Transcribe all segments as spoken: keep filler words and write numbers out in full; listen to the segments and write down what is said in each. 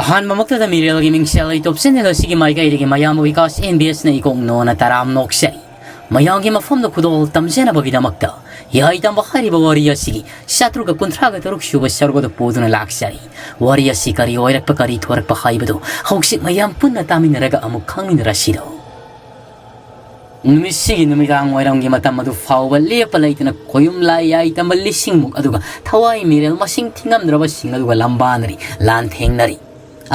ꯑꯍꯥꯟꯕꯃꯛꯇꯗ ꯃꯤꯔꯦꯜꯒꯤ ꯃꯤꯡꯁꯦꯜ ꯂꯩꯇꯣꯞ channel ꯑꯁꯤꯒꯤ ꯃꯥꯏꯀꯩꯗꯒꯤ ꯃꯌꯥꯝꯕꯨ ꯕꯤꯀꯥꯁ ꯑꯦꯟ ꯕꯤ ꯑꯦꯁꯅ ꯏꯀꯣꯛ ꯅꯣꯟꯅ ꯇꯔꯥꯝ ꯅꯣꯛꯆꯔꯤ꯫ ꯃꯌꯥꯝꯒꯤ ꯃꯐꯝꯗ ꯈꯨꯗꯣꯜ ꯇꯝꯖꯅꯕꯒꯤꯗꯃꯛꯇ ꯌꯥꯏ ꯇꯝꯕ ꯍꯥꯏꯔꯤꯕ ꯋꯥꯔꯤ ꯑꯁꯤꯒꯤ ꯆꯥꯇ꯭ꯔꯨꯛꯀ ꯀꯨꯟꯊ꯭ꯔꯥꯒ ꯇꯔꯨꯛ ꯁꯨꯕ ꯁꯔꯨꯛ ꯑꯗꯨ ꯄꯨꯗꯨꯅ ꯂꯥꯛꯆꯔꯤ꯫ ꯋꯥꯔꯤ ꯑꯁꯤ ꯀꯔꯤ ꯑꯣꯏꯔꯛꯄ, ꯀꯔꯤ ꯊꯣꯔꯛꯄ ꯍꯥꯏꯕꯗꯨ ꯍꯧꯖꯤꯛ ꯃꯌꯥꯝ ꯄꯨꯟꯅ ꯇꯥꯃꯤꯟꯅꯔꯒ ꯑꯃꯨꯛ ꯈꯪꯃꯤꯟꯅꯔꯁꯤꯗꯣ꯫ ꯅꯨꯃꯤꯠꯁꯤꯒꯤ ꯅꯨꯃꯤꯗꯥꯡ ꯋꯥꯏꯔꯝꯒꯤ ꯃꯇꯝ ꯑꯗꯨ ꯐꯥꯎꯕ ꯂꯦꯞꯄ ꯂꯩꯇꯅ ꯈꯣꯌꯨꯝ ꯂꯥꯏ ꯌꯥꯏ ꯇꯝꯕ ꯂꯤꯁꯤꯡꯃꯨꯛ ꯑꯗꯨꯒ ꯊꯋꯥꯏ ꯃꯤꯔꯦꯜ ꯃꯁꯤꯡ ꯊꯤꯉꯝꯗ꯭ꯔꯕꯁꯤꯡ ꯑꯗꯨꯒ ꯂꯝꯕꯥꯅꯔꯤ, ꯂꯥꯟꯊꯦꯡꯅꯔꯤ꯫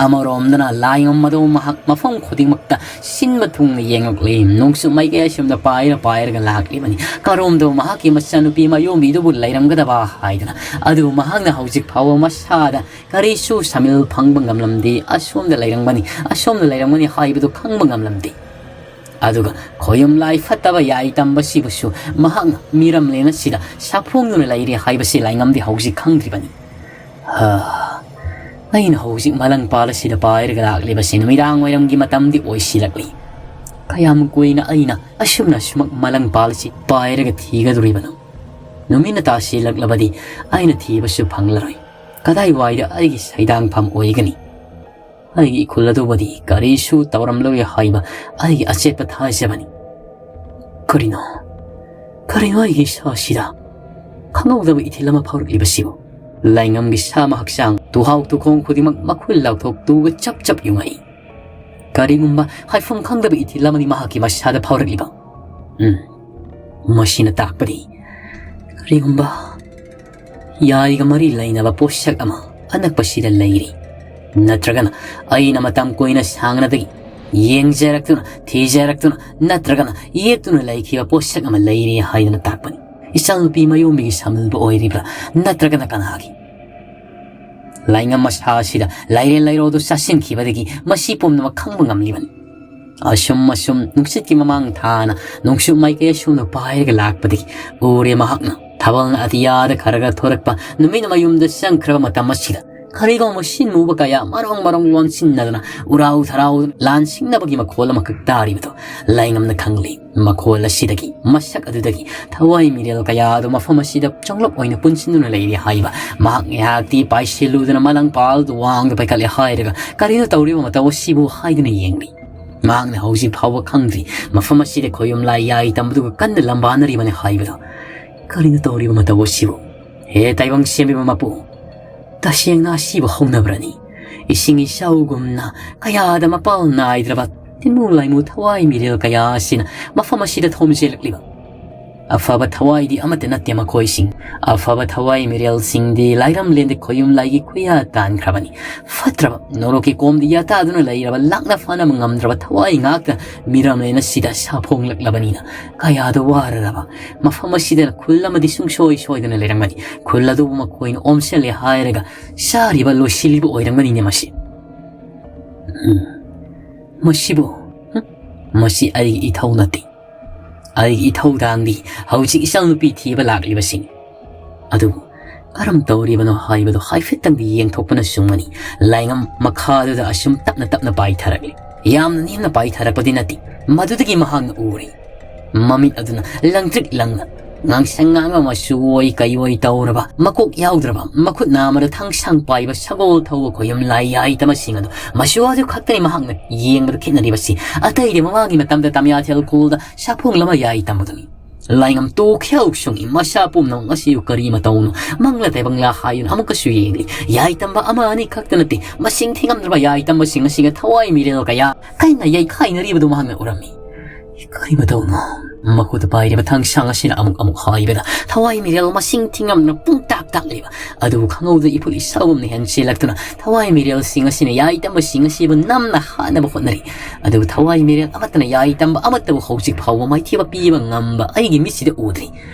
ꯑꯃꯔꯣꯝꯗꯅ ꯂꯥꯏꯉꯝ ꯑꯗꯨ ꯃꯍꯥꯛ ꯃꯐꯝ ꯈꯨꯗꯤꯡꯃꯛꯇ ꯁꯤꯟꯕ ꯊꯨꯡꯅ ꯌꯦꯡꯂꯛꯂꯤ꯫ ꯅꯣꯡꯆꯨꯞ ꯃꯥꯏꯀꯩ ꯑꯁꯣꯝꯗ ꯄꯥꯏꯔ ꯄꯥꯏꯔꯒ ꯂꯥꯛꯂꯤꯕꯅꯤ꯫ ꯀꯔꯣꯝꯗ ꯃꯍꯥꯛꯀꯤ ꯃꯆꯥꯅꯨꯄꯤ ꯃꯌꯣꯝꯕꯤꯗꯨꯕꯨ ꯂꯩꯔꯝꯒꯗꯕ ꯍꯥꯏꯗꯅ꯫ ꯑꯗꯨꯕꯨ ꯃꯍꯥꯛꯅ ꯍꯧꯖꯤꯛ ꯐꯥꯎꯕ ꯃꯁꯥꯗ ꯀꯔꯤꯁꯨ ꯁꯥꯃꯤꯜ ꯐꯪꯕ ꯉꯝꯂꯝꯗꯦ꯫ ꯑꯁꯣꯝꯗ ꯂꯩꯔꯝꯒꯅꯤ, ꯑꯁꯣꯝꯗ ꯂꯩꯔꯝꯒꯅꯤ ꯍꯥꯏꯕꯗꯨ ꯈꯪꯕ ꯉꯝꯂꯝꯗꯦ꯫ ꯑꯗꯨꯒ ꯈꯣꯌꯨꯝ ꯂꯥꯏ ꯐꯠꯇꯕ ꯌꯥꯏ ꯇꯝꯕꯁꯤꯕꯨꯁꯨ ꯃꯍꯥꯛꯅ ꯃꯤꯔꯝꯂꯦꯟ ꯑꯁꯤꯗ ꯁꯥꯐꯣꯡꯗꯨꯅ ꯂꯩꯔꯦ ꯍꯥꯏꯕꯁꯤ ꯂꯥꯏꯉꯝꯗꯤ ꯍꯧꯖꯤꯛ ꯈꯪꯗ꯭ꯔꯤꯕꯅꯤ꯫ ꯍꯥ, ꯑꯩꯅ ꯍꯧꯖꯤꯛ ꯃꯂꯪꯄꯥꯜ ꯑꯁꯤꯗ ꯄꯥꯏꯔꯒ ꯂꯥꯛꯂꯤꯕꯁꯤ ꯅꯨꯃꯤꯗꯥꯡ ꯋꯥꯏꯔꯝꯒꯤ ꯃꯇꯝꯗꯤ ꯑꯣꯏꯁꯤꯜꯂꯛꯂꯤ꯫ ꯀꯌꯥꯝ ꯀꯨꯏꯅ ꯑꯩꯅ ꯑꯁꯨꯝꯅ ꯁꯨꯃꯛ ꯃꯂꯪꯄꯥꯜ ꯑꯁꯤ ꯄꯥꯏꯔꯒ ꯊꯤꯒꯗꯧꯔꯤꯕꯅꯣ? ꯅꯨꯃꯤꯠꯅ ꯇꯥꯁꯤꯜꯂꯛꯂꯕꯗꯤ ꯑꯩꯅ ꯊꯤꯕꯁꯨ ꯐꯪꯂꯔꯣꯏ꯫ ꯀꯗꯥꯏꯋꯥꯏꯗ ꯑꯩꯒꯤ ꯁꯩꯗꯥꯡꯐꯝ ꯑꯣꯏꯒꯅꯤ? ꯑꯩꯒꯤ ꯏꯈꯨꯜ ꯑꯗꯨꯕꯨꯗꯤ ꯀꯔꯤꯁꯨ ꯇꯧꯔꯝꯂꯣꯏ ꯍꯥꯏꯕ ꯑꯩꯒꯤ ꯑꯆꯦꯠꯄ ꯊꯥꯖꯕꯅꯤ꯫ ꯀꯔꯤꯅꯣ? ꯀꯔꯤꯅꯣ ꯑꯩꯒꯤ ꯏꯁꯥꯁꯤꯗ ꯈꯪꯍꯧꯗꯕ ꯏꯊꯤꯜ ꯑꯃ ꯐꯥꯎꯔꯛꯂꯤꯕꯁꯤꯕꯨ? ꯂꯥꯏꯉꯝꯒꯤ ꯁꯥꯃ ꯍꯛꯆꯥꯡ, ꯇꯨꯍꯥꯎ ꯇꯨꯈꯣꯡ ꯈꯨꯗꯤꯡꯃꯛ ꯃꯈꯨꯜ ꯂꯥꯎꯊꯣꯛ ꯇꯨꯒ ꯆꯞ ꯆꯞ ꯌꯨꯡꯉꯛꯏ꯫ ꯀꯔꯤꯒꯨꯝꯕ ꯍꯥꯏꯐꯝ ꯈꯪꯗꯕ ꯏꯊꯤꯜ ꯑꯃꯅꯤ ꯃꯍꯥꯛꯀꯤ ꯃꯁꯥꯗ ꯐꯥꯎꯔꯛꯂꯤꯕ꯫ ꯎꯝ, ꯃꯁꯤꯅ ꯇꯥꯛꯄꯗꯤ ꯀꯔꯤꯒꯨꯝꯕ ꯌꯥꯏꯒ ꯃꯔꯤ ꯂꯩꯅꯕ ꯄꯣꯠꯁꯛ ꯑꯃ ꯑꯅꯛꯄꯁꯤꯗ ꯂꯩꯔꯤ꯫ ꯅꯠꯇ꯭ꯔꯒꯅ ꯑꯩꯅ ꯃꯇꯝ ꯀꯨꯏꯅ ꯁꯥꯡꯅꯗꯒꯤ ꯌꯦꯡꯖꯔꯛꯇꯨꯅ, ꯊꯤꯖꯔꯛꯇꯨꯅ, ꯅꯠꯇ꯭ꯔꯒꯅ ꯌꯦꯛꯇꯨꯅ ꯂꯩꯈꯤꯕ ꯄꯣꯠꯁꯛ ꯑꯃ ꯂꯩꯔꯤ ꯍꯥꯏꯗꯅ ꯇꯥꯛꯄꯅꯤ꯫ ꯏꯆꯥꯅꯨꯄꯤ ꯃꯌꯣꯝꯕꯤꯒꯤ ꯁꯥꯃꯜꯕꯨ ꯑꯣꯏꯔꯤꯕ꯭ꯔꯥ, ꯅꯠꯇ꯭ꯔꯒꯅ ꯀꯅꯥꯒꯤ? ꯂꯥꯏꯉꯝ ꯃꯁꯥ ꯑꯁꯤꯗ ꯂꯥꯏꯔꯦꯟ ꯂꯩꯔꯣ ꯑꯗꯨ ꯆꯥꯁꯤꯟꯈꯤꯕꯗꯒꯤ ꯃꯁꯤ ꯄꯨꯝꯅꯃꯛ ꯈꯪꯕ ꯉꯝꯂꯤꯕꯅꯤ꯫ ꯑꯁꯨꯝ ꯑꯁꯨꯝ ꯅꯨꯡꯁꯤꯠꯀꯤ ꯃꯃꯥꯡ ꯊꯥꯅ ꯅꯣꯡꯆꯨꯞ ꯃꯥꯏꯀꯩ ꯑꯁꯣꯝꯗ ꯄꯥꯏꯔꯒ ꯂꯥꯛꯄꯗꯒꯤ ꯎꯔꯦ ꯃꯍꯥꯛꯅ꯫ ꯊꯥꯕꯜꯅ ꯑꯇꯤꯌꯥꯗ ꯈꯔ ꯈꯔ ꯊꯣꯔꯛꯄ ꯅꯨꯃꯤꯠꯅ ꯃꯌꯨꯝꯗ ꯆꯪꯈ꯭ꯔꯕ ꯃꯇꯝ ꯑꯁꯤꯗ ꯀꯔꯤꯒꯨꯝꯕ ꯁꯤꯟꯃꯨꯕ ꯀꯌꯥ ꯃꯔꯣꯡ ꯃꯔꯣꯡ ꯂꯣꯟꯁꯤꯟꯅꯗꯨꯅ ꯎꯔꯥꯎ ꯊꯔꯥꯎ ꯂꯥꯟꯁꯤꯡꯅꯕꯒꯤ ꯃꯈꯣꯜ ꯑꯃꯈꯛ ꯇꯥꯔꯤꯕꯗꯨ ꯂꯥꯏꯉꯝꯅ ꯈꯪꯂꯤ꯫ ꯃꯈꯣꯜ ꯑꯁꯤꯗꯒꯤ, ꯃꯁꯛ ꯑꯗꯨꯗꯒꯤ ꯊꯋꯥꯏ ꯃꯤꯔꯦꯜ ꯀꯌꯥ ꯑꯗꯨ ꯃꯐꯝ ꯑꯁꯤꯗ ꯆꯣꯡꯂꯞ ꯑꯣꯏꯅ ꯄꯨꯟꯁꯤꯟꯗꯨꯅ ꯂꯩꯔꯤ ꯍꯥꯏꯕ꯫ ꯃꯍꯥꯛ ꯉꯥꯏꯍꯥꯛꯇꯤ ꯄꯥꯏꯁꯤꯜꯂꯨꯗꯨꯅ ꯃꯂꯪꯄꯥꯜꯗꯨ ꯋꯥꯡꯗ ꯄꯥꯏꯈꯠꯂꯦ ꯍꯥꯏꯔꯒ, "ꯀꯔꯤꯅꯣ ꯇꯧꯔꯤꯕ ꯃꯇꯧ ꯑꯁꯤꯕꯨ?" ꯍꯥꯏꯗꯨꯅ ꯌꯦꯡꯂꯤ꯫ ꯃꯍꯥꯛꯅ ꯍꯧꯖꯤꯛ ꯐꯥꯎꯕ ꯈꯪꯗ꯭ꯔꯤ ꯃꯐꯝ ꯑꯁꯤꯗ ꯈꯣꯌꯨꯝ ꯂꯥꯏ ꯌꯥꯏ ꯇꯝꯕꯗꯨꯒ ꯀꯟꯅ ꯂꯝꯕꯥꯅꯔꯤꯕꯅꯤ ꯍꯥꯏꯕꯗꯨ꯫ "ꯀꯔꯤꯅꯣ ꯇꯧꯔꯤꯕ ꯃꯇꯧ ꯑꯁꯤꯕꯨ? ꯍꯦ ꯇꯥꯏꯕꯪ ꯁꯦꯝꯕꯤꯕ ꯃꯄꯨ, ꯇꯁꯦꯡꯅ ꯑꯁꯤꯕꯨ ꯍꯧꯅꯕ꯭ꯔꯅꯤ? ꯏꯁꯤꯡ ꯏꯆꯥꯎꯒꯨꯝꯅ ꯀꯌꯥꯗ ꯃꯄꯥꯜ ꯅꯥꯏꯗ꯭ꯔꯕ ꯇꯤꯟꯃꯨ ꯂꯥꯏꯃꯨ ꯊꯋꯥꯏ ꯃꯤꯔꯦꯜ ꯀꯌꯥ ꯑꯁꯤꯅ ꯃꯐꯝ ꯑꯁꯤꯗ ꯊꯣꯝꯖꯤꯜꯂꯛꯂꯤꯕ꯫ ꯑꯐꯕ ꯊꯋꯥꯏꯗꯤ ꯑꯃꯠꯇ ꯅꯠꯇꯦ ꯃꯈꯣꯏꯁꯤꯡ꯫ ꯑꯐꯕ ꯊꯋꯥꯏ ꯃꯤꯔꯦꯜꯁꯤꯡꯗꯤ ꯂꯥꯏꯔꯝꯂꯦꯟꯗ ꯈꯣꯌꯨꯝ ꯂꯥꯏꯒꯤ ꯈꯨꯌꯥ ꯇꯥꯟꯈ꯭ꯔꯕꯅꯤ꯫ ꯐꯠꯇ꯭ꯔꯕ ꯅꯣꯔꯣꯛꯀꯤ ꯀꯣꯝꯗ ꯌꯥꯇꯥꯗꯨꯅ ꯂꯩꯔꯕ ꯂꯥꯛꯅ ꯐꯥꯅꯕ ꯉꯝꯗ꯭ꯔꯕ ꯊꯋꯥꯏ ꯉꯥꯛꯇ ꯃꯤꯔꯝꯂꯦꯟ ꯑꯁꯤꯗ ꯁꯥꯐꯣꯡꯂꯛꯂꯕꯅꯤꯅ ꯀꯌꯥꯗ ꯋꯥꯔꯔꯕ ꯃꯐꯝ ꯑꯁꯤꯗ ꯈꯨꯜ ꯑꯃꯗꯤ ꯁꯨꯡꯁꯣꯏ ꯁꯣꯏꯗꯅ ꯂꯩꯔꯝꯒꯅꯤ꯫ ꯈꯨꯜ ꯑꯗꯨꯕꯨ ꯃꯈꯣꯏꯅ ꯑꯣꯝꯁꯤꯜꯂꯦ ꯍꯥꯏꯔꯒ ꯆꯥꯔꯤꯕ ꯂꯣꯏꯁꯤꯜꯂꯤꯕ ꯑꯣꯏꯔꯝꯒꯅꯤꯅꯦ ꯃꯁꯤ꯫ ꯎꯝ, ꯃꯁꯤꯕꯨ, ꯍꯨꯝ, ꯃꯁꯤ ꯑꯩꯒꯤ ꯏꯊꯧ ꯅꯠꯇꯦ꯫ ꯑꯩꯒꯤ ꯏꯊꯧꯗꯥꯡꯗꯤ ꯍꯧꯖꯤꯛ ꯏꯆꯥꯅꯨꯄꯤ ꯊꯤꯕ ꯂꯥꯛꯂꯤꯕꯁꯤꯡ꯫ ꯑꯗꯨꯕꯨ ꯀꯔꯝ ꯇꯧꯔꯤꯕꯅꯣ ꯍꯥꯏꯕꯗꯨ ꯍꯥꯏꯐꯦꯠꯇꯪꯗꯤ ꯌꯦꯡꯊꯣꯛꯄꯅ ꯆꯨꯝꯒꯅꯤ꯫ ꯂꯥꯏꯉꯝ ꯃꯈꯥꯗꯨꯗ ꯑꯁꯨꯝ ꯇꯞꯅ ꯇꯞꯅ ꯄꯥꯏꯊꯔꯛꯂꯤ꯫ ꯌꯥꯝꯅ ꯅꯦꯝꯅ ꯄꯥꯏꯊꯔꯛꯄꯗꯤ ꯅꯠꯇꯦ꯫ ꯃꯗꯨꯗꯒꯤ ꯃꯍꯥꯛꯅ ꯎꯔꯦ꯫ ꯃꯃꯤꯠ ꯑꯗꯨꯅ ꯂꯪꯇ꯭ꯔꯤꯛ ꯂꯪꯅ, ꯉꯥꯡꯁꯪ ꯉꯥꯡꯕ ꯃꯆꯨ ꯑꯣꯏ ꯀꯩ ꯑꯣꯏ ꯇꯧꯔꯕ, ꯃꯀꯣꯛ ꯌꯥꯎꯗ꯭ꯔꯕ, ꯃꯈꯨꯠ ꯅꯥꯝꯃꯗ ꯊꯥꯡꯁꯥꯡ ꯄꯥꯏꯕ ꯁꯒꯣꯜ ꯊꯧꯕ ꯈꯣꯌꯨꯝ ꯂꯥꯏ ꯌꯥꯏ ꯇꯝꯕꯁꯤꯡ ꯑꯗꯨ, ꯃꯆꯨ ꯑꯗꯨ ꯈꯛꯇꯅꯤ ꯃꯍꯥꯛꯅ ꯌꯦꯡꯕꯗ ꯈꯦꯠꯅꯔꯤꯕꯁꯤ꯫ ꯑꯇꯩꯗꯤ ꯃꯃꯥꯡꯒꯤ ꯃꯇꯝꯗ ꯇꯝꯌꯥꯊꯦꯜ ꯈꯨꯜꯗ ꯁꯥꯐꯣꯡ ꯂꯃ ꯌꯥꯏ ꯇꯝꯕꯗꯨꯅꯤ꯫ ꯂꯥꯏꯉꯝ ꯇꯣꯛꯈꯤꯍꯧ ꯁꯨꯡꯏ꯫ ꯃꯁꯥ ꯄꯨꯝꯅꯃꯛ ꯉꯁꯤ ꯀꯔꯤ ꯃꯇꯧꯅꯣ? ꯃꯪꯂ ꯇꯥꯏꯕꯪꯂꯥ ꯍꯥꯏꯗꯨꯅ ꯑꯃꯨꯛꯀꯁꯨ ꯌꯦꯡꯂꯤ꯫ ꯌꯥꯏ ꯇꯝꯕ ꯑꯃ ꯑꯅꯤ ꯈꯛꯇ ꯅꯠꯇꯦ, ꯃꯁꯤꯡ ꯊꯤꯉꯝꯗ꯭ꯔꯕ ꯌꯥꯏ ꯇꯝꯕꯁꯤꯡ ꯑꯁꯤꯒ ꯊꯋꯥꯏ ꯃꯤꯔꯦꯜ ꯀꯌꯥ ꯀꯟꯅ ꯌꯩꯈꯥꯏꯅꯔꯤꯕꯗꯨ ꯃꯍꯥꯛꯅ ꯎꯔꯝꯃꯤ꯫ ꯀꯔꯤ ꯃꯇꯧꯅꯣ? ꯃꯈꯨꯠꯇ ꯄꯥꯏꯔꯤꯕ ꯊꯥꯡꯁꯥꯡ ꯑꯁꯤꯅ ꯑꯃꯨꯛ ꯑꯃꯨꯛ ꯍꯥꯏꯕꯗ ꯊꯋꯥꯏ ꯃꯤꯔꯦꯜ ꯃꯁꯤꯡ ꯊꯤꯉꯝꯗꯅ ꯄꯨꯡꯇꯥꯛ ꯇꯥꯛꯂꯤꯕ ꯑꯗꯨꯕꯨ ꯈꯪꯍꯧꯗ ꯏꯐꯨꯠ ꯏꯁꯥꯒꯨꯝꯅ ꯍꯦꯟꯆꯦꯜꯂꯛꯇꯨꯅ ꯊꯋꯥꯏ ꯃꯤꯔꯦꯜꯁꯤꯡ ꯑꯁꯤꯅ ꯌꯥꯏ ꯇꯝꯕꯁꯤꯡ ꯑꯁꯤꯕꯨ ꯅꯝꯅ ꯍꯥꯠꯅꯕ ꯍꯣꯠꯅꯔꯤ꯫ ꯑꯗꯨꯕꯨ ꯊꯋꯥꯏ ꯃꯤꯔꯦꯜ ꯑꯃꯠꯇꯅ ꯌꯥꯏ ꯇꯝꯕ ꯑꯃꯠꯇꯕꯨ ꯍꯧꯖꯤꯛ ꯐꯥꯎꯕ ꯃꯥꯏꯊꯤꯕ ꯄꯤꯕ ꯉꯝꯕ ꯑꯩꯒꯤ ꯃꯤꯠꯁꯤꯗ ꯎꯗ꯭ꯔꯤ꯫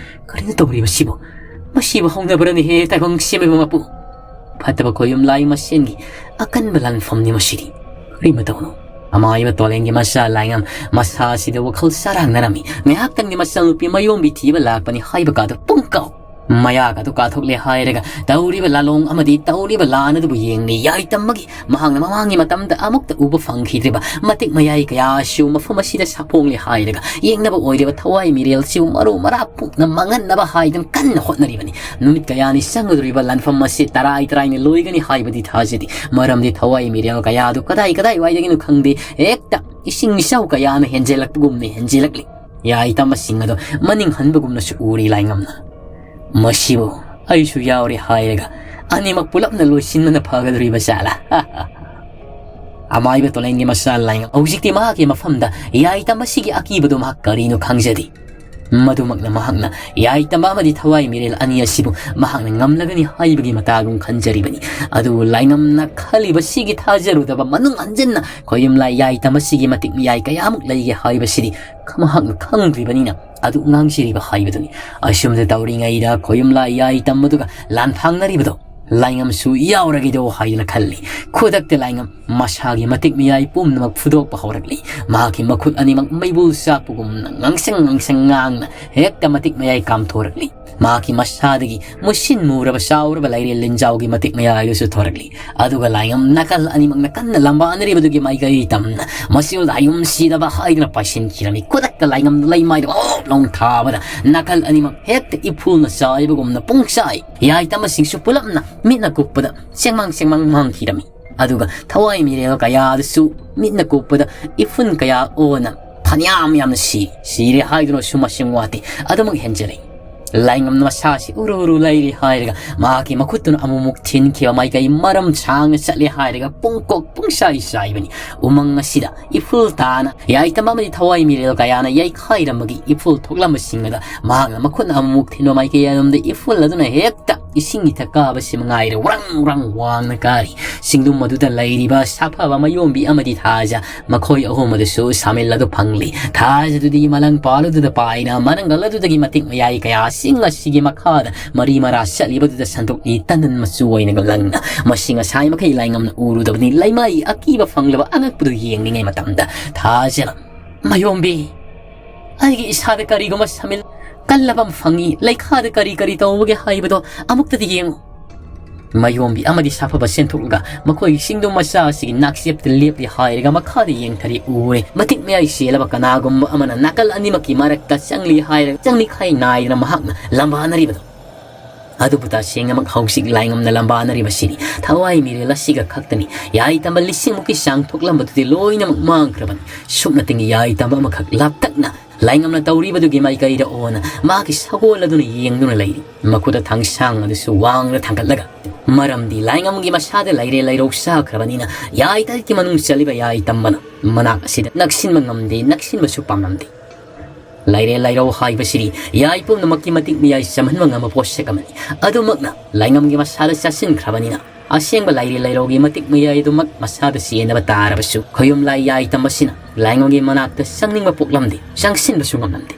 ꯀꯔꯤꯅꯣ ꯇꯧꯔꯤꯕꯁꯤꯕꯨ? ꯃꯁꯤꯕꯨ ꯍꯧꯅꯕ꯭ꯔꯅꯦꯍꯦ, ꯇꯥꯏꯕꯪ ꯁꯦꯝꯕꯤꯕ ꯃꯄꯨ? ꯐꯠꯇꯕ ꯈꯣꯌꯨꯝ ꯂꯥꯏ ꯃꯁꯦꯟꯒꯤ ꯑꯀꯟꯕ ꯂꯥꯟꯐꯝꯅꯤ ꯃꯁꯤꯗꯤ꯫ ꯀꯔꯤ ꯃꯇꯧꯅꯣ? ꯑꯃꯥꯏꯕ ꯇꯣꯂꯦꯟꯒꯤ ꯃꯆꯥ ꯂꯥꯏꯉꯝ ꯃꯁꯥ ꯑꯁꯤꯗ ꯋꯥꯈꯜ ꯆꯔꯥꯡꯅꯔꯝꯃꯤ꯫ ꯉꯥꯏꯍꯥꯛꯇꯪꯗꯤ ꯃꯆꯥꯅꯨꯄꯤ ꯃꯌꯣꯝꯕꯤ ꯊꯤꯕ ꯂꯥꯛꯄꯅꯤ ꯍꯥꯏꯕ ꯀꯥꯗꯨ ꯄꯨꯡ ꯀꯥꯎ꯫ ꯃꯌꯥꯒ ꯑꯗꯨ ꯀꯥꯊꯣꯛꯂꯦ ꯍꯥꯏꯔꯒ ꯇꯧꯔꯤꯕ ꯂꯥꯂꯣꯡ ꯑꯃꯗꯤ ꯇꯧꯔꯤꯕ ꯂꯥꯟ ꯑꯗꯨꯕꯨ ꯌꯦꯡꯂꯤ꯫ ꯌꯥꯏꯇꯝꯕꯒꯤ ꯃꯍꯥꯛꯅ ꯃꯃꯥꯡꯒꯤ ꯃꯇꯝꯗ ꯑꯃꯨꯛꯇ ꯎꯕ ꯐꯪꯈꯤꯗ꯭ꯔꯤꯕ ꯃꯇꯤꯛ ꯃꯌꯥꯏ ꯀꯌꯥꯁꯨ ꯃꯐꯝ ꯑꯁꯤꯗ ꯁꯥꯐꯣꯡꯂꯦ ꯍꯥꯏꯔꯒ ꯌꯦꯡꯅꯕ ꯑꯣꯏꯔꯤꯕ ꯊꯋꯥꯏ ꯃꯤꯔꯦꯜꯁꯤꯕꯨ ꯃꯔꯨ ꯃꯔꯥ ꯄꯨꯛꯅ ꯃꯥꯡꯍꯟꯅꯕ ꯍꯥꯏꯗꯨꯅ ꯀꯟꯅ ꯍꯣꯠꯅꯔꯤꯕꯅꯤ꯫ ꯅꯨꯃꯤꯠ ꯀꯌꯥꯅꯤ ꯆꯪꯒꯗꯧꯔꯤꯕ ꯂꯥꯟꯐꯝ ꯑꯁꯤ ꯇꯔꯥꯏ ꯇꯔꯥꯏꯅ ꯂꯣꯏꯒꯅꯤ ꯍꯥꯏꯕꯗꯤ ꯊꯥꯖꯗꯦ꯫ ꯃꯔꯝꯗꯤ ꯊꯋꯥꯏ ꯃꯤꯔꯦꯜ ꯀꯌꯥꯗꯨ ꯀꯗꯥꯏ ꯀꯗꯥꯏꯋꯥꯏꯗꯒꯤꯅꯣ ꯈꯪꯗꯦ, ꯍꯦꯛꯇ ꯏꯁꯤꯡ ꯏꯆꯥꯎ ꯀꯌꯥꯅ ꯍꯦꯟꯖꯦꯜꯂꯛꯄꯒꯨꯝꯅ ꯍꯦꯟꯖꯦꯜꯂꯛꯂꯤ꯫ ꯌꯥꯏꯇꯝꯕꯁꯤꯡ ꯑꯗꯨ ꯃꯅꯤꯡ ꯍꯟꯕꯒꯨꯝꯅꯁꯨ ꯎꯔꯤ ꯂꯥꯏꯉꯝꯅ꯫ "ꯃꯁꯤꯕꯨ ꯑꯩꯁꯨ ꯌꯥꯎꯔꯦ ꯍꯥꯏꯔꯒ ꯑꯅꯤꯃꯛ ꯄꯨꯂꯞꯅ ꯂꯣꯏꯁꯤꯟꯕꯅ ꯐꯒꯗꯧꯔꯤꯕ ꯖꯥꯠꯂꯥ?" ꯑꯃꯥꯏꯕ ꯇꯣꯂꯦꯟꯒꯤ ꯃꯆꯥ ꯂꯥꯏꯉꯝ ꯍꯧꯖꯤꯛꯇꯤ ꯃꯍꯥꯛꯀꯤ ꯃꯐꯝꯗ ꯌꯥꯏꯇꯝꯕꯁꯤꯒꯤ ꯑꯀꯤꯕꯗꯨ ꯃꯍꯥꯛ ꯀꯔꯤꯅꯣ ꯈꯪꯖꯗꯦ꯫ ꯃꯗꯨꯃꯛꯅ ꯃꯍꯥꯛꯅ ꯌꯥꯏꯇꯝꯕ ꯑꯃꯗꯤ ꯊꯋꯥꯏ ꯃꯤꯔꯦꯜ ꯑꯅꯤ ꯑꯁꯤꯕꯨ ꯃꯍꯥꯛꯅ ꯉꯝꯂꯒꯅꯤ ꯍꯥꯏꯕꯒꯤ ꯃꯇꯥꯒꯨꯝ ꯈꯟꯖꯔꯤꯕꯅꯤ꯫ ꯑꯗꯨꯕꯨ ꯂꯥꯏꯉꯝꯅ ꯈꯜꯂꯤꯕꯁꯤꯒꯤ ꯊꯥꯖꯔꯨꯗꯕ ꯃꯅꯨꯡ ꯍꯟꯖꯟꯅ ꯈꯣꯌꯨꯝꯂꯥꯏ ꯌꯥꯏꯇꯝꯕꯁꯤꯒꯤ ꯃꯇꯤꯛ ꯃꯌꯥꯏ ꯀꯌꯥꯃꯨꯛ ꯂꯩꯒꯦ ꯍꯥꯏꯕꯁꯤꯗꯤ ꯃꯍꯥꯛꯅ ꯈꯪꯗ꯭ꯔꯤꯕꯅꯤꯅ ꯑꯗꯨ ꯉꯥꯡꯖꯔꯤꯕ ꯍꯥꯏꯕꯗꯨꯅꯤ꯫ ꯑꯁꯨꯝꯅ ꯇꯧꯔꯤꯉꯩꯗ ꯈꯣꯌꯨꯝꯂꯥꯏ ꯌꯥꯏꯇꯝꯕꯗꯨꯒ ꯂꯥꯟꯐꯥꯡꯅꯔꯤꯕꯗꯣ ꯂꯥꯏꯉꯝꯁꯨ ꯌꯥꯎꯔꯒꯦꯗꯣ ꯍꯥꯏꯗꯨꯅ ꯈꯜꯂꯤ꯫ ꯈꯨꯗꯛꯇ ꯂꯥꯏꯉꯝ ꯃꯁꯥꯒꯤ ꯃꯇꯤꯛ ꯃꯌꯥꯏ ꯄꯨꯝꯅꯃꯛ ꯐꯨꯗꯣꯛꯄ ꯍꯧꯔꯛꯂꯤ꯫ ꯃꯍꯥꯛꯀꯤ ꯃꯈꯨꯠ ꯑꯅꯤꯃꯛ ꯃꯩꯕꯨꯜ ꯆꯥꯛꯄꯒꯨꯝꯅ ꯉꯥꯡꯁꯪ ꯉꯥꯡꯁꯪ ꯉꯥꯡꯅ ꯍꯦꯛꯇ ꯃꯇꯤꯛ ꯃꯌꯥꯏ ꯀꯥꯝꯊꯣꯔꯛꯂꯤ꯫ ꯃꯍꯥꯛꯀꯤ ꯃꯁꯥꯗꯒꯤ ꯃꯨꯁꯤꯟ ꯃꯨꯔꯕ ꯆꯥꯎꯔꯕ ꯂꯥꯏꯔꯦꯜ ꯂꯤꯟꯖꯥꯎꯒꯤ ꯃꯇꯤꯛ ꯃꯌꯥꯏꯗꯨꯁꯨ ꯊꯣꯔꯛꯂꯤ꯫ ꯑꯗꯨꯒ ꯂꯥꯏꯉꯝ ꯅꯥꯀꯜ ꯑꯅꯤꯃꯛꯅ ꯀꯟꯅ ꯂꯝꯕꯥꯅꯔꯤꯕꯗꯨꯒꯤ ꯃꯥꯏꯀꯩ ꯇꯝꯅ ꯃꯁꯤꯕꯨ ꯂꯥꯏꯉꯝ ꯁꯤꯗꯕ ꯍꯥꯏꯗꯨꯅ ꯄꯥꯏꯁꯤꯟꯈꯤꯔꯝꯃꯤ꯫ ꯈꯨꯗꯛꯇ ꯂꯥꯏꯉꯝ ꯂꯩꯃꯥꯏꯗ ꯍꯣꯞ ꯂꯥꯎꯅ ꯊꯥꯕꯗ ꯅꯥꯀꯜ ꯑꯅꯤꯃꯛ ꯍꯦꯛꯇ ꯏꯐꯨꯜꯅ ꯆꯥꯏꯕꯒꯨꯝꯅ ꯄꯨꯡꯆꯥꯏ꯫ ꯌꯥꯏꯇꯝꯕꯁꯤꯡꯁꯨ ꯄꯨꯂꯞꯅ ꯃꯤꯠꯅ ꯀꯨꯞꯄꯗ ꯆꯦꯡꯃꯥꯡ ꯆꯦꯡꯃꯥꯡ ꯃꯥꯡꯈꯤꯔꯝꯃꯤ꯫ ꯑꯗꯨꯒ ꯊꯋꯥꯏ ꯃꯤꯔꯦꯜ ꯀꯌꯥꯗꯁꯨ ꯃꯤꯠꯅ ꯀꯨꯞꯄꯗ ꯏꯐꯨꯟ ꯀꯌꯥ ꯑꯣꯟꯅ ꯐꯅꯌꯥꯝ ꯌꯥꯝꯅ ꯁꯤ ꯁꯤꯔꯦ ꯍꯥꯏꯗꯨꯅꯁꯨ ꯃꯁꯤꯡ ꯋꯥꯠꯇꯦ꯫ ꯑꯗꯨꯃꯛ ꯍꯦꯟꯖꯔꯦ꯫ ꯂꯥꯏꯉꯝꯅ ꯃꯁꯥꯁꯤ ꯎꯔꯨ ꯎꯔꯨ ꯂꯩꯔꯤ ꯍꯥꯏꯔꯒ ꯃꯍꯥꯛꯀꯤ ꯃꯈꯨꯠꯇꯨꯅ ꯑꯃꯨꯛꯃꯨꯛ ꯊꯤꯟꯈꯤꯕ ꯃꯥꯏꯀꯩ ꯃꯔꯝ ꯁꯥꯡꯅ ꯆꯠꯂꯦ ꯍꯥꯏꯔꯒ ꯄꯨꯡꯀꯣꯛ ꯄꯨꯡꯆꯥꯏ ꯆꯥꯏꯕꯅꯤ꯫ ꯎꯃꯪ ꯑꯁꯤꯗ ꯏꯐꯨꯜ ꯇꯥꯅ ꯌꯥꯏꯇꯝꯕ ꯑꯃꯗꯤ ꯊꯋꯥꯏ ꯃꯤꯔꯦꯜ ꯀꯌꯥꯅ ꯌꯩꯈꯥꯏꯔꯝꯕꯒꯤ ꯏꯐꯨꯜ ꯊꯣꯛꯂꯝꯕꯁꯤꯡ ꯑꯗ ꯃꯍꯥꯛꯅ ꯃꯈꯨꯠꯅ ꯑꯃꯨꯛꯃꯨꯛ ꯊꯤꯟꯕ ꯃꯥꯏꯀꯩ ꯑꯗꯣꯝꯗ ꯏꯐꯨꯜ ꯑꯗꯨꯅ ꯍꯦꯛꯇ ꯏꯁꯤꯡ ꯏꯊꯛ ꯀꯥꯕꯁꯤ ꯃꯉꯥꯏꯔꯦ ꯋ꯭ꯔꯪ ꯋ꯭ꯔꯪ ꯋꯥꯡꯅ ꯀꯥꯔꯤ꯫ ꯆꯤꯡꯗꯨꯝ ꯑꯗꯨꯗ ꯂꯩꯔꯤꯕ ꯁꯥꯐꯕ ꯃꯌꯣꯝꯕꯤ ꯑꯃꯗꯤ ꯊꯥꯖ ꯃꯈꯣꯏ ꯑꯍꯨꯝ ꯑꯗꯨꯁꯨ ꯁꯥꯃꯤꯜ ꯑꯗꯨ ꯐꯪꯂꯤ꯫ ꯊꯥꯖꯗꯨꯗꯤ ꯃꯂꯪ ꯄꯥꯜ ꯑꯗꯨꯗ ꯄꯥꯏꯅ ꯃꯔꯪꯒꯜ ꯑꯗꯨꯗꯒꯤ ꯃꯇꯤꯛ ꯃꯌꯥꯏ ꯀꯌꯥꯁꯤꯡ ꯑꯁꯤꯒꯤ ꯃꯈꯥꯗ ꯃꯔꯤ ꯃꯔꯥ ꯆꯠꯂꯤꯕꯗꯨꯗ ꯁꯟꯗꯣꯛꯂꯤ ꯇꯟꯗꯟ ꯃꯆꯨ ꯑꯣꯏꯅꯒ ꯂꯪꯅ꯫ ꯃꯁꯤ ꯉꯁꯥꯏ ꯃꯈꯩ ꯂꯥꯏꯉꯝꯅ ꯎꯔꯨꯗꯕꯅꯤ꯫ ꯂꯩꯃꯥꯏ ꯑꯀꯤꯕ ꯐꯪꯂꯕ ꯑꯉꯛꯄꯗꯨ ꯌꯦꯡꯂꯤꯉꯩ ꯃꯇꯝꯗ ꯊꯥꯖꯅ, "ꯃꯌꯣꯝꯕꯤ, ꯑꯩꯒꯤ ꯏꯁꯥꯗ ꯀꯔꯤꯒꯨꯝꯕ ꯁꯥꯃꯤꯜ ꯀꯜꯂꯕ ꯑꯃ ꯐꯪꯏ꯫ ꯂꯩꯈꯥꯗ ꯀꯔꯤ ꯀꯔꯤ ꯇꯧꯕꯒꯦ ꯍꯥꯏꯕꯗꯣ ꯑꯃꯨꯛꯇꯗꯤ ꯌꯦꯡꯉꯨ꯫ ꯃꯌꯣꯝꯕꯤ ꯑꯃꯗꯤ ꯁꯥꯐꯕ ꯁꯦꯟꯊꯣꯛꯂꯒ ꯃꯈꯣꯏꯒꯤ ꯁꯤꯡꯗꯨꯝ ꯃꯆꯥ ꯑꯁꯤꯒꯤ ꯅꯥꯛꯆꯦꯞꯇ ꯂꯦꯞꯂꯤ ꯍꯥꯏꯔꯒ ꯃꯈꯥꯗ ꯌꯦꯡꯊꯔꯤ ꯎꯔꯦ꯫ ꯃꯇꯤꯛ ꯃꯌꯥꯏ ꯆꯦꯜꯂꯕ ꯀꯅꯥꯒꯨꯝꯕ ꯑꯃꯅ ꯅꯥꯀꯜ ꯑꯅꯤꯃꯛꯀꯤ ꯃꯔꯛꯇ ꯆꯪꯂꯤ ꯍꯥꯏꯔꯒ ꯆꯪꯂꯤꯈꯥꯏ ꯅꯥꯏꯗꯅ ꯃꯍꯥꯛꯅ ꯂꯝꯕꯥꯅꯔꯤꯕꯗꯣ꯫ ꯑꯗꯨꯕꯨ ꯇꯁꯦꯡꯅꯃꯛ ꯍꯧꯖꯤꯛ ꯂꯥꯏꯉꯝꯅ ꯂꯝꯕꯥꯅꯔꯤꯕꯁꯤꯗꯤ ꯊꯋꯥꯏ ꯃꯤꯔꯦꯜ ꯑꯁꯤꯒ ꯈꯛꯇꯅꯤ꯫ ꯌꯥꯏꯇꯝꯕ ꯂꯤꯁꯤꯡꯃꯨꯛꯀꯤ ꯆꯥꯡ ꯊꯣꯛꯂꯝꯕꯗꯨꯗꯤ ꯂꯣꯏꯅꯃꯛ ꯃꯥꯡꯈ꯭ꯔꯕꯅꯤ꯫ ꯁꯨꯞꯅꯇꯪꯒꯤ ꯌꯥꯏꯇꯝꯕ ꯑꯃꯈꯛ ꯂꯥꯞꯇꯛꯅ ꯂꯥꯏꯉꯝꯅ ꯇꯧꯔꯤꯕꯗꯨꯒꯤ ꯃꯥꯏꯀꯩꯗ ꯑꯣꯟꯅ ꯃꯥꯒꯤ ꯁꯒꯣꯜ ꯑꯗꯨꯅ ꯌꯦꯡꯗꯨꯅ ꯂꯩꯔꯤ꯫ ꯃꯈꯨꯠꯇ ꯊꯥꯡꯁꯥꯡ ꯑꯗꯨꯁꯨ ꯋꯥꯡꯅ ꯊꯥꯡꯒꯠꯂꯒ, ꯃꯔꯝꯗꯤ ꯂꯥꯏꯉꯝꯒꯤ ꯃꯁꯥꯗ ꯂꯩꯔꯦ ꯂꯩꯔꯧ ꯆꯥꯈ꯭ꯔꯕꯅꯤꯅ, ꯌꯥꯏꯇꯠꯀꯤ ꯃꯅꯨꯡ ꯆꯠꯂꯤꯕ ꯌꯥꯏꯇꯝꯕꯅ ꯃꯅꯥꯛ ꯑꯁꯤꯗ ꯅꯛꯁꯤꯟꯕ ꯉꯝꯗꯦ, ꯅꯛꯁꯤꯟꯕꯁꯨ ꯄꯥꯝꯂꯝꯗꯦ꯫ ꯂꯩꯔꯦ ꯂꯩꯔꯧ ꯍꯥꯏꯕꯁꯤꯗꯤ ꯌꯥꯏ ꯄꯨꯝꯅꯃꯛꯀꯤ ꯃꯇꯤꯛ ꯃꯌꯥꯏ ꯆꯝꯍꯟꯕ ꯉꯝꯕ ꯄꯣꯠꯁꯛ ꯑꯃꯅꯤ꯫ ꯑꯗꯨꯃꯛꯅ ꯂꯥꯏꯉꯝꯒꯤ ꯃꯁꯥꯗ ꯆꯥꯁꯤꯟꯈ꯭ꯔꯕꯅꯤꯅ, ꯑꯁꯦꯡꯕ ꯂꯩꯔꯦ ꯂꯩꯔꯧꯒꯤ ꯃꯇꯤꯛ ꯃꯌꯥꯏ ꯑꯗꯨꯃꯛ ꯃꯁꯥꯗ ꯆꯦꯟꯅꯕ ꯇꯥꯔꯕꯁꯨ, ꯈꯣꯌꯨꯝ ꯂꯥꯏ ꯌꯥꯏ ꯇꯝꯕꯁꯤꯅ ꯂꯥꯏꯉꯝꯒꯤ ꯃꯅꯥꯛꯇ ꯆꯪꯅꯤꯡꯕ ꯄꯣꯛꯂꯝꯗꯦ, ꯆꯪꯁꯤꯟꯕꯁꯨ ꯉꯝꯂꯝꯗꯦ꯫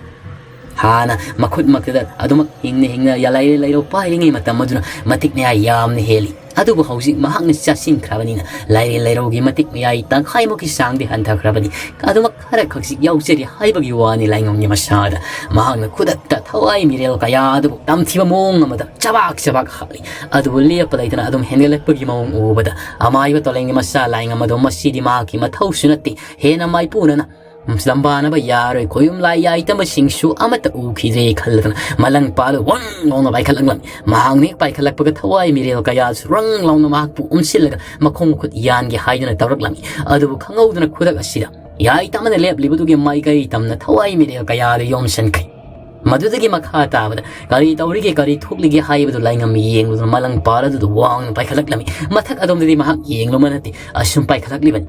ꯍꯥꯟꯅ ꯃꯈꯨꯠꯃꯛꯇꯗ ꯑꯗꯨꯃꯛ ꯍꯤꯡꯅ ꯍꯤꯡꯅ ꯌꯥ-, ꯂꯩꯔꯦ ꯂꯩꯔꯧ ꯄꯥꯏꯔꯤꯉꯩ ꯃꯇꯝ ꯑꯗꯨꯅ ꯃꯇꯤꯛ ꯃꯌꯥꯏ ꯌꯥꯝꯅ ꯍꯦꯜꯂꯤ꯫ ꯑꯗꯨꯕꯨ ꯍꯧꯖꯤꯛ ꯃꯍꯥꯛꯅ ꯆꯥꯁꯤꯟꯈ꯭ꯔꯕꯅꯤꯅ, ꯂꯩꯔꯦ ꯂꯩꯔꯧꯒꯤ ꯃꯇꯤꯛ ꯃꯌꯥꯏ ꯇꯪꯈꯥꯏꯃꯨꯛꯀꯤ ꯆꯥꯡꯗꯤ ꯍꯟꯊꯈ꯭ꯔꯕꯅꯤ꯫ ꯑꯗꯨꯃꯛ ꯈꯔ ꯈꯛꯁꯤ ꯌꯥꯎꯖꯔꯤ ꯍꯥꯏꯕꯒꯤ ꯋꯥꯅꯤ꯫ ꯂꯥꯏꯉꯝꯒꯤ ꯃꯁꯥꯗ ꯃꯍꯥꯛꯅ ꯈꯨꯗꯛꯇ ꯊꯋꯥꯏ ꯃꯤꯔꯦꯜ ꯀꯌꯥ ꯑꯗꯨꯕꯨ ꯇꯝꯊꯤꯕ ꯃꯑꯣꯡ ꯑꯃꯗ ꯆꯕꯥꯛ ꯆꯕꯥꯛ ꯍꯥꯠꯂꯤ꯫ ꯑꯗꯨꯕꯨ ꯂꯦꯞꯄ ꯂꯩꯇꯅ ꯑꯗꯨꯝ ꯍꯦꯟꯒꯠꯂꯛꯄꯒꯤ ꯃꯑꯣꯡ ꯎꯕꯗ, ꯑꯃꯥꯏꯕ ꯇꯣꯂꯦꯟꯒꯤ ꯃꯆꯥ ꯂꯥꯏꯉꯝ ꯑꯗꯣ ꯃꯁꯤꯗꯤ ꯃꯍꯥꯛꯀꯤ ꯃꯊꯧꯁꯨ ꯅꯠꯇꯦ, ꯍꯦꯟꯅ ꯃꯥꯏꯄꯨꯅꯅ ꯂꯝꯕꯥꯅꯕ ꯌꯥꯔꯣꯏ꯫ ꯈꯣꯌꯨꯝ ꯂꯥꯏ ꯌꯥꯏꯇꯝꯕꯁꯤꯡꯁꯨ ꯑꯃꯠꯇ ꯎꯈꯤꯗ꯭ꯔꯦ ꯈꯜꯂꯗꯅ ꯃꯂꯪ ꯄꯥꯜꯂ ꯋꯪ ꯂꯥꯎꯅ ꯄꯥꯏꯈꯠꯂꯛꯂꯝꯃꯤ꯫ ꯃꯍꯥꯛꯅ ꯍꯦꯛ ꯄꯥꯏꯈꯠꯂꯛꯄꯒ ꯊꯋꯥꯏ ꯃꯤꯔꯦꯜ ꯀꯌꯥꯁꯨ ꯔꯪ ꯂꯥꯎꯅ ꯃꯍꯥꯛꯄꯨ ꯎꯝꯁꯤꯜꯂꯒ ꯃꯈꯣꯡ ꯃꯈꯨꯠ ꯌꯥꯟꯒꯦ ꯍꯥꯏꯗꯨꯅ ꯇꯧꯔꯛꯂꯝꯃꯤ꯫ ꯑꯗꯨꯕꯨ ꯈꯪꯍꯧꯗꯅ ꯈꯨꯗꯛ ꯑꯁꯤꯗ ꯌꯥꯏꯇꯝꯕꯅ ꯂꯦꯞꯂꯤꯕꯗꯨꯒꯤ ꯃꯥꯏꯀꯩ ꯇꯝꯅ ꯊꯋꯥꯏ ꯃꯤꯔꯦꯜ ꯀꯌꯥꯗ ꯌꯣꯝꯁꯤꯟꯈ꯭ꯔꯦ꯫ ꯃꯗꯨꯗꯒꯤ ꯃꯈꯥ ꯇꯥꯕꯗ ꯀꯔꯤ ꯇꯧꯔꯤꯒꯦ, ꯀꯔꯤ ꯊꯣꯛꯂꯤꯒꯦ ꯍꯥꯏꯕꯗꯨ ꯂꯥꯏꯉꯝ ꯌꯦꯡꯂꯨꯗꯨꯅ ꯃꯂꯪ ꯄꯥꯜ ꯑꯗꯨꯗ ꯋꯥꯡꯅ ꯄꯥꯏꯈꯠꯂꯛꯂꯝꯃꯤ꯫ ꯃꯊꯛ ꯑꯗꯣꯝꯗꯗꯤ ꯃꯍꯥꯛ ꯌꯦꯡꯂꯨꯕ ꯅꯠꯇꯦ, ꯑꯁꯨꯝ ꯄꯥꯏꯈꯠꯂꯛꯂꯤꯕꯅꯤ꯫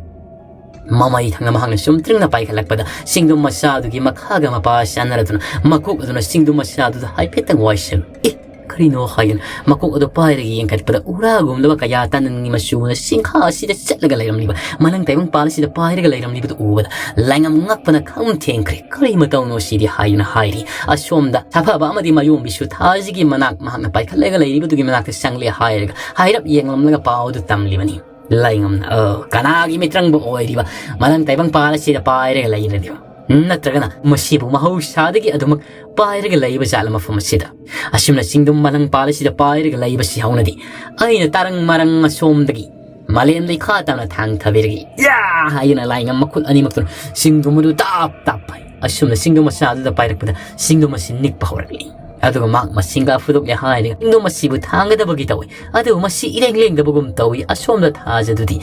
ꯃꯃꯩ ꯊꯪꯅ ꯃꯍꯥꯛꯅ ꯆꯨꯝꯇ꯭ꯔꯤꯡꯅ ꯄꯥꯏꯈꯠꯂꯛꯄꯗ ꯆꯤꯡꯗꯨꯝ ꯃꯆꯥ ꯑꯗꯨꯒꯤ ꯃꯈꯥꯒ ꯃꯄꯥ ꯆꯥꯟꯅꯔꯗꯨꯅ ꯃꯀꯣꯛ ꯑꯗꯨꯅ ꯆꯤꯡꯗꯨꯝ ꯃꯆꯥ ꯑꯗꯨꯗ ꯍꯥꯏꯐꯦꯠꯇꯪ ꯋꯥꯏꯁꯜꯂꯨ꯫ ꯑꯦ, ꯀꯔꯤꯅꯣ ꯍꯥꯏꯗꯨꯅ ꯃꯀꯣꯛ ꯑꯗꯨ ꯄꯥꯏꯔꯒ ꯌꯦꯡꯈꯠꯄꯗ ꯎꯔꯥꯒꯨꯝꯂꯕ ꯀꯌꯥ ꯇꯅꯟꯒꯤ ꯃꯆꯨꯅ ꯆꯤꯡꯈꯥ ꯑꯁꯤꯗ ꯆꯠꯂꯒ ꯂꯩꯔꯝꯂꯤꯕ ꯃꯂꯪ ꯇꯥꯏꯕꯪ ꯄꯥꯜ ꯑꯁꯤꯗ ꯄꯥꯏꯔꯒ ꯂꯩꯔꯝꯂꯤꯕꯗꯨ ꯎꯕꯗ ꯂꯥꯏꯉꯝ ꯉꯛꯄꯅ ꯈꯝ ꯊꯦꯡꯈ꯭ꯔꯦ꯫ "ꯀꯔꯤ ꯃꯇꯧꯅꯣ ꯁꯤꯗꯤ?" ꯍꯥꯏꯗꯨꯅ ꯍꯥꯏꯔꯤ꯫ ꯑꯁꯣꯝꯗ ꯁꯥꯐꯕ ꯑꯃꯗꯤ ꯃꯌꯣꯝꯕꯤꯁꯨ ꯊꯥꯖꯤꯒꯤ ꯃꯅꯥꯛ ꯃꯍꯥꯛꯅ ꯄꯥꯏꯈꯠꯂꯒ ꯂꯩꯔꯤꯕꯗꯨꯒꯤ ꯃꯅꯥꯛꯇ ꯆꯪꯂꯦ ꯍꯥꯏꯔꯒ ꯍꯥꯏꯔꯞ ꯌꯦꯡꯂꯝꯂꯒ ꯄꯥꯎ ꯑꯗꯨ ꯇꯝꯂꯤꯕꯅꯤ꯫ ꯂꯥꯏꯉꯝꯅ, "ꯑ, ꯀꯅꯥꯒꯤ ꯃꯤꯇ꯭ꯔꯪꯕꯨ ꯑꯣꯏꯔꯤꯕ ꯃꯂꯪ ꯇꯥꯏꯕꯪ ꯄꯥꯜ ꯑꯁꯤꯗ ꯄꯥꯏꯔꯒ ꯂꯩꯔꯤꯕ?" ꯅꯠꯇ꯭ꯔꯒꯅ ꯃꯁꯤꯕꯨ ꯃꯍꯧꯁꯥꯗꯒꯤ ꯑꯗꯨꯃꯛ ꯄꯥꯏꯔꯒ ꯂꯩꯕ ꯖꯥꯠꯂ ꯃꯐꯝ ꯑꯁꯤꯗ? ꯑꯁꯨꯝꯅ ꯆꯤꯡꯗꯨꯝ ꯃꯂꯪꯄꯥꯜ ꯑꯁꯤꯗ ꯄꯥꯏꯔꯒ ꯂꯩꯕꯁꯤ ꯍꯧꯅꯗꯤ ꯑꯩꯅ ꯇꯥꯔꯪ ꯃꯔꯪ ꯑꯁꯣꯝꯗꯒꯤ ꯃꯥꯂꯦꯝ ꯂꯩꯈꯥ ꯇꯝꯅ ꯊꯥꯡ ꯊꯥꯕꯤꯔꯒ, "ꯌꯥ!" ꯍꯥꯏꯗꯨꯅ ꯂꯥꯏꯉꯝ ꯃꯈꯨꯠ ꯑꯅꯤꯃꯛꯇꯨꯅ ꯆꯤꯡꯗꯨꯝ ꯑꯗꯨ ꯇꯥꯞ ꯇꯥꯞ ꯄꯥꯏ꯫ ꯑꯁꯨꯝꯅ ꯆꯤꯡꯗꯨꯝ ꯃꯆꯥꯗꯨꯗ ꯄꯥꯏꯔꯛꯄꯗ ꯆꯤꯡꯗꯨꯝ ꯑꯁꯤ ꯅꯤꯛꯄ ꯍꯧꯔꯛꯂꯤ꯫ ꯑꯗꯨꯒ ꯃꯍꯥꯛ ꯃꯁꯤꯡꯒ ꯐꯨꯗꯣꯛꯂꯦ ꯍꯥꯏꯔꯒ ꯆꯤꯡꯗꯨꯝ ꯑꯁꯤꯕꯨ ꯊꯥꯡꯒꯗꯕꯒꯤ ꯇꯧꯏ꯫ ꯑꯗꯨꯕꯨ ꯃꯁꯤ ꯏꯔꯦꯡ ꯂꯦꯡꯗꯕꯒꯨꯝ ꯇꯧꯏ꯫ ꯑꯁꯣꯝꯗ ꯊꯥꯖꯗꯨꯗꯤ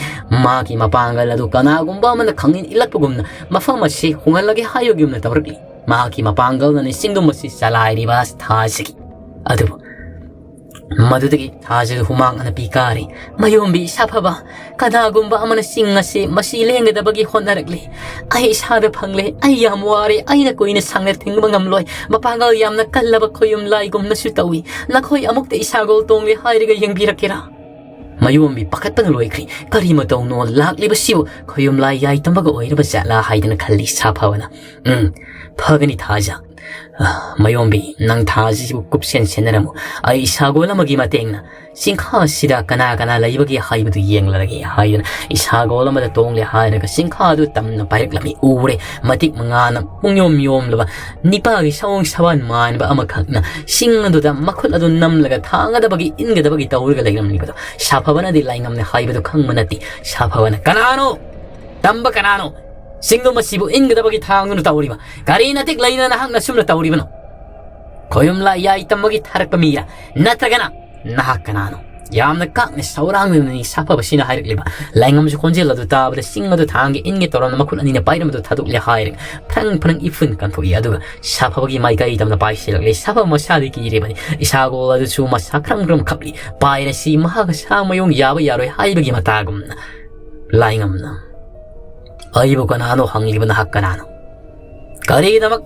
ꯃꯥꯒꯤ ꯃꯄꯥꯡꯒꯜ ꯑꯗꯨ ꯀꯅꯥꯒꯨꯝꯕ ꯑꯃꯅ ꯈꯪꯏꯟ ꯏꯜꯂꯛꯄꯒꯨꯝꯅ ꯃꯐꯝ ꯑꯁꯤ ꯍꯣꯡꯍꯜꯂꯒꯦ ꯍꯥꯏꯕꯒꯨꯝꯅ ꯇꯧꯔꯛꯂꯤ꯫ ꯃꯍꯥꯛꯀꯤ ꯃꯄꯥꯡꯒꯜꯅꯅꯤ ꯆꯤꯡꯗꯨꯝ ꯑꯁꯤ ꯆꯂꯥꯏꯔꯤꯕ ꯊꯥꯖꯒꯤ꯫ ꯑꯗꯨꯕꯨ ꯃꯗꯨꯗꯒꯤ ꯊꯥꯖꯗꯨ ꯍꯨꯃꯥꯡ ꯑꯅꯞꯄꯤ ꯀꯥꯔꯤ꯫ "ꯃꯌꯣꯝꯕꯤ ꯁꯥꯐꯕ, ꯀꯅꯥꯒꯨꯝꯕ ꯑꯃꯅ ꯆꯤꯡ ꯑꯁꯤ ꯃꯁꯤ ꯂꯦꯡꯒꯗꯕꯒꯤ ꯍꯣꯠꯅꯔꯛꯂꯤ꯫ ꯑꯩ ꯏꯁꯥꯗ ꯐꯪꯂꯦ꯫ ꯑꯩ ꯌꯥꯝ ꯋꯥꯔꯦ꯫ ꯑꯩꯅ ꯀꯨꯏꯅ ꯁꯥꯡꯅ ꯊꯦꯡꯕ ꯉꯝꯂꯣꯏ꯫ ꯃꯄꯥꯡꯒꯜ ꯌꯥꯝꯅ ꯀꯜꯂꯕ ꯈꯣꯌꯨꯝ ꯂꯥꯏꯒꯨꯝꯅꯁꯨ ꯇꯧꯏ꯫ ꯅꯈꯣꯏ ꯑꯃꯨꯛꯇ ꯏꯁꯥꯒꯣꯜ ꯇꯣꯡꯂꯦ ꯍꯥꯏꯔꯒ ꯌꯦꯡꯕꯤꯔꯛꯀꯦꯔꯥ?" ꯃꯌꯣꯝꯕꯤ ꯄꯥꯈꯠꯄꯅ ꯂꯣꯏꯈ꯭ꯔꯤ꯫ "ꯀꯔꯤ ꯃꯇꯧꯅꯣ ꯂꯥꯛꯂꯤꯕꯁꯤꯕꯨ? ꯈꯣꯌꯨꯝ ꯂꯥꯏ ꯌꯥꯏ ꯇꯝꯕꯒ ꯑꯣꯏꯔꯕ ꯖꯥꯠꯂꯥ?" ꯍꯥꯏꯗꯅ ꯈꯜꯂꯤ ꯁꯥꯐꯕꯅ꯫ "ꯎꯝ, ꯐꯒꯅꯤ ꯊꯥꯖ꯫ ꯑ, ꯃꯌꯣꯝꯕꯤ, ꯅꯪ ꯊꯥꯖꯤꯕꯨ ꯀꯨꯞꯁꯦꯟ ꯁꯦꯟꯅꯔꯝꯃꯨ꯫ ꯑꯩ ꯏꯁꯥꯒꯣꯜ ꯑꯃꯒꯤ ꯃꯇꯦꯡꯅ ꯆꯤꯡꯈꯥ ꯑꯁꯤꯗ ꯀꯅꯥ ꯀꯅꯥ ꯂꯩꯕꯒꯦ ꯍꯥꯏꯕꯗꯨ ꯌꯦꯡꯂꯔꯒꯦ" ꯍꯥꯏꯗꯨꯅ ꯏꯁꯥꯒꯣꯜ ꯑꯃꯗ ꯇꯣꯡꯂꯦ ꯍꯥꯏꯔꯒ ꯆꯤꯡꯈꯥ ꯑꯗꯨ ꯇꯝꯅ ꯄꯥꯏꯔꯛꯂꯝꯃꯤ꯫ ꯎꯔꯦ, ꯃꯇꯤꯛ ꯃꯉꯥꯅ ꯄꯨꯡꯌꯣꯝ ꯌꯣꯝꯂꯕ ꯅꯤꯄꯥꯒꯤ ꯁꯑꯣꯡ ꯁꯕꯥꯟ ꯃꯥꯟꯕ ꯑꯃꯈꯛꯅ ꯆꯤꯡ ꯑꯗꯨꯗ ꯃꯈꯨꯠ ꯑꯗꯨ ꯅꯝꯂꯒ ꯊꯥꯡꯒꯗꯕꯒꯤ ꯏꯟꯒꯗꯕꯒꯤ ꯇꯧꯔꯒ ꯂꯩꯔꯝꯂꯤꯕꯗꯣ ꯁꯥꯐꯕꯅꯗꯤ ꯂꯥꯏꯉꯝꯅꯦ ꯍꯥꯏꯕꯗꯨ ꯈꯪꯕ ꯅꯠꯇꯦ꯫ ꯁꯥꯐꯕꯅ, "ꯀꯅꯥꯅꯣ? ꯇꯝꯕ ꯀꯅꯥꯅꯣ? ꯆꯤꯡꯗꯨꯝ ꯑꯁꯤꯕꯨ ꯏꯟꯒꯗꯕꯒꯤ ꯊꯥꯡꯗꯨꯅ ꯇꯧꯔꯤꯕ? ꯀꯔꯤ ꯅꯇꯤꯛ ꯂꯩꯗꯅ ꯅꯍꯥꯛꯅ ꯁꯨꯝꯅ ꯇꯧꯔꯤꯕꯅꯣ? ꯈꯣꯌꯨꯝ ꯂꯥꯏ ꯌꯥꯏ ꯇꯝꯕꯒꯤ ꯊꯥꯔꯛꯄ ꯃꯤꯔꯥ? ꯅꯠꯇ꯭ꯔꯒꯅ ꯅꯍꯥꯛ ꯀꯅꯥꯅꯣ?" ꯌꯥꯝꯅ ꯀꯥꯛꯅ ꯁꯧꯔꯥꯡꯗꯨꯅꯅꯤ ꯁꯥꯐꯕꯁꯤꯅ ꯍꯥꯏꯔꯛꯂꯤꯕ꯫ ꯂꯥꯏꯉꯝꯁꯨ ꯈꯣꯟꯖꯦꯜ ꯑꯗꯨ ꯇꯥꯕꯗ ꯆꯤꯡ ꯑꯗꯨ ꯊꯥꯡꯒꯦ ꯏꯟꯒꯦ ꯇꯧꯔꯝꯅ ꯃꯈꯨꯠ ꯑꯅꯤꯅ ꯄꯥꯏꯔꯝꯕꯗꯨ ꯊꯥꯗꯣꯛꯂꯦ ꯍꯥꯏꯔꯒ ꯐ꯭ꯔꯪ ꯐ꯭ꯔꯪ ꯏꯐꯨꯟ ꯀꯟꯊꯣꯛꯏ꯫ ꯑꯗꯨꯒ ꯁꯥꯐꯕꯒꯤ ꯃꯥꯏꯀꯩ ꯇꯝꯅ ꯄꯥꯏꯁꯤꯜꯂꯛꯂꯦ꯫ ꯁꯥꯐꯕ ꯃꯁꯥꯗꯤ ꯀꯤꯔꯤꯕꯅꯤ꯫ ꯏꯁꯥꯒꯣꯜ ꯑꯗꯨꯁꯨ ꯃꯁꯥ ꯈ꯭ꯔꯪ ꯈ꯭ꯔꯪ ꯈꯞꯂꯤ꯫ ꯄꯥꯏꯔꯁꯤ ꯃꯍꯥꯛꯀ ꯁꯥ ꯃꯌꯣꯡ ꯌꯥꯕ ꯌꯥꯔꯣꯏ ꯍꯥꯏꯕꯒꯤ ꯃꯇꯥꯒꯨꯝꯅ꯫ ꯂꯥꯏꯉꯝꯅ, "ꯑꯩꯕꯨ ꯀꯅꯥꯅꯣ ꯍꯪꯂꯤꯕ ꯅꯍꯥꯛ ꯀꯅꯥꯅꯣ?" ꯀꯔꯤꯒꯤꯗꯃꯛ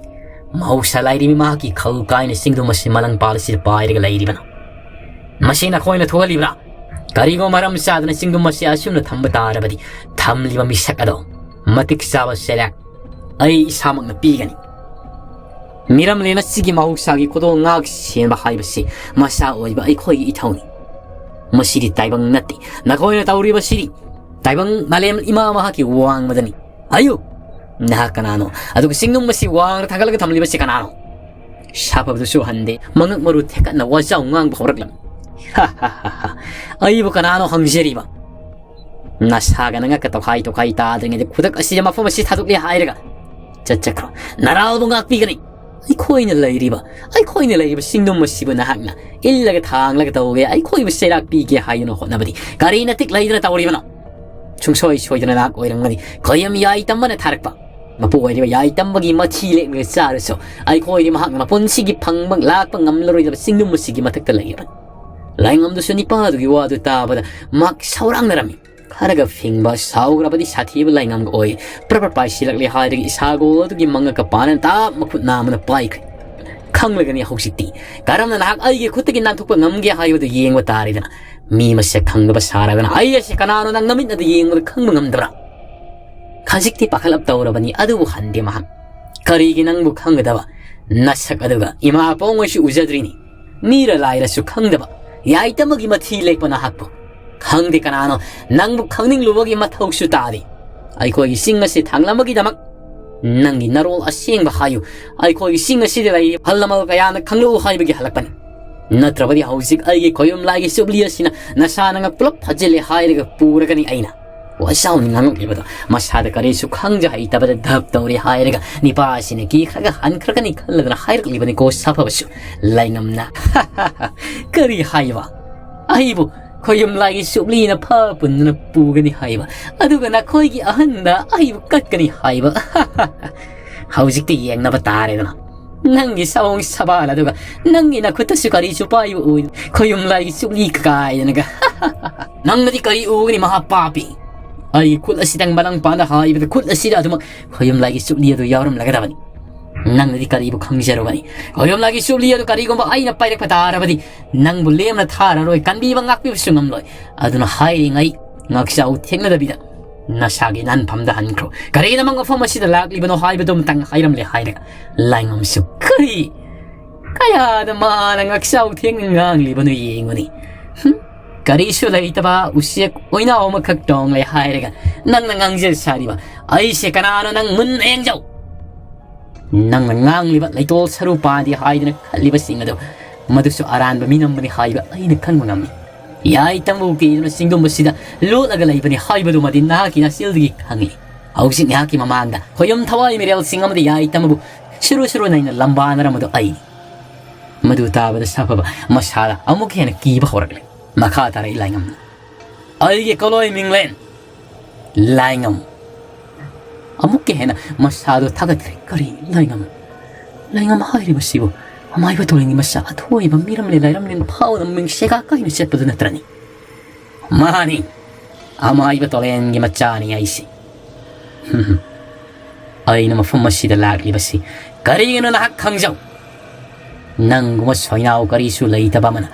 ꯃꯍꯧꯁꯥ ꯂꯥꯏꯔꯤꯃꯤ ꯃꯍꯥꯛꯀꯤ ꯈꯜ ꯀꯥꯏꯅ ꯆꯤꯡꯗꯨꯝ ꯑꯁꯤ ꯃꯂꯪ ꯄꯥꯜ ꯑꯁꯤꯗ ꯄꯥꯏꯔꯒ ꯂꯩꯔꯤꯕꯅꯣ? ꯃꯁꯤ ꯅꯈꯣꯏꯅ ꯊꯣꯛꯍꯜꯂꯤꯕ꯭ꯔꯥ? ꯀꯔꯤꯒꯨꯝꯕ ꯃꯔꯝ ꯆꯥꯗꯅ ꯆꯤꯡꯗꯨꯝ ꯑꯁꯤ ꯑꯁꯨꯝꯅ ꯊꯝꯕ ꯇꯥꯔꯕꯗꯤ ꯊꯝꯂꯤꯕ ꯃꯤꯁꯛ ꯑꯗꯣ ꯃꯇꯤꯛ ꯆꯥꯕ ꯆꯩꯔꯥꯛ ꯑꯩ ꯏꯁꯥꯃꯛꯅ ꯄꯤꯒꯅꯤ꯫ ꯃꯤꯔꯝꯂꯦꯟ ꯑꯁꯤꯒꯤ ꯃꯍꯧꯁꯥꯒꯤ ꯈꯨꯗꯣꯜ ꯉꯥꯛ ꯁꯦꯟꯕ ꯍꯥꯏꯕꯁꯤ ꯃꯆꯥ ꯑꯣꯏꯕ ꯑꯩꯈꯣꯏꯒꯤ ꯏꯊꯧꯅꯤ꯫ ꯃꯁꯤꯗꯤ ꯇꯥꯏꯕꯪ ꯅꯠꯇꯦ꯫ ꯅꯈꯣꯏꯅ ꯇꯧꯔꯤꯕꯁꯤꯗꯤ ꯇꯥꯏꯕꯪ ꯃꯥꯂꯦꯝ ꯏꯃꯥ ꯃꯍꯥꯛꯀꯤ ꯋꯥꯡꯃꯗꯅꯤ꯫ ꯑꯌꯨ! "ꯅꯍꯥꯛ ꯀꯅꯥꯅꯣ? ꯑꯗꯨꯒ ꯆꯤꯡꯅꯨꯡ ꯑꯁꯤ ꯋꯥꯡꯅ ꯊꯥꯡꯒꯠꯂꯒ ꯊꯝꯂꯤꯕꯁꯤ ꯀꯅꯥꯅꯣ?" ꯁꯥꯐꯕꯗꯨꯁꯨ ꯍꯟꯗꯦ꯫ ꯃꯉꯛ ꯃꯔꯨ ꯊꯦꯛꯀꯠꯅ ꯋꯥꯖꯥꯎ ꯉꯥꯡꯕ ꯍꯧꯔꯛꯂꯝꯃꯤ꯫ "ꯍꯥ, ꯍꯥ, ꯍꯥ, ꯍꯥ꯫ ꯑꯩꯕꯨ ꯀꯅꯥꯅꯣ ꯍꯪꯖꯔꯤꯕ? ꯅꯁꯥꯒ ꯅꯉꯛꯀ ꯇꯣꯈꯥꯏ ꯇꯣꯈꯥꯏ ꯇꯥꯗ꯭ꯔꯤꯉꯩꯗ ꯈꯨꯗꯛ ꯑꯁꯤꯗ ꯃꯐꯝ ꯑꯁꯤ ꯊꯥꯗꯣꯛꯂꯦ ꯍꯥꯏꯔꯒ ꯆꯠꯆꯈ꯭ꯔꯣ꯫ ꯅꯔꯥꯜꯕꯨ ꯉꯥꯛꯄꯤꯒꯅꯤ꯫ ꯑꯩꯈꯣꯏꯅ ꯂꯩꯔꯤꯕ, ꯑꯩꯈꯣꯏꯅ ꯂꯩꯔꯤꯕ ꯆꯤꯡꯅꯨꯡ ꯑꯁꯤꯕꯨ ꯅꯍꯥꯛꯅ ꯏꯜꯂꯒ ꯊꯥꯡꯂꯒ ꯇꯧꯒꯦ, ꯑꯩꯈꯣꯏꯕꯨ ꯆꯩꯔꯥꯛ ꯄꯤꯒꯦ ꯍꯥꯏꯗꯨꯅ ꯍꯣꯠꯅꯕꯗꯤ ꯀꯔꯤ ꯅꯇꯤꯛ ꯂꯩꯗꯅ ꯇꯧꯔꯤꯕꯅꯣ? ꯁꯨꯡꯁꯣꯏ ꯁꯣꯏꯗꯅ ꯅꯍꯥꯛ ꯑꯣꯏꯔꯝꯒꯅꯤ ꯈꯣꯌꯝ ꯌꯥꯏꯇꯝꯕꯅ ꯊꯥꯔꯛꯄ꯫ ꯃꯄꯨ ꯑꯣꯏꯔꯤꯕ ꯌꯥꯏꯇꯝꯕꯒꯤ ꯃꯊꯤ ꯂꯦꯛꯂꯒ ꯆꯥꯔꯁꯨ, ꯑꯩꯈꯣꯏꯗꯤ ꯃꯍꯥꯛꯅ ꯃꯄꯨꯟꯁꯤꯒꯤ ꯐꯪꯕ ꯂꯥꯛꯄ ꯉꯝꯂꯔꯣꯏꯗꯕ ꯆꯤꯡꯅꯨꯡ ꯑꯁꯤꯒꯤ ꯃꯊꯛꯇ ꯂꯩꯔꯕꯅꯤ꯫ ꯂꯥꯏꯉꯝꯗꯨꯁꯨ ꯅꯤꯄꯥꯗꯨꯒꯤ ꯋꯥꯗꯨ ꯇꯥꯕꯗ ꯃꯍꯥꯛ ꯁꯧꯔꯥꯡꯅꯔꯝꯃꯤ꯫ ꯈꯔꯒ ꯐꯤꯡꯕ, ꯁꯥꯎꯈ꯭ꯔꯕꯗꯤ ꯁꯥꯊꯤꯕ ꯂꯥꯏꯉꯝꯒ ꯑꯣꯏ꯫ ꯄ꯭ꯔꯞ ꯄ꯭ꯔꯞ ꯄꯥꯏꯁꯤꯜꯂꯛꯂꯦ ꯍꯥꯏꯔꯒ ꯏꯁꯥꯒꯣꯜ ꯑꯗꯨꯒꯤ ꯃꯉꯛꯀ ꯄꯥꯅ ꯇꯥꯞ ꯃꯈꯨꯠ ꯅꯥꯝꯃꯅ ꯄꯥꯏꯈ꯭ꯔꯦ꯫ ꯈꯪꯂꯒꯅꯤ ꯍꯧꯖꯤꯛꯇꯤ꯫ ꯀꯔꯝꯅ ꯅꯍꯥꯛ ꯑꯩꯒꯤ ꯈꯨꯠꯇꯒꯤ ꯅꯥꯟꯊꯣꯛꯄ ꯉꯝꯒꯦ ꯍꯥꯏꯕꯗꯨ ꯌꯦꯡꯕ ꯇꯥꯔꯦꯗꯅ꯫ ꯃꯤ ꯃꯁꯛ ꯈꯪꯗꯕ ꯁꯥꯔꯗꯅ ꯑꯩ ꯑꯁꯤ ꯀꯅꯥꯅꯣ ꯅꯪ ꯅꯃꯤꯠꯅꯗꯤ ꯌꯦꯡꯕꯗ ꯈꯪꯕ ꯉꯝꯗꯕ꯭ꯔꯥ? ꯈꯖꯤꯛꯇꯤ ꯄꯥꯈꯠꯂꯞ ꯇꯧꯔꯕꯅꯤ, ꯑꯗꯨꯕꯨ ꯍꯟꯗꯦ ꯃꯍꯥꯛ꯫ ꯀꯔꯤꯒꯤ ꯅꯪꯕꯨ ꯈꯪꯒꯗꯕ? ꯅꯁꯛ ꯑꯗꯨꯒ ꯏꯃꯥ ꯑꯄꯣꯡꯉꯩꯁꯨ ꯎꯖꯗ꯭ꯔꯤꯅꯤ꯫ ꯃꯤꯔ ꯂꯥꯏꯔꯁꯨ ꯈꯪꯗꯕ, ꯌꯥꯏꯇꯃꯒꯤ ꯃꯊꯤ ꯂꯦꯛꯄ ꯅꯍꯥꯛꯄꯨ꯫ ꯈꯪꯗꯦ ꯀꯅꯥꯅꯣ, ꯅꯪꯕꯨ ꯈꯪꯅꯤꯡꯂꯨꯕꯒꯤ ꯃꯊꯧꯁꯨ ꯇꯥꯗꯦ꯫ ꯑꯩꯈꯣꯏꯒꯤ ꯆꯤꯡ ꯑꯁꯤ ꯊꯥꯡꯂꯝꯕꯒꯤꯗꯃꯛ ꯅꯪꯒꯤ ꯅꯔꯣꯜ ꯑꯁꯦꯡꯕ ꯍꯥꯏꯌꯨ꯫ ꯑꯩꯈꯣꯏꯒꯤ ꯆꯤꯡ ꯑꯁꯤꯗ ꯂꯩꯔꯤꯕ ꯑꯍꯜ ꯂꯃꯟ ꯀꯌꯥꯅ ꯈꯪꯂꯨ ꯍꯥꯏꯕꯒꯤ ꯍꯜꯂꯛꯄꯅꯤ꯫ ꯅꯠꯇ꯭ꯔꯕꯗꯤ ꯍꯧꯖꯤꯛ ꯑꯩꯒꯤ ꯈꯣꯌꯨꯝ ꯂꯥꯏꯒꯤ ꯆꯨꯞꯂꯤ ꯑꯁꯤꯅ ꯅꯁꯥ ꯅꯉꯛ ꯄꯨꯂꯞ ꯐꯥꯖꯤꯜꯂꯦ ꯍꯥꯏꯔꯒ ꯄꯨꯔꯒꯅꯤ ꯑꯩꯅ꯫ ꯋꯥꯖꯥꯎꯅ ꯉꯥꯡꯂꯛꯂꯤꯕꯗꯣ ꯃꯁꯥꯗ ꯀꯔꯤꯁꯨ ꯈꯪꯖ ꯍꯩꯇꯕꯗ ꯙꯞ ꯇꯧꯔꯦ ꯍꯥꯏꯔꯒ ꯅꯤꯄꯥ ꯑꯁꯤꯅ ꯀꯤꯈ꯭ꯔꯒ ꯍꯟꯈ꯭ꯔꯒꯅꯤ ꯈꯜꯂꯗꯅ ꯍꯥꯏꯔꯛꯂꯤꯕꯅꯤꯀꯣ ꯁꯥꯐꯕꯁꯨ꯫ ꯂꯥꯏꯉꯝꯅ, "ꯀꯔꯤ ꯍꯥꯏꯕ? ꯑꯩꯕꯨ ꯈꯣꯌꯨꯝ ꯂꯥꯏꯒꯤ ꯆꯨꯞꯂꯤꯅ ꯐꯥ ꯄꯨꯟꯗꯨꯅ ꯄꯨꯒꯅꯤ ꯍꯥꯏꯕ? ꯑꯗꯨꯒ ꯅꯈꯣꯏꯒꯤ ꯑꯍꯟꯗ ꯑꯩꯕꯨ ꯀꯠꯀꯅꯤ ꯍꯥꯏꯕ?" ꯍꯧꯖꯤꯛꯇꯤ ꯌꯦꯡꯅꯕ ꯇꯥꯔꯦꯗꯅ꯫ ꯅꯪꯒꯤ ꯁꯑꯣꯡ ꯁꯕꯥꯜ ꯑꯗꯨꯒ ꯅꯪꯒꯤ ꯅꯈꯨꯠꯇꯁꯨ ꯀꯔꯤꯁꯨ ꯄꯥꯏꯕ ꯎꯏ꯫ ꯈꯣꯌꯨꯝ ꯂꯥꯏꯒꯤ ꯆꯨꯞꯂꯤ ꯀꯥꯏꯗꯅꯒ꯫ ꯅꯪꯅꯗꯤ ꯀꯔꯤ ꯎꯒꯅꯤ, ꯃꯍꯥ ꯄꯥꯄꯤ? ꯑꯩꯒꯤ ꯈꯨꯠ ꯑꯁꯤꯗꯪ ꯃꯅꯪ ꯄꯥꯟꯗ ꯍꯥꯏꯕꯗ ꯈꯨꯠ ꯑꯁꯤꯗ ꯑꯗꯨꯃꯛ ꯈꯣꯌꯨꯝ ꯂꯥꯏꯒꯤ ꯆꯨꯞꯂꯤ ꯑꯗꯨ ꯌꯥꯎꯔꯝꯂꯒꯗꯕꯅꯤ꯫ ꯅꯪꯅꯗꯤ ꯀꯔꯤꯕꯨ ꯈꯪꯖꯔꯨꯒꯅꯤ? ꯈꯣꯌꯨꯝ ꯂꯥꯏꯒꯤ ꯆꯨꯞꯂꯤ ꯑꯗꯨ ꯀꯔꯤꯒꯨꯝꯕ ꯑꯩꯅ ꯄꯥꯏꯔꯛꯄ ꯇꯥꯔꯕꯗꯤ ꯅꯪꯕꯨ ꯂꯦꯝꯅ ꯊꯥꯔꯔꯣꯏ, ꯀꯟꯕꯤꯕ ꯉꯥꯛꯄꯤꯕꯁꯨ ꯉꯝꯂꯣꯏ꯫ ꯑꯗꯨꯅ ꯍꯥꯏꯔꯤꯉꯩ ꯉꯥꯛꯆꯥꯎ ꯊꯦꯛꯅꯗꯕꯤꯗ ꯅꯁꯥꯒꯤ ꯅꯥꯟꯐꯝꯗ ꯍꯟꯈ꯭ꯔꯣ꯫ ꯀꯔꯤꯒꯤꯗꯃꯛ ꯃꯐꯝ ꯑꯁꯤꯗ ꯂꯥꯛꯂꯤꯕꯅꯣ ꯍꯥꯏꯕꯗꯨ ꯑꯃꯇꯪ ꯍꯥꯏꯔꯝꯂꯦ ꯍꯥꯏꯔꯒ ꯂꯥꯏꯉꯝꯁꯨ ꯀꯔꯤ ꯀꯌꯥꯗ ꯃꯥꯅ ꯉꯥꯛꯆꯥꯎ ꯊꯦꯡꯅ ꯉꯥꯡꯂꯤꯕꯅꯣ ꯌꯦꯡꯉꯨꯅꯤ꯫ ꯍꯨꯝ? ꯀꯔꯤꯁꯨ ꯂꯩꯇꯕ ꯎꯆꯦꯛ ꯑꯣꯏꯅꯥꯎ ꯑꯃꯈꯛ ꯇꯣꯡꯂꯦ ꯍꯥꯏꯔꯒ ꯅꯪꯅ ꯉꯥꯡꯖ ꯁꯥꯔꯤꯕ ꯑꯩꯁꯦ ꯀꯅꯥꯅꯣ ꯅꯪ ꯃꯨꯟꯅ ꯌꯦꯡꯖꯧ꯫ ꯅꯪꯅ ꯉꯥꯡꯂꯤꯕ ꯂꯩꯇꯣꯜ ꯁꯔꯨ ꯄꯥꯟꯗꯦ ꯍꯥꯏꯗꯨꯅ ꯈꯜꯂꯤꯕꯁꯤꯡ ꯑꯗꯨ, ꯃꯗꯨꯁꯨ ꯑꯔꯥꯟꯕ ꯃꯤꯅꯝꯕꯅꯤ ꯍꯥꯏꯕ ꯑꯩꯅ ꯈꯪꯕ ꯉꯝꯃꯤ꯫ ꯌꯥꯏꯇꯝꯕꯨ ꯀꯤꯗꯨꯅ ꯆꯤꯡꯗꯨꯝꯕꯁꯤꯗ ꯂꯣꯠꯂꯒ ꯂꯩꯕꯅꯤ ꯍꯥꯏꯕꯗꯨꯃꯗꯤ ꯅꯍꯥꯛꯀꯤ ꯅꯆꯤꯜꯗꯒꯤ ꯈꯪꯏ꯫ ꯍꯧꯖꯤꯛ ꯅꯍꯥꯛꯀꯤ ꯃꯃꯥꯡꯗ ꯈꯣꯌꯨꯝ ꯊꯋꯥꯏ ꯃꯤꯔꯦꯜꯁꯤꯡ ꯑꯃꯗꯤ ꯌꯥꯏꯇꯝꯕꯨ ꯁꯨꯔꯨ ꯁꯨꯔꯨ ꯅꯩꯅ ꯂꯝꯕꯥꯅꯔꯝꯕꯗꯨ ꯑꯩꯅꯤ꯫ ꯃꯗꯨ ꯇꯥꯕꯗ ꯁꯥꯐꯕ ꯃꯁꯥꯗ ꯑꯃꯨꯛ ꯍꯦꯟꯅ ꯀꯤꯕ ꯍꯧꯔꯛꯂꯦ꯫ ꯃꯈꯥ ꯇꯥꯔꯛꯏ ꯂꯥꯏꯉꯝꯅ꯫ ꯑꯩꯒꯤ ꯀꯣꯂꯣꯏ ꯃꯤꯡꯂꯦꯟ ꯂꯥꯏꯉꯝ꯫ ꯑꯃꯨꯛꯀ ꯍꯦꯟꯅ ꯃꯁꯥꯗꯣ ꯊꯥꯒꯠꯈ꯭ꯔꯦ꯫ ꯀꯔꯤ ꯂꯥꯏꯉꯝ? ꯂꯥꯏꯉꯝ ꯍꯥꯏꯔꯤꯕꯁꯤꯕꯨ ꯑꯃꯥꯏꯕ ꯇꯣꯔꯦꯟꯒꯤ ꯃꯆꯥ ꯑꯊꯣꯏꯕ ꯃꯤꯔꯝꯂꯦꯟ ꯂꯥꯏꯔꯝꯂꯦꯟ ꯐꯥꯎꯅ ꯃꯤꯡꯁꯦꯒꯥ ꯀꯥꯏꯅ ꯆꯠꯄꯗꯨ ꯅꯠꯇ꯭ꯔꯅꯤ? ꯃꯥꯅꯤ, ꯑꯃꯥꯏꯕ ꯇꯣꯔꯦꯟꯒꯤ ꯃꯆꯥꯅꯤ ꯑꯩꯁꯦ꯫ ꯑꯩꯅ ꯃꯐꯝ ꯑꯁꯤꯗ ꯂꯥꯛꯂꯤꯕꯁꯤ ꯀꯔꯤꯒꯤꯅꯣ ꯅꯍꯥꯛ ꯈꯪꯖꯧ꯫ ꯅꯪꯒꯨꯝꯕ ꯁꯣꯏꯅꯥꯎ ꯀꯔꯤꯁꯨ ꯂꯩꯇꯕ ꯑꯃꯅ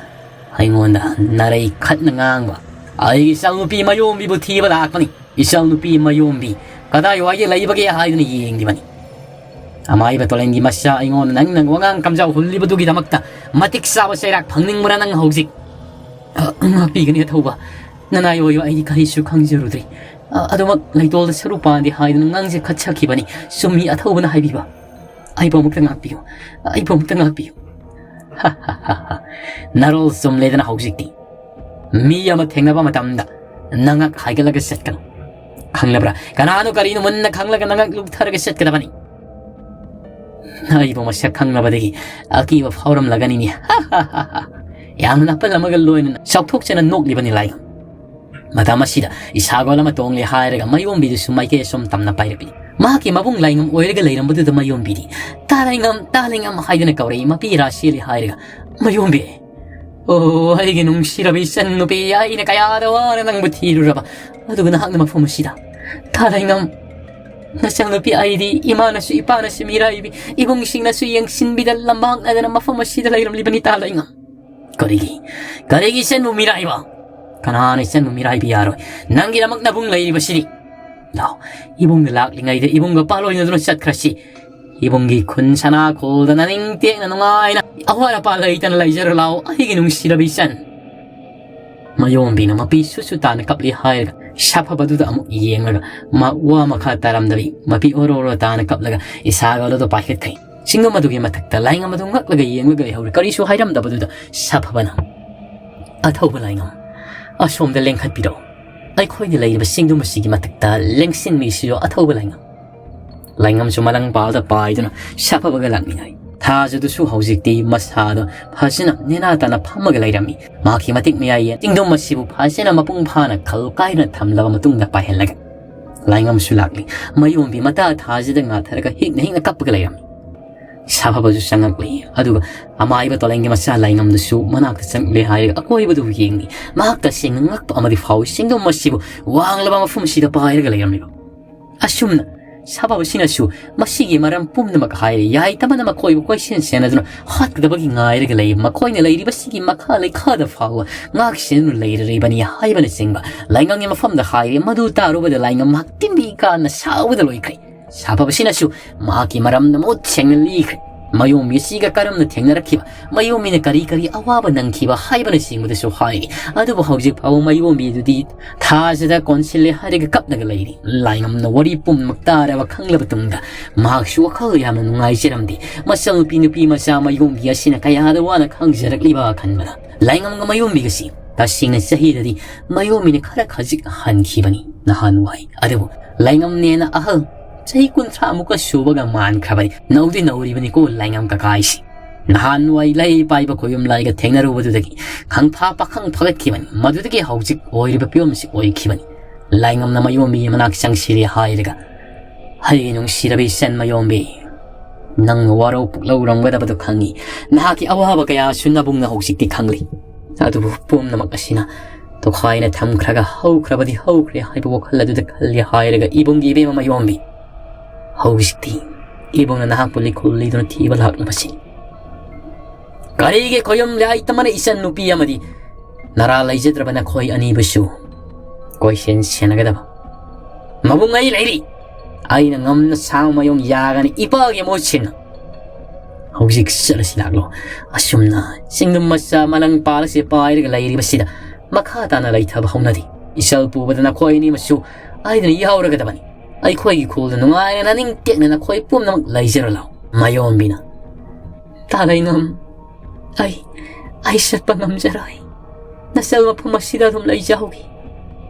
ꯑꯩꯉꯣꯟꯗ ꯅꯔꯩ ꯈꯠꯅ ꯉꯥꯡꯕ꯫ ꯑꯩꯒꯤ ꯏꯆꯜꯅꯨꯄꯤ ꯃꯌꯣꯝꯕꯤꯕꯨ ꯊꯤꯕ ꯂꯥꯛꯄꯅꯤ꯫ ꯏꯆꯜꯅꯨꯄꯤ ꯃꯌꯣꯝꯕꯤ ꯀꯗꯥꯏꯋꯥꯏꯗ ꯂꯩꯕꯒꯦ ꯍꯥꯏꯗꯨꯅ ꯌꯦꯡꯂꯤꯕꯅꯤ꯫ ꯑꯃꯥꯏꯕ ꯇꯣꯂꯦꯟꯒꯤ ꯃꯆꯥ ꯑꯩꯉꯣꯟꯗ ꯅꯪꯅ ꯋꯥꯉꯥꯡ ꯀꯝꯖꯥꯎ ꯍꯨꯜꯂꯤꯕꯗꯨꯒꯤꯗꯃꯛꯇ ꯃꯇꯤꯛ ꯆꯥꯕ ꯆꯩꯔꯥꯛ ꯐꯪꯅꯤꯡꯕ꯭ꯔꯥ ꯅꯪ ꯍꯧꯖꯤꯛ? ꯑ, ꯉꯥꯛꯄꯤꯒꯅꯤ ꯑꯊꯧꯕ꯫ ꯅꯅꯥꯏ ꯑꯣꯏꯕ ꯑꯩꯗꯤ ꯀꯔꯤꯁꯨ ꯈꯪꯖꯔꯨꯗ꯭ꯔꯤ꯫ ꯑ, ꯑꯗꯨꯃꯛ ꯂꯩꯇꯣꯜꯗ ꯁꯔꯨ ꯄꯥꯟꯗꯦ ꯍꯥꯏꯗꯨꯅ ꯉꯥꯡꯖ ꯈꯠꯆꯈꯤꯕꯅꯤ꯫ ꯆꯨꯝꯃꯤ ꯑꯊꯧꯕꯅ ꯍꯥꯏꯕꯤꯕ꯫ ꯑꯩꯕꯨ ꯑꯃꯨꯛꯇ ꯉꯥꯛꯄꯤꯌꯨ꯫ ꯑꯩꯕꯨ ꯑꯃꯨꯛꯇ ꯉꯥꯛꯄꯤꯌꯨ꯫ ꯅꯔꯣꯜ ꯆꯨꯝꯂꯦꯗꯅ ꯍꯧꯖꯤꯛꯇꯤ꯫ ꯃꯤ ꯑꯃ ꯊꯦꯡꯅꯕ ꯃꯇꯝꯗ ꯅꯉꯛ ꯍꯥꯏꯒꯠꯂꯒ ꯆꯠꯀꯅꯨ꯫ ꯈꯪꯂꯕ꯭ꯔꯥ? ꯀꯅꯥꯅꯣ ꯀꯔꯤꯅꯣ ꯃꯨꯟꯅ ꯈꯪꯂꯒ ꯅꯉꯛ ꯂꯨꯞꯊꯔꯒ ꯆꯠꯀꯗꯕꯅꯤ꯫ ꯑꯩꯕꯨ ꯃꯁꯛ ꯈꯪꯂꯕꯗꯒꯤ ꯑꯀꯤꯕ ꯐꯥꯎꯔꯝꯂꯒꯅꯤꯅꯦ꯫ ꯌꯥꯝꯅ ꯅꯥꯄꯜ ꯑꯃꯒ ꯂꯣꯏꯅꯅ ꯆꯥꯎꯊꯣꯛꯆꯅ ꯅꯣꯛꯂꯤꯕꯅꯤ ꯂꯥꯏꯉꯝ꯫ ꯃꯇꯝ ꯑꯁꯤꯗ ꯏꯁꯥꯒꯣꯜ ꯑꯃ ꯇꯣꯡꯂꯦ ꯍꯥꯏꯔꯒ ꯃꯌꯣꯝꯕꯤꯗꯨꯁꯨ ꯃꯥꯏꯀꯩ ꯑꯁꯣꯝ ꯇꯝꯅ ꯄꯥꯏꯔꯛꯂꯤ꯫ ꯃꯍꯥꯛꯀꯤ ꯃꯕꯨꯡ ꯂꯥꯏꯉꯝ ꯑꯣꯏꯔꯒ ꯂꯩꯔꯝꯕꯗꯨꯗ ꯃꯌꯣꯝꯕꯤꯗꯤ "ꯇꯥ ꯂꯥꯏꯉꯝ, ꯇꯥ ꯂꯥꯏꯉꯝ" ꯍꯥꯏꯗꯨꯅ ꯀꯧꯔꯛꯏ꯫ ꯃꯄꯤ ꯏꯔꯥ ꯆꯦꯜꯂꯤ ꯍꯥꯏꯔꯒ ꯃꯌꯣꯝꯕꯤ꯫ ꯑꯣ, ꯑꯩꯒꯤ ꯅꯨꯡꯁꯤꯔꯕ ꯏꯆꯟ ꯅꯨꯄꯤ, ꯑꯩꯅ ꯀꯌꯥꯗ ꯋꯥꯅ ꯅꯪꯕꯨ ꯊꯤꯔꯨꯔꯕ, ꯑꯗꯨꯒ ꯅꯍꯥꯛꯅ ꯃꯐꯝ ꯑꯁꯤꯗ꯫ ꯇꯥ ꯂꯥꯏꯉꯝ, ꯅꯆꯟ ꯅꯨꯄꯤ ꯑꯩꯗꯤ ꯏꯃꯥꯅꯁꯨ ꯏꯄꯥꯅꯁꯨ ꯃꯤꯔꯥꯏꯕꯤ, ꯏꯕꯨꯡꯁꯤꯡꯅꯁꯨ ꯌꯦꯡꯁꯤꯟꯕꯤꯗ ꯂꯝꯃꯥꯡꯅꯗꯅ ꯃꯐꯝ ꯑꯁꯤꯗ ꯂꯩꯔꯝꯂꯤꯕꯅꯤ ꯇꯥ ꯂꯥꯏꯉꯝ꯫ ꯀꯔꯤꯒꯤ? ꯀꯔꯤꯒꯤ ꯏꯆꯟꯕꯨ ꯃꯤꯔꯥꯏꯕ? ꯀꯅꯥꯅ ꯏꯆꯟꯕꯨ ꯃꯤꯔꯥꯏꯕ ꯌꯥꯔꯣꯏ? ꯅꯪꯒꯤꯗꯃꯛ ꯅꯕꯨꯡ ꯂꯩꯔꯤꯕꯁꯤꯗꯤ꯫ ꯂꯥꯎ, ꯏꯕꯨꯡꯅ ꯂꯥꯛꯂꯤꯉꯩꯗ ꯏꯕꯨꯡꯒ ꯄꯥꯂꯣꯏꯅꯗꯨꯅ ꯆꯠꯈ꯭ꯔꯁꯤ꯫ ꯏꯕꯨꯡꯒꯤ ꯈꯨꯟ ꯁꯅꯥ ꯈꯣꯜꯗ ꯅꯅꯤꯡ ꯇꯦꯛꯅ ꯅꯨꯡꯉꯥꯏꯅ ꯑꯋꯥꯠ ꯑꯄꯥ ꯂꯩꯇꯅ ꯂꯩꯖꯔꯨ ꯂꯥꯎ, ꯑꯩꯒꯤ ꯅꯨꯡꯁꯤꯔꯕ ꯏꯆꯟ꯫ ꯃꯌꯣꯝꯕꯤꯅ ꯃꯄꯤ ꯁꯨꯠ ꯁꯨꯠ ꯇꯥꯅ ꯀꯞꯂꯤ ꯍꯥꯏꯔꯒ ꯁꯥꯐꯕꯗꯨꯗ ꯑꯃꯨꯛ ꯌꯦꯡꯂꯒ ꯃꯥ ꯋꯥ ꯃꯈꯥ ꯇꯥꯔꯝꯗꯕꯤ ꯃꯄꯤ ꯑꯣꯔꯣ ꯑꯣꯔꯣ ꯇꯥꯅ ꯀꯞꯂꯒ ꯏꯁꯥꯒ ꯑꯗꯨꯗ ꯄꯥꯏꯈꯠꯈ꯭ꯔꯦ꯫ ꯆꯤꯡꯗꯨꯝ ꯑꯗꯨꯒꯤ ꯃꯊꯛꯇ ꯂꯥꯏꯉꯝ ꯑꯗꯨ ꯉꯛꯂꯒ ꯌꯦꯡꯂꯒ ꯂꯩꯍꯧꯔꯦ꯫ ꯀꯔꯤꯁꯨ ꯍꯥꯏꯔꯝꯗꯕꯗꯨꯗ ꯁꯥꯐꯕꯅ, "ꯑꯊꯧꯕ ꯂꯥꯏꯉꯝ, ꯑꯁꯣꯝꯗ ꯂꯦꯡꯈꯠꯄꯤꯔꯛꯎ꯫ ꯑꯩꯈꯣꯏꯅ ꯂꯩꯔꯤꯕ ꯆꯤꯡꯗꯨꯝ ꯑꯁꯤꯒꯤ ꯃꯊꯛꯇ ꯂꯦꯡꯁꯤꯟꯕꯤꯁꯤꯔꯣ, ꯑꯊꯧꯕ ꯂꯥꯏꯉꯝ?" ꯂꯥꯏꯉꯝꯁꯨ ꯃꯂꯪ ꯄꯥꯜꯗ ꯄꯥꯏꯗꯨꯅ ꯁꯥꯐꯕꯒ ꯂꯥꯛꯃꯤꯟꯅꯔꯦ꯫ ꯊꯥꯖꯗꯨꯁꯨ ꯍꯧꯖꯤꯛꯇꯤ ꯃꯁꯥꯗ ꯐꯖꯅ ꯅꯦꯅꯥ ꯇꯥꯅ ꯐꯝꯃꯒ ꯂꯩꯔꯝꯃꯤ꯫ ꯃꯍꯥꯛꯀꯤ ꯃꯇꯤꯛ ꯃꯌꯥꯏ ꯆꯤꯡꯗꯨꯝ ꯑꯁꯤꯕꯨ ꯐꯖꯅ ꯃꯄꯨꯡ ꯐꯥꯅ ꯈꯜ ꯀꯥꯏꯅ ꯊꯝꯂꯕ ꯃꯇꯨꯡꯗ ꯄꯥꯏꯍꯜꯂꯒ ꯂꯥꯏꯉꯝꯁꯨ ꯂꯥꯛꯂꯤ꯫ ꯃꯌꯣꯝꯕꯤ ꯃꯇꯥ ꯊꯥꯖꯗ ꯉꯥꯊꯔꯒ ꯍꯤꯛꯅ ꯍꯤꯛꯅ ꯀꯞꯄꯒ ꯂꯩꯔꯝꯃꯤ꯫ ꯁꯥꯐꯕꯁꯨ ꯆꯪꯉꯛꯂꯤ꯫ ꯑꯗꯨꯒ ꯑꯃꯥꯏꯕ ꯇꯣꯂꯦꯡꯒꯤ ꯃꯆꯥ ꯂꯥꯏꯉꯝꯗꯨꯁꯨ ꯃꯅꯥꯛꯇ ꯆꯪꯂꯦ ꯍꯥꯏꯔꯒ ꯑꯀꯣꯏꯕꯗꯨ ꯌꯦꯡꯂꯤ꯫ ꯃꯍꯥꯛ ꯇꯁꯦꯡꯅ ꯉꯛꯄ ꯑꯃꯗꯤ ꯐꯥꯎꯏ꯫ ꯆꯤꯡꯗꯨꯝ ꯑꯁꯤꯕꯨ ꯋꯥꯡꯂꯕ ꯃꯐꯝ ꯑꯁꯤꯗ ꯄꯥꯏꯔꯒ ꯂꯩꯔꯝꯂꯤꯕ꯫ ꯑꯁꯨꯝꯅ ꯁꯥꯐꯕꯁꯤꯅꯁꯨ ꯃꯁꯤꯒꯤ ꯃꯔꯝ ꯄꯨꯝꯅꯃꯛ ꯍꯥꯏꯔꯦ꯫ ꯌꯥꯏꯇꯃꯅ ꯃꯈꯣꯏꯕꯨ ꯀꯣꯏꯁꯦꯟ ꯁꯦꯟꯅꯗꯨꯅ ꯍꯥꯠꯀꯗꯕꯒꯤ ꯉꯥꯏꯔꯒ ꯂꯩ꯫ ꯃꯈꯣꯏꯅ ꯂꯩꯔꯤꯕꯁꯤꯒꯤ ꯃꯈꯥ ꯂꯩꯈꯥꯗ ꯐꯥꯎꯕ ꯉꯥꯛ ꯁꯦꯟꯗꯨꯅ ꯂꯩꯔꯔꯤꯕꯅꯤ ꯍꯥꯏꯕꯅꯆꯤꯡꯕ ꯂꯥꯏꯉꯝꯒꯤ ꯃꯐꯝꯗ ꯍꯥꯏꯔꯦ꯫ ꯃꯗꯨ ꯇꯥꯔꯨꯕꯗ ꯂꯥꯏꯉꯝ ꯃꯍꯥꯛ ꯇꯤꯟꯕꯤ ꯀꯥꯟꯅ ꯁꯥꯎꯕꯗ ꯂꯣꯏꯈ꯭ꯔꯦ꯫ ꯁꯥꯐꯕꯁꯤꯅꯁꯨ ꯃꯍꯥꯛꯀꯤ ꯃꯔꯝꯗ ꯃꯍꯨꯠ ꯁꯦꯡꯅ ꯂꯤꯈ꯭ꯔꯦ꯫ ꯃꯌꯣꯝꯕꯤ ꯑꯁꯤꯒ ꯀꯔꯝꯅ ꯊꯦꯡꯅꯔꯛꯈꯤꯕ, ꯃꯌꯣꯝꯕꯤꯅ ꯀꯔꯤ ꯀꯔꯤ ꯑꯋꯥꯕ ꯅꯪꯈꯤꯕ ꯍꯥꯏꯕꯅꯆꯤꯡꯕꯗꯁꯨ ꯍꯥꯏꯔꯤ꯫ ꯑꯗꯨꯕꯨ ꯍꯧꯖꯤꯛ ꯐꯥꯎꯕ ꯃꯌꯣꯝꯕꯤ ꯑꯗꯨꯗꯤ ꯊꯥꯖꯗ ꯀꯣꯟꯁꯤꯜꯂꯦ ꯍꯥꯏꯔꯒ ꯀꯞꯂꯒ ꯂꯩꯔꯤ꯫ ꯂꯥꯏꯉꯝꯅ ꯋꯥꯔꯤ ꯄꯨꯝꯅꯃꯛ ꯇꯥꯔꯕ ꯈꯪꯂꯕ ꯇꯨꯡꯗ ꯃꯍꯥꯛꯁꯨ ꯋꯥꯈꯜ ꯌꯥꯝꯅ ꯅꯨꯡꯉꯥꯏꯖꯔꯝꯗꯦ꯫ ꯃꯆꯜꯅꯨꯄꯤ ꯅꯨꯄꯤ ꯃꯆꯥ ꯃꯌꯣꯝꯕꯤ ꯑꯁꯤꯅ ꯀꯌꯥꯗ ꯋꯥꯅ ꯈꯪꯖꯔꯛꯂꯤꯕ ꯈꯟꯕꯗ ꯂꯥꯏꯉꯝꯒ ꯃꯌꯣꯝꯕꯤꯒꯁꯤ ꯇꯁꯦꯡꯅ ꯆꯍꯤꯗꯗꯤ ꯃꯌꯣꯝꯕꯤꯅ ꯈꯔ ꯈꯖꯤꯛ ꯍꯟꯈꯤꯕꯅꯤ ꯅꯍꯥꯟꯋꯥꯏ꯫ ꯑꯗꯨꯕꯨ ꯂꯥꯏꯉꯝꯅꯦꯅ ꯑꯍꯜ ꯆꯍꯤ ꯀꯨꯟꯊ꯭ꯔꯥ ꯃꯨꯛꯀ ꯁꯨꯕꯒ ꯃꯥꯟꯈ꯭ꯔꯕꯅꯤ꯫ ꯅꯧꯗꯤ ꯅꯧꯔꯤꯕꯅꯤꯀꯣ ꯂꯥꯏꯉꯝ ꯀꯀꯥ ꯍꯥꯏꯁꯤ꯫ ꯅꯍꯥꯟꯋꯥꯏ ꯂꯩ ꯄꯥꯏꯕ ꯈꯣꯌꯨꯝ ꯂꯥꯏꯒ ꯊꯦꯡꯅꯔꯨꯕꯗꯨꯗꯒꯤ ꯈꯪꯐꯥ ꯄꯥꯈꯪ ꯐꯒꯠꯈꯤꯕꯅꯤ꯫ ꯃꯗꯨꯗꯒꯤ ꯍꯧꯖꯤꯛ ꯑꯣꯏꯔꯤꯕ ꯐꯤꯕꯝꯁꯤ ꯑꯣꯏꯈꯤꯕꯅꯤ꯫ ꯂꯥꯏꯉꯝꯅ ꯃꯌꯣꯝꯕꯤꯒꯤ ꯃꯅꯥꯛ ꯆꯪꯁꯤꯜꯂꯦ ꯍꯥꯏꯔꯒ, "ꯑꯩꯒꯤ ꯅꯨꯡꯁꯤꯔꯕ ꯏꯆꯟ ꯃꯌꯣꯝꯕꯤ, ꯅꯪꯅ ꯋꯥꯔꯧ ꯄꯨꯛꯂꯧꯔꯝꯒꯗꯕꯗꯨ ꯈꯪꯏ꯫ ꯅꯍꯥꯛꯀꯤ ꯑꯋꯥꯕ ꯀꯌꯥꯁꯨ ꯅꯕꯨꯡꯅ ꯍꯧꯖꯤꯛꯇꯤ ꯈꯪꯂꯤ꯫ ꯑꯗꯨꯕꯨ ꯄꯨꯝꯅꯃꯛ ꯑꯁꯤꯅ ꯇꯣꯈꯥꯏꯅ ꯊꯝꯈ꯭ꯔꯒ ꯍꯧꯈ꯭ꯔꯕꯗꯤ ꯍꯧꯈ꯭ꯔꯦ ꯍꯥꯏꯕ ꯋꯥꯈꯜ ꯑꯗꯨꯗ ꯈꯜꯂꯤ ꯍꯥꯏꯔꯒ ꯏꯕꯨꯡꯒꯤ ꯏꯕꯦꯝꯃ ꯃꯌꯣꯝꯕꯤ, ꯍꯧꯖꯤꯛꯇꯤ ꯏꯕꯨꯡꯅ ꯅꯍꯥꯛꯄꯨ ꯂꯤꯈꯨꯜ ꯂꯤꯗꯨꯅ ꯊꯤꯕ ꯂꯥꯛꯂꯕꯁꯤ ꯀꯔꯤꯒꯤ ꯈꯣꯌꯨꯝ ꯂꯥꯏꯇꯃꯅ ꯏꯆꯟ ꯅꯨꯄꯤ ꯑꯃꯗꯤ ꯅꯔꯥ ꯂꯩꯖꯗ꯭ꯔꯕ ꯅꯈꯣꯏ ꯑꯅꯤꯕꯨꯁꯨ ꯀꯣꯏꯁꯦꯟ ꯁꯦꯟꯅꯒꯗꯕ? ꯃꯕꯨꯡ ꯑꯩ ꯂꯩꯔꯤ꯫ ꯑꯩꯅ ꯉꯝꯅ ꯁꯥꯡ ꯃꯌꯣꯡ ꯌꯥꯒꯅꯤ ꯏꯄꯥꯒꯤ ꯃꯍꯨꯠ ꯁꯤꯟꯅ꯫ ꯍꯧꯖꯤꯛ ꯆꯠꯂꯁꯤ ꯂꯥꯛꯂꯣ꯫ ꯑꯁꯨꯝꯅ ꯆꯤꯡꯗꯨꯝ ꯃꯆꯥ ꯃꯂꯪ ꯄꯥꯜꯂꯁꯤ ꯄꯥꯏꯔꯒ ꯂꯩꯔꯤꯕꯁꯤꯗ ꯃꯈꯥ ꯇꯥꯅ ꯂꯩꯊꯕ ꯍꯧꯅꯗꯦ꯫ ꯏꯁꯜ ꯄꯨꯕꯗ ꯅꯈꯣꯏ ꯑꯅꯤꯃꯛꯁꯨ ꯑꯩꯗꯨꯅ ꯌꯥꯎꯔꯒꯗꯕꯅꯤ꯫ ꯑꯩꯈꯣꯏꯒꯤ ꯈꯨꯜꯗ ꯅꯨꯡꯉꯥꯏꯅ ꯅꯅꯤꯡ ꯇꯦꯛꯅ ꯅꯈꯣꯏ ꯄꯨꯝꯅꯃꯛ ꯂꯩꯖꯔꯨ ꯂꯥꯎ꯫ ꯃꯥꯌꯣꯝꯕꯤꯅ, ꯇꯥꯂꯩꯉꯝ, ꯑꯩ, ꯑꯩ ꯆꯠꯄ ꯉꯝꯖꯔꯣꯏ꯫ ꯅꯆꯜ ꯃꯐꯝ ꯑꯁꯤꯗ ꯑꯗꯨꯝ ꯂꯩꯖꯍꯧꯈꯤ꯫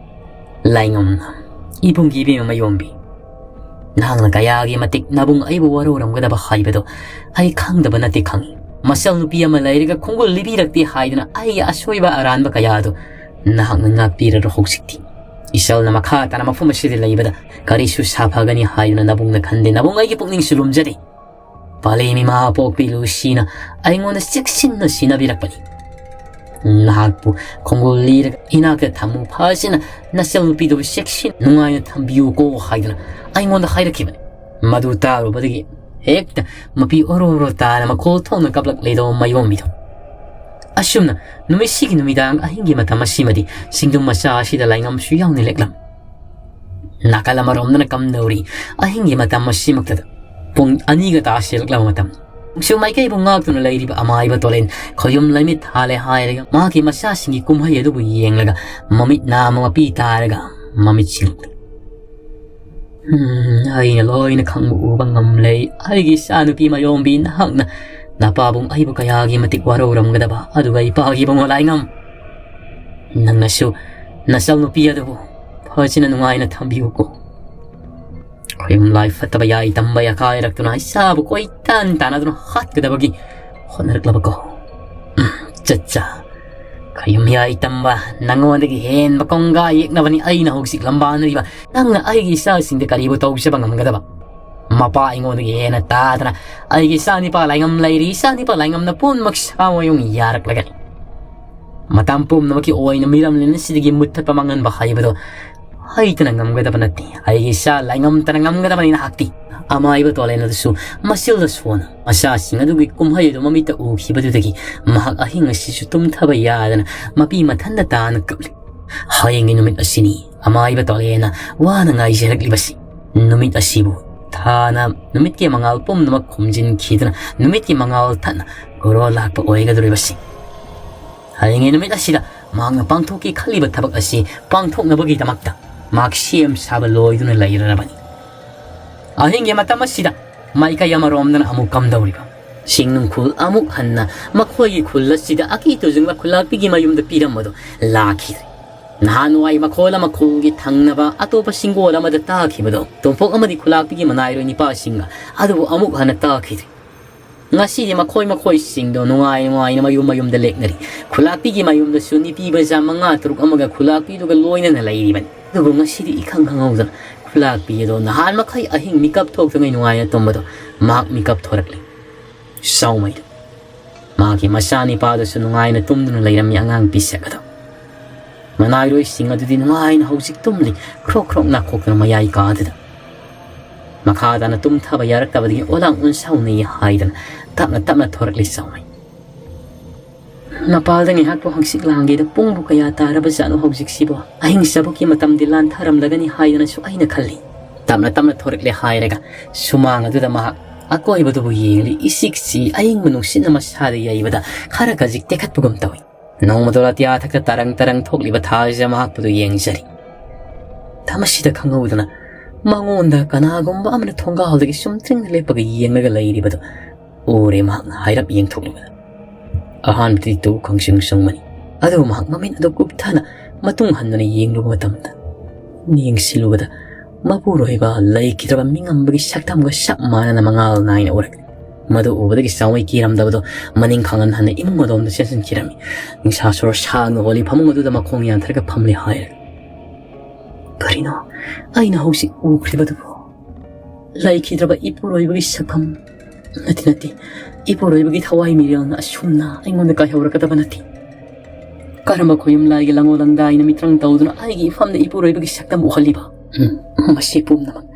ꯂꯥꯏꯉꯝꯅ, ꯏꯕꯨꯡꯒꯤ ꯏꯕꯦꯝꯃ ꯃꯥꯌꯣꯝꯕꯤ, ꯅꯍꯥꯛꯅ ꯀꯌꯥꯒꯤ ꯃꯇꯤꯛ ꯅꯕꯨꯡ ꯑꯩꯕꯨ ꯋꯥꯔꯧꯔꯝꯒꯗꯕ ꯍꯥꯏꯕꯗꯣ ꯑꯩ ꯈꯪꯗꯕ ꯅꯠꯇꯦ ꯈꯪꯏ꯫ ꯃꯆꯜ ꯅꯨꯄꯤ ꯑꯃ ꯂꯩꯔꯒ ꯈꯣꯡꯒꯨꯜ ꯂꯤꯕꯤꯔꯛꯇꯦ ꯍꯥꯏꯗꯨꯅ ꯑꯩꯒꯤ ꯑꯁꯣꯏꯕ ꯑꯔꯥꯟꯕ ꯀꯌꯥ ꯑꯗꯨ ꯅꯍꯥꯛꯅ ꯉꯥꯛꯄꯤꯔꯔꯣ ꯍꯧꯖꯤꯛꯇꯤ꯫ ꯏꯆꯜꯅ ꯃꯈꯥ ꯇꯥꯅ ꯃꯐꯝ ꯑꯁꯤꯗ ꯂꯩꯕꯗ ꯀꯔꯤꯁꯨ ꯁꯥꯐꯒꯅꯤ ꯍꯥꯏꯗꯨꯅ ꯅꯕꯨꯡꯅ ꯈꯟꯗꯦ꯫ ꯅꯕꯨꯡ ꯑꯩꯒꯤ ꯄꯨꯛꯅꯤꯡꯁꯨ ꯂꯨꯝꯖꯗꯦ꯫ ꯄꯥꯂꯦꯝ ꯏꯃꯥ ꯄꯣꯛꯄꯤ ꯂꯨꯁꯤꯅ ꯑꯩꯉꯣꯟꯗ ꯆꯦꯛꯁꯤꯟꯅ ꯁꯤꯟꯅꯕꯤꯔꯛꯄꯅꯤ꯫ ꯅꯍꯥꯛꯄꯨ ꯈꯣꯡꯒꯨꯜ ꯂꯤꯔꯒ ꯏꯅꯥꯛꯇ ꯊꯝꯃꯨ, ꯐꯖꯅ ꯅꯆꯜ ꯅꯨꯄꯤꯗꯨꯕꯨ ꯆꯦꯛꯁꯤꯟ ꯅꯨꯡꯉꯥꯏꯅ ꯊꯝꯕꯤꯌꯨꯀꯣ ꯍꯥꯏꯗꯨꯅ ꯑꯩꯉꯣꯟꯗ ꯍꯥꯏꯔꯛꯈꯤꯕꯅꯤ꯫ ꯃꯗꯨ ꯇꯥꯔꯨꯕꯗꯒꯤ ꯍꯦꯛꯇ ꯃꯄꯤ ꯑꯣꯔꯣ ꯑꯣꯔꯣ ꯇꯥꯅ ꯃꯈꯣꯜ ꯊꯣꯛꯅ ꯀꯞꯂꯛꯂꯦꯗꯣ ꯃꯥꯌꯣꯝꯕꯤꯗꯣ꯫ ꯑꯁꯨꯝꯅ ꯅꯨꯃꯤꯠꯁꯤꯒꯤ ꯅꯨꯃꯤꯗꯥꯡ ꯑꯍꯤꯡꯒꯤ ꯃꯇꯝ ꯑꯁꯤꯃꯗꯤ ꯆꯤꯡꯗꯨꯝ ꯃꯆꯥ ꯑꯁꯤꯗ ꯂꯥꯏꯉꯝꯁꯨ ꯌꯥꯎꯅ ꯂꯦꯛꯂꯝ꯫ ꯅꯥꯀꯜ ꯑꯃꯔꯣꯝꯗꯅ ꯀꯝꯗꯧꯔꯤ ꯑꯍꯤꯡꯒꯤ ꯃꯇꯝ ꯑꯁꯤꯃꯛꯇꯗ ꯄꯨꯡ ꯑꯅꯤꯒ ꯇꯥꯁꯤꯜꯂꯛꯂꯕ ꯃꯇꯝ꯫ ꯅꯣꯡꯆꯨ ꯃꯥꯏꯀꯩꯕꯨ ꯉꯥꯛꯇꯨꯅ ꯂꯩꯔꯤꯕ ꯑꯃꯥꯏꯕ ꯇꯣꯂꯦꯟ ꯈꯣꯌꯨꯝ ꯂꯩꯃꯤꯠ ꯊꯥꯜꯂꯦ ꯍꯥꯏꯔꯒ ꯃꯍꯥꯛꯀꯤ ꯃꯆꯥꯁꯤꯡꯒꯤ ꯀꯨꯝꯍꯩ ꯑꯗꯨꯕꯨ ꯌꯦꯡꯂꯒ ꯃꯃꯤꯠ ꯅꯥꯝꯃ ꯃꯄꯤ ꯇꯥꯔꯒ ꯃꯃꯤꯠ ꯁꯤꯡꯂꯛꯂꯦ꯫ "ꯎꯝ, ꯑꯩꯅ ꯂꯣꯏꯅ ꯈꯪꯕ ꯎꯕ ꯉꯝꯂꯦ꯫ ꯑꯩꯒꯤ ꯏꯆꯥꯅꯨꯄꯤ ꯃꯥꯌꯣꯝꯕꯤ, ꯅꯍꯥꯛꯅ ꯅꯄꯥꯕꯨꯡ ꯑꯩꯕꯨ ꯀꯌꯥꯒꯤ ꯃꯇꯤꯛ ꯋꯥꯔꯧꯔꯝꯒꯗꯕ, ꯑꯗꯨꯒ ꯏꯄꯥꯒꯤ ꯏꯕꯨꯡꯉꯣ ꯂꯥꯏꯉꯝ, ꯅꯪꯅꯁꯨ ꯅꯆꯜ ꯅꯨꯄꯤ ꯑꯗꯨꯕꯨ ꯐꯖꯅ ꯅꯨꯡꯉꯥꯏꯅ ꯊꯝꯕꯤꯌꯨꯀꯣ꯫ ꯈꯣꯌꯨꯝ ꯂꯥꯏ ꯐꯠꯇꯕ ꯌꯥꯏ ꯇꯝꯕ ꯌꯥꯀꯥꯏꯔꯛꯇꯨꯅ ꯏꯆꯥꯕꯨ ꯀꯣꯏꯇꯥꯟ ꯇꯥꯟꯅꯗꯨꯅ ꯍꯥꯠꯀꯗꯕꯒꯤ ꯍꯣꯠꯅꯔꯛꯂꯕꯀꯣ꯫ ꯎꯝ, ꯆꯠꯆꯥ꯫ ꯈꯣꯌꯨꯝ ꯌꯥꯏ ꯇꯝꯕ, ꯅꯉꯣꯟꯗꯒꯤ ꯍꯦꯟꯕ ꯀꯣꯡꯒꯥ ꯌꯦꯛꯅꯕꯅꯤ ꯑꯩꯅ ꯍꯧꯖꯤꯛ ꯂꯝꯕꯥꯅꯔꯤꯕ꯫ ꯅꯪꯅ ꯑꯩꯒꯤ ꯏꯆꯥꯁꯤꯡꯗ ꯀꯔꯤꯕꯨ ꯇꯧꯖꯕ ꯉꯝꯒꯗꯕ? ꯃꯄꯥ ꯑꯩꯉꯣꯟꯗꯒꯤ ꯍꯦꯟꯅ ꯇꯥꯗꯅ ꯑꯩꯒꯤ ꯏꯆꯥ ꯅꯤꯄꯥ ꯂꯥꯏꯉꯝ ꯂꯩꯔꯤ꯫ ꯏꯆꯥ ꯅꯤꯄꯥ ꯂꯥꯏꯉꯝꯅ ꯄꯨꯝꯅꯃꯛ ꯁꯥꯃꯌꯨꯡ ꯌꯥꯔꯛꯂꯒꯅꯤ꯫ ꯃꯇꯝ ꯄꯨꯝꯅꯃꯛꯀꯤ ꯑꯣꯏꯅ ꯃꯤꯔꯝꯂꯦꯟ ꯑꯁꯤꯗꯒꯤ ꯃꯨꯠꯊꯠꯄ ꯃꯥꯡꯍꯟꯕ ꯍꯥꯏꯕꯗꯣ ꯍꯩꯇꯅ ꯉꯝꯒꯗꯕ ꯅꯠꯇꯦ꯫ ꯑꯩꯒꯤ ꯏꯆꯥ ꯂꯥꯏꯉꯝꯇꯅ ꯉꯝꯒꯗꯕꯅꯤ ꯅꯍꯥꯛꯇꯤ꯫ ꯑꯃꯥꯏꯕ ꯇꯣꯂꯦꯟ ꯑꯗꯨꯁꯨ ꯃꯆꯤꯜꯗ ꯁꯣꯟꯅ ꯃꯆꯥꯁꯤꯡ ꯑꯗꯨꯒꯤ ꯀꯨꯝꯍꯩ ꯑꯗꯨ ꯃꯃꯤꯠꯇ ꯎꯈꯤꯕꯗꯨꯗꯒꯤ ꯃꯍꯥꯛ ꯑꯍꯤꯡ ꯑꯁꯤꯁꯨ ꯇꯨꯝꯊꯕ ꯌꯥꯗꯅ ꯃꯄꯤ ꯃꯊꯟꯗ ꯇꯥꯅ ꯀꯞꯂꯤ꯫ ꯍꯌꯦꯡꯒꯤ ꯅꯨꯃꯤꯠ ꯑꯁꯤꯅꯤ ꯑꯃꯥꯏꯕ ꯇꯣꯂꯦꯟꯅ ꯋꯥꯅ ꯉꯥꯏꯖꯔꯛꯂꯤꯕꯁꯤ꯫ ꯅꯨꯃꯤꯠ ꯑꯁꯤꯕꯨ ꯊꯥꯅ ꯅꯨꯃꯤꯠꯀꯤ ꯃꯉꯥꯜ ꯄꯨꯝꯅꯃꯛ ꯈꯨꯝꯖꯤꯟꯈꯤꯗꯨꯅ ꯅꯨꯃꯤꯠꯀꯤ ꯃꯉꯥꯜ ꯊꯠꯅ ꯒꯣꯔꯣ ꯂꯥꯛꯄ ꯑꯣꯏꯒꯗꯧꯔꯤꯕꯁꯤ꯫ ꯍꯌꯦꯡꯒꯤ ꯅꯨꯃꯤꯠ ꯑꯁꯤꯗ ꯃꯍꯥꯛꯅ ꯄꯥꯡꯊꯣꯛꯀꯦ ꯈꯜꯂꯤꯕ ꯊꯕꯛ ꯑꯁꯤ ꯄꯥꯡꯊꯣꯛꯅꯕꯒꯤꯗꯃꯛꯇ ꯃꯍꯥꯛ ꯁꯦꯝ ꯁꯥꯕ ꯂꯣꯏꯗꯨꯅ ꯂꯩꯔꯔꯕꯅꯤ꯫ ꯑꯍꯤꯡꯒꯤ ꯃꯇꯝ ꯑꯁꯤꯗ ꯃꯥꯏꯀꯩ ꯑꯃꯔꯣꯝꯗꯅ ꯑꯃꯨꯛ ꯀꯝꯗꯧꯔꯤꯕ? ꯁꯤꯡ ꯅꯨꯡꯈꯨꯜ ꯑꯃꯨꯛ ꯍꯟꯅ ꯃꯈꯣꯏꯒꯤ ꯈꯨꯜ ꯑꯁꯤꯗ ꯑꯀꯤ ꯇꯨꯖꯨꯡꯕ ꯈꯨꯂꯥꯛꯄꯤꯒꯤ ꯃꯌꯨꯝꯗ ꯄꯤꯔꯝꯕꯗꯨ ꯂꯥꯛꯈꯤꯗ꯭ꯔꯦ꯫ ꯅꯍꯥꯟꯋꯥꯏ ꯃꯈꯣꯜ ꯑꯃ ꯈꯨꯜꯒꯤ ꯊꯪꯅꯕ ꯑꯇꯣꯞꯄ ꯁꯤꯡꯒꯣꯜ ꯑꯃꯗ ꯇꯥꯈꯤꯕꯗꯣ ꯇꯣꯝꯄꯣꯛ ꯑꯃꯗꯤ ꯈꯨꯂꯥꯛꯄꯤꯒꯤ ꯃꯅꯥꯏꯔꯣꯏ ꯅꯤꯄꯥꯁꯤꯡꯒ ꯑꯗꯨꯕꯨ ꯑꯃꯨꯛ ꯍꯟꯅ ꯇꯥꯈꯤꯗ꯭ꯔꯦ꯫ ꯉꯁꯤꯗꯤ ꯃꯈꯣꯏ ꯃꯈꯣꯏꯁꯤꯡꯗꯣ ꯅꯨꯡꯉꯥꯏ ꯅꯨꯡꯉꯥꯏꯅ ꯃꯌꯨꯝ ꯃꯌꯨꯝꯗ ꯂꯦꯛꯅꯔꯤ꯫ ꯈꯨꯂꯥꯛꯄꯤꯒꯤ ꯃꯌꯨꯝꯗꯁꯨ ꯅꯨꯄꯤ ꯃꯆꯥ ꯃꯉꯥ ꯇꯔꯨꯛ ꯑꯃꯒ ꯈꯨꯂꯥꯛꯄꯤꯗꯨꯒ ꯂꯣꯏꯅꯅ ꯂꯩꯔꯤꯕꯅꯤ꯫ ꯑꯗꯨꯕꯨ ꯉꯁꯤꯗꯤ ꯏꯈꯪ ꯈꯪꯍꯧꯗꯅ ꯈꯨꯂꯥꯛꯄꯤ ꯑꯗꯣ ꯅꯍꯥꯟ ꯃꯈꯩ ꯑꯍꯤꯡ ꯃꯤꯀꯞ ꯊꯣꯛꯇꯉꯩ ꯅꯨꯡꯉꯥꯏꯅ ꯇꯨꯝꯕꯗꯣ ꯃꯍꯥꯛ ꯃꯤꯀꯞ ꯊꯣꯔꯛꯂꯦ꯫ ꯁꯥꯎꯃꯩꯗꯣ ꯃꯍꯥꯛꯀꯤ ꯃꯆꯥꯅꯤꯄꯥꯗꯨꯁꯨ ꯅꯨꯡꯉꯥꯏꯅ ꯇꯨꯝꯗꯨꯅ ꯂꯩꯔꯝꯃꯤ ꯑꯉꯥꯡ ꯄꯤꯁꯛ ꯑꯗꯣ꯫ ꯃꯅꯥꯏꯔꯣꯏꯁꯤꯡ ꯑꯗꯨꯗꯤ ꯅꯨꯡꯉꯥꯏꯅ ꯍꯧꯖꯤꯛ ꯇꯨꯝꯂꯤ, ꯈ꯭ꯔꯣꯛ ꯈ꯭ꯔꯣꯛ ꯅꯥꯈꯣꯛꯇꯨꯅ ꯃꯌꯥꯏ ꯀꯥꯗꯨꯗ꯫ ꯃꯈꯥ ꯇꯥꯅ ꯇꯨꯝꯊꯕ ꯌꯥꯔꯛꯇꯕꯗꯒꯤ ꯑꯣꯂꯥꯡ ꯑꯣꯟꯁꯥꯎꯅꯩ ꯍꯥꯏꯗꯅ ꯇꯞꯅ ꯇꯞꯅ ꯊꯣꯔꯛꯂꯤ ꯆꯥꯎꯃꯩ꯫ ꯃꯄꯥꯜꯗ ꯉꯥꯏꯍꯥꯛꯄꯨ ꯍꯪꯆꯤꯠ ꯂꯥꯡꯒꯦꯗ ꯄꯨꯡꯕꯨ ꯀꯌꯥ ꯇꯥꯔꯕꯖꯥꯠꯅꯣ ꯍꯧꯖꯤꯛꯁꯤꯕꯣ? ꯑꯍꯤꯡ ꯆꯕꯨꯛꯀꯤ ꯃꯇꯝꯗꯤ ꯂꯥꯟꯊꯔꯝꯂꯒꯅꯤ ꯍꯥꯏꯗꯅꯁꯨ ꯑꯩꯅ ꯈꯜꯂꯤ꯫ ꯇꯞꯅ ꯇꯞꯅ ꯊꯣꯔꯛꯂꯦ ꯍꯥꯏꯔꯒ ꯁꯨꯃꯥꯡ ꯑꯗꯨꯗ ꯃꯍꯥꯛ ꯑꯀꯣꯏꯕꯗꯨꯕꯨ ꯌꯦꯡꯂꯤ꯫ ꯏꯁꯤꯛꯁꯤ ꯑꯏꯪꯕ ꯅꯨꯡꯁꯤꯠꯅ ꯃꯁꯥꯗ ꯌꯩꯕꯗ ꯈꯔ ꯈꯖꯤꯛ ꯇꯦꯛꯈꯠꯄꯒꯨꯝ ꯇꯧꯏ꯫ ꯅꯣꯡꯃꯗꯣ ꯑꯇꯤꯌꯥ ꯊꯛꯇ ꯇꯔꯪ ꯇꯔꯪ ꯊꯣꯛꯂꯤꯕ ꯊꯥꯁꯤꯗ ꯃꯍꯥꯛꯄꯨꯗꯨ ꯌꯦꯡꯖꯔꯤ꯫ ꯃꯁꯤꯗ ꯈꯪꯍꯧꯗꯅ ꯃꯉꯣꯟꯗ ꯀꯅꯥꯒꯨꯝꯕ ꯑꯃꯅ ꯊꯣꯡꯒꯥꯜꯗꯒꯤ ꯁꯨꯝ ꯇ꯭ꯔꯤꯡ ꯂꯦꯞꯄꯒ ꯌꯦꯡꯂꯒ ꯂꯩꯔꯤꯕꯗꯨ ꯎꯔꯦ꯫ ꯃꯍꯥꯛꯅ ꯍꯥꯏꯔꯞ ꯌꯦꯡꯊꯣꯛꯂꯨꯕꯗ ꯑꯍꯥꯟꯕꯗꯤ ꯇꯨ ꯈꯪꯁꯤꯡ ꯁꯪꯕꯅꯤ꯫ ꯑꯗꯨꯕꯨ ꯃꯍꯥꯛ ꯃꯃꯤꯠ ꯑꯗꯨ ꯀꯨꯞꯊꯅ ꯃꯇꯨꯡ ꯍꯟꯗꯨꯅ ꯌꯦꯡꯂꯨꯕ ꯃꯇꯝꯗ, ꯌꯦꯡꯁꯤꯜꯂꯨꯕꯗ ꯃꯄꯨꯔꯣꯏꯕ ꯂꯩꯈꯤꯗ꯭ꯔꯕ ꯃꯤꯉꯝꯕꯒꯤ ꯁꯛꯇꯝꯒ ꯆꯞ ꯃꯥꯟꯅꯅ ꯃꯉꯥꯜ ꯅꯥꯏꯅ ꯎꯔꯛꯂꯤ꯫ ꯃꯗꯨ ꯎꯕꯗꯒꯤ ꯆꯥꯎꯃꯩ ꯀꯤꯔꯝꯗꯕꯗꯣ ꯃꯅꯤꯡ ꯈꯪꯍꯟ ꯍꯟꯅ ꯏꯃꯨꯡ ꯑꯗꯣꯝꯗ ꯆꯦꯟꯁꯤꯟꯈꯤꯔꯝꯃꯤ꯫ ꯅꯨꯡꯁꯥ ꯁꯣꯔ ꯁꯥꯡꯅ ꯍꯣꯜꯂꯤ ꯐꯃꯨꯡ ꯑꯗꯨꯗ ꯃꯈꯣꯡ ꯌꯥꯟꯊꯔꯒ ꯐꯝꯂꯤ ꯍꯥꯏꯔꯒ꯫ "ꯀꯔꯤꯅꯣ ꯑꯩꯅ ꯍꯧꯖꯤꯛ ꯎꯈ꯭ꯔꯤꯕꯗꯨꯕꯨ? ꯂꯩꯈꯤꯗ꯭ꯔꯕ ꯏꯄꯨꯔꯣꯏꯕꯒꯤ ꯁꯛꯐꯝ ꯅꯠꯇꯦ, ꯅꯠꯇꯦ꯫ ꯏꯄꯨꯔꯣꯏꯕꯒꯤ ꯊꯋꯥꯏ ꯃꯤꯔꯦꯜꯅ ꯑꯁꯨꯝꯅ ꯑꯩꯉꯣꯟꯗ ꯀꯥꯏꯍꯧꯔꯛꯀꯗꯕ ꯅꯠꯇꯦ꯫ ꯀꯔꯝꯕ ꯈꯣꯌꯨꯝ ꯂꯥꯏꯒꯤ ꯂꯪꯉꯣ ꯂꯪꯗꯥꯏꯅ ꯃꯤꯇ꯭ꯔꯪ ꯇꯧꯗꯨꯅ ꯑꯩꯒꯤ ꯏꯐꯝꯗ ꯏꯄꯨꯔꯣꯏꯕꯒꯤ ꯁꯛꯇꯝ ꯎꯍꯜꯂꯤꯕ? ꯎꯝ, ꯃꯁꯤ ꯄꯨꯝꯅꯃꯛ,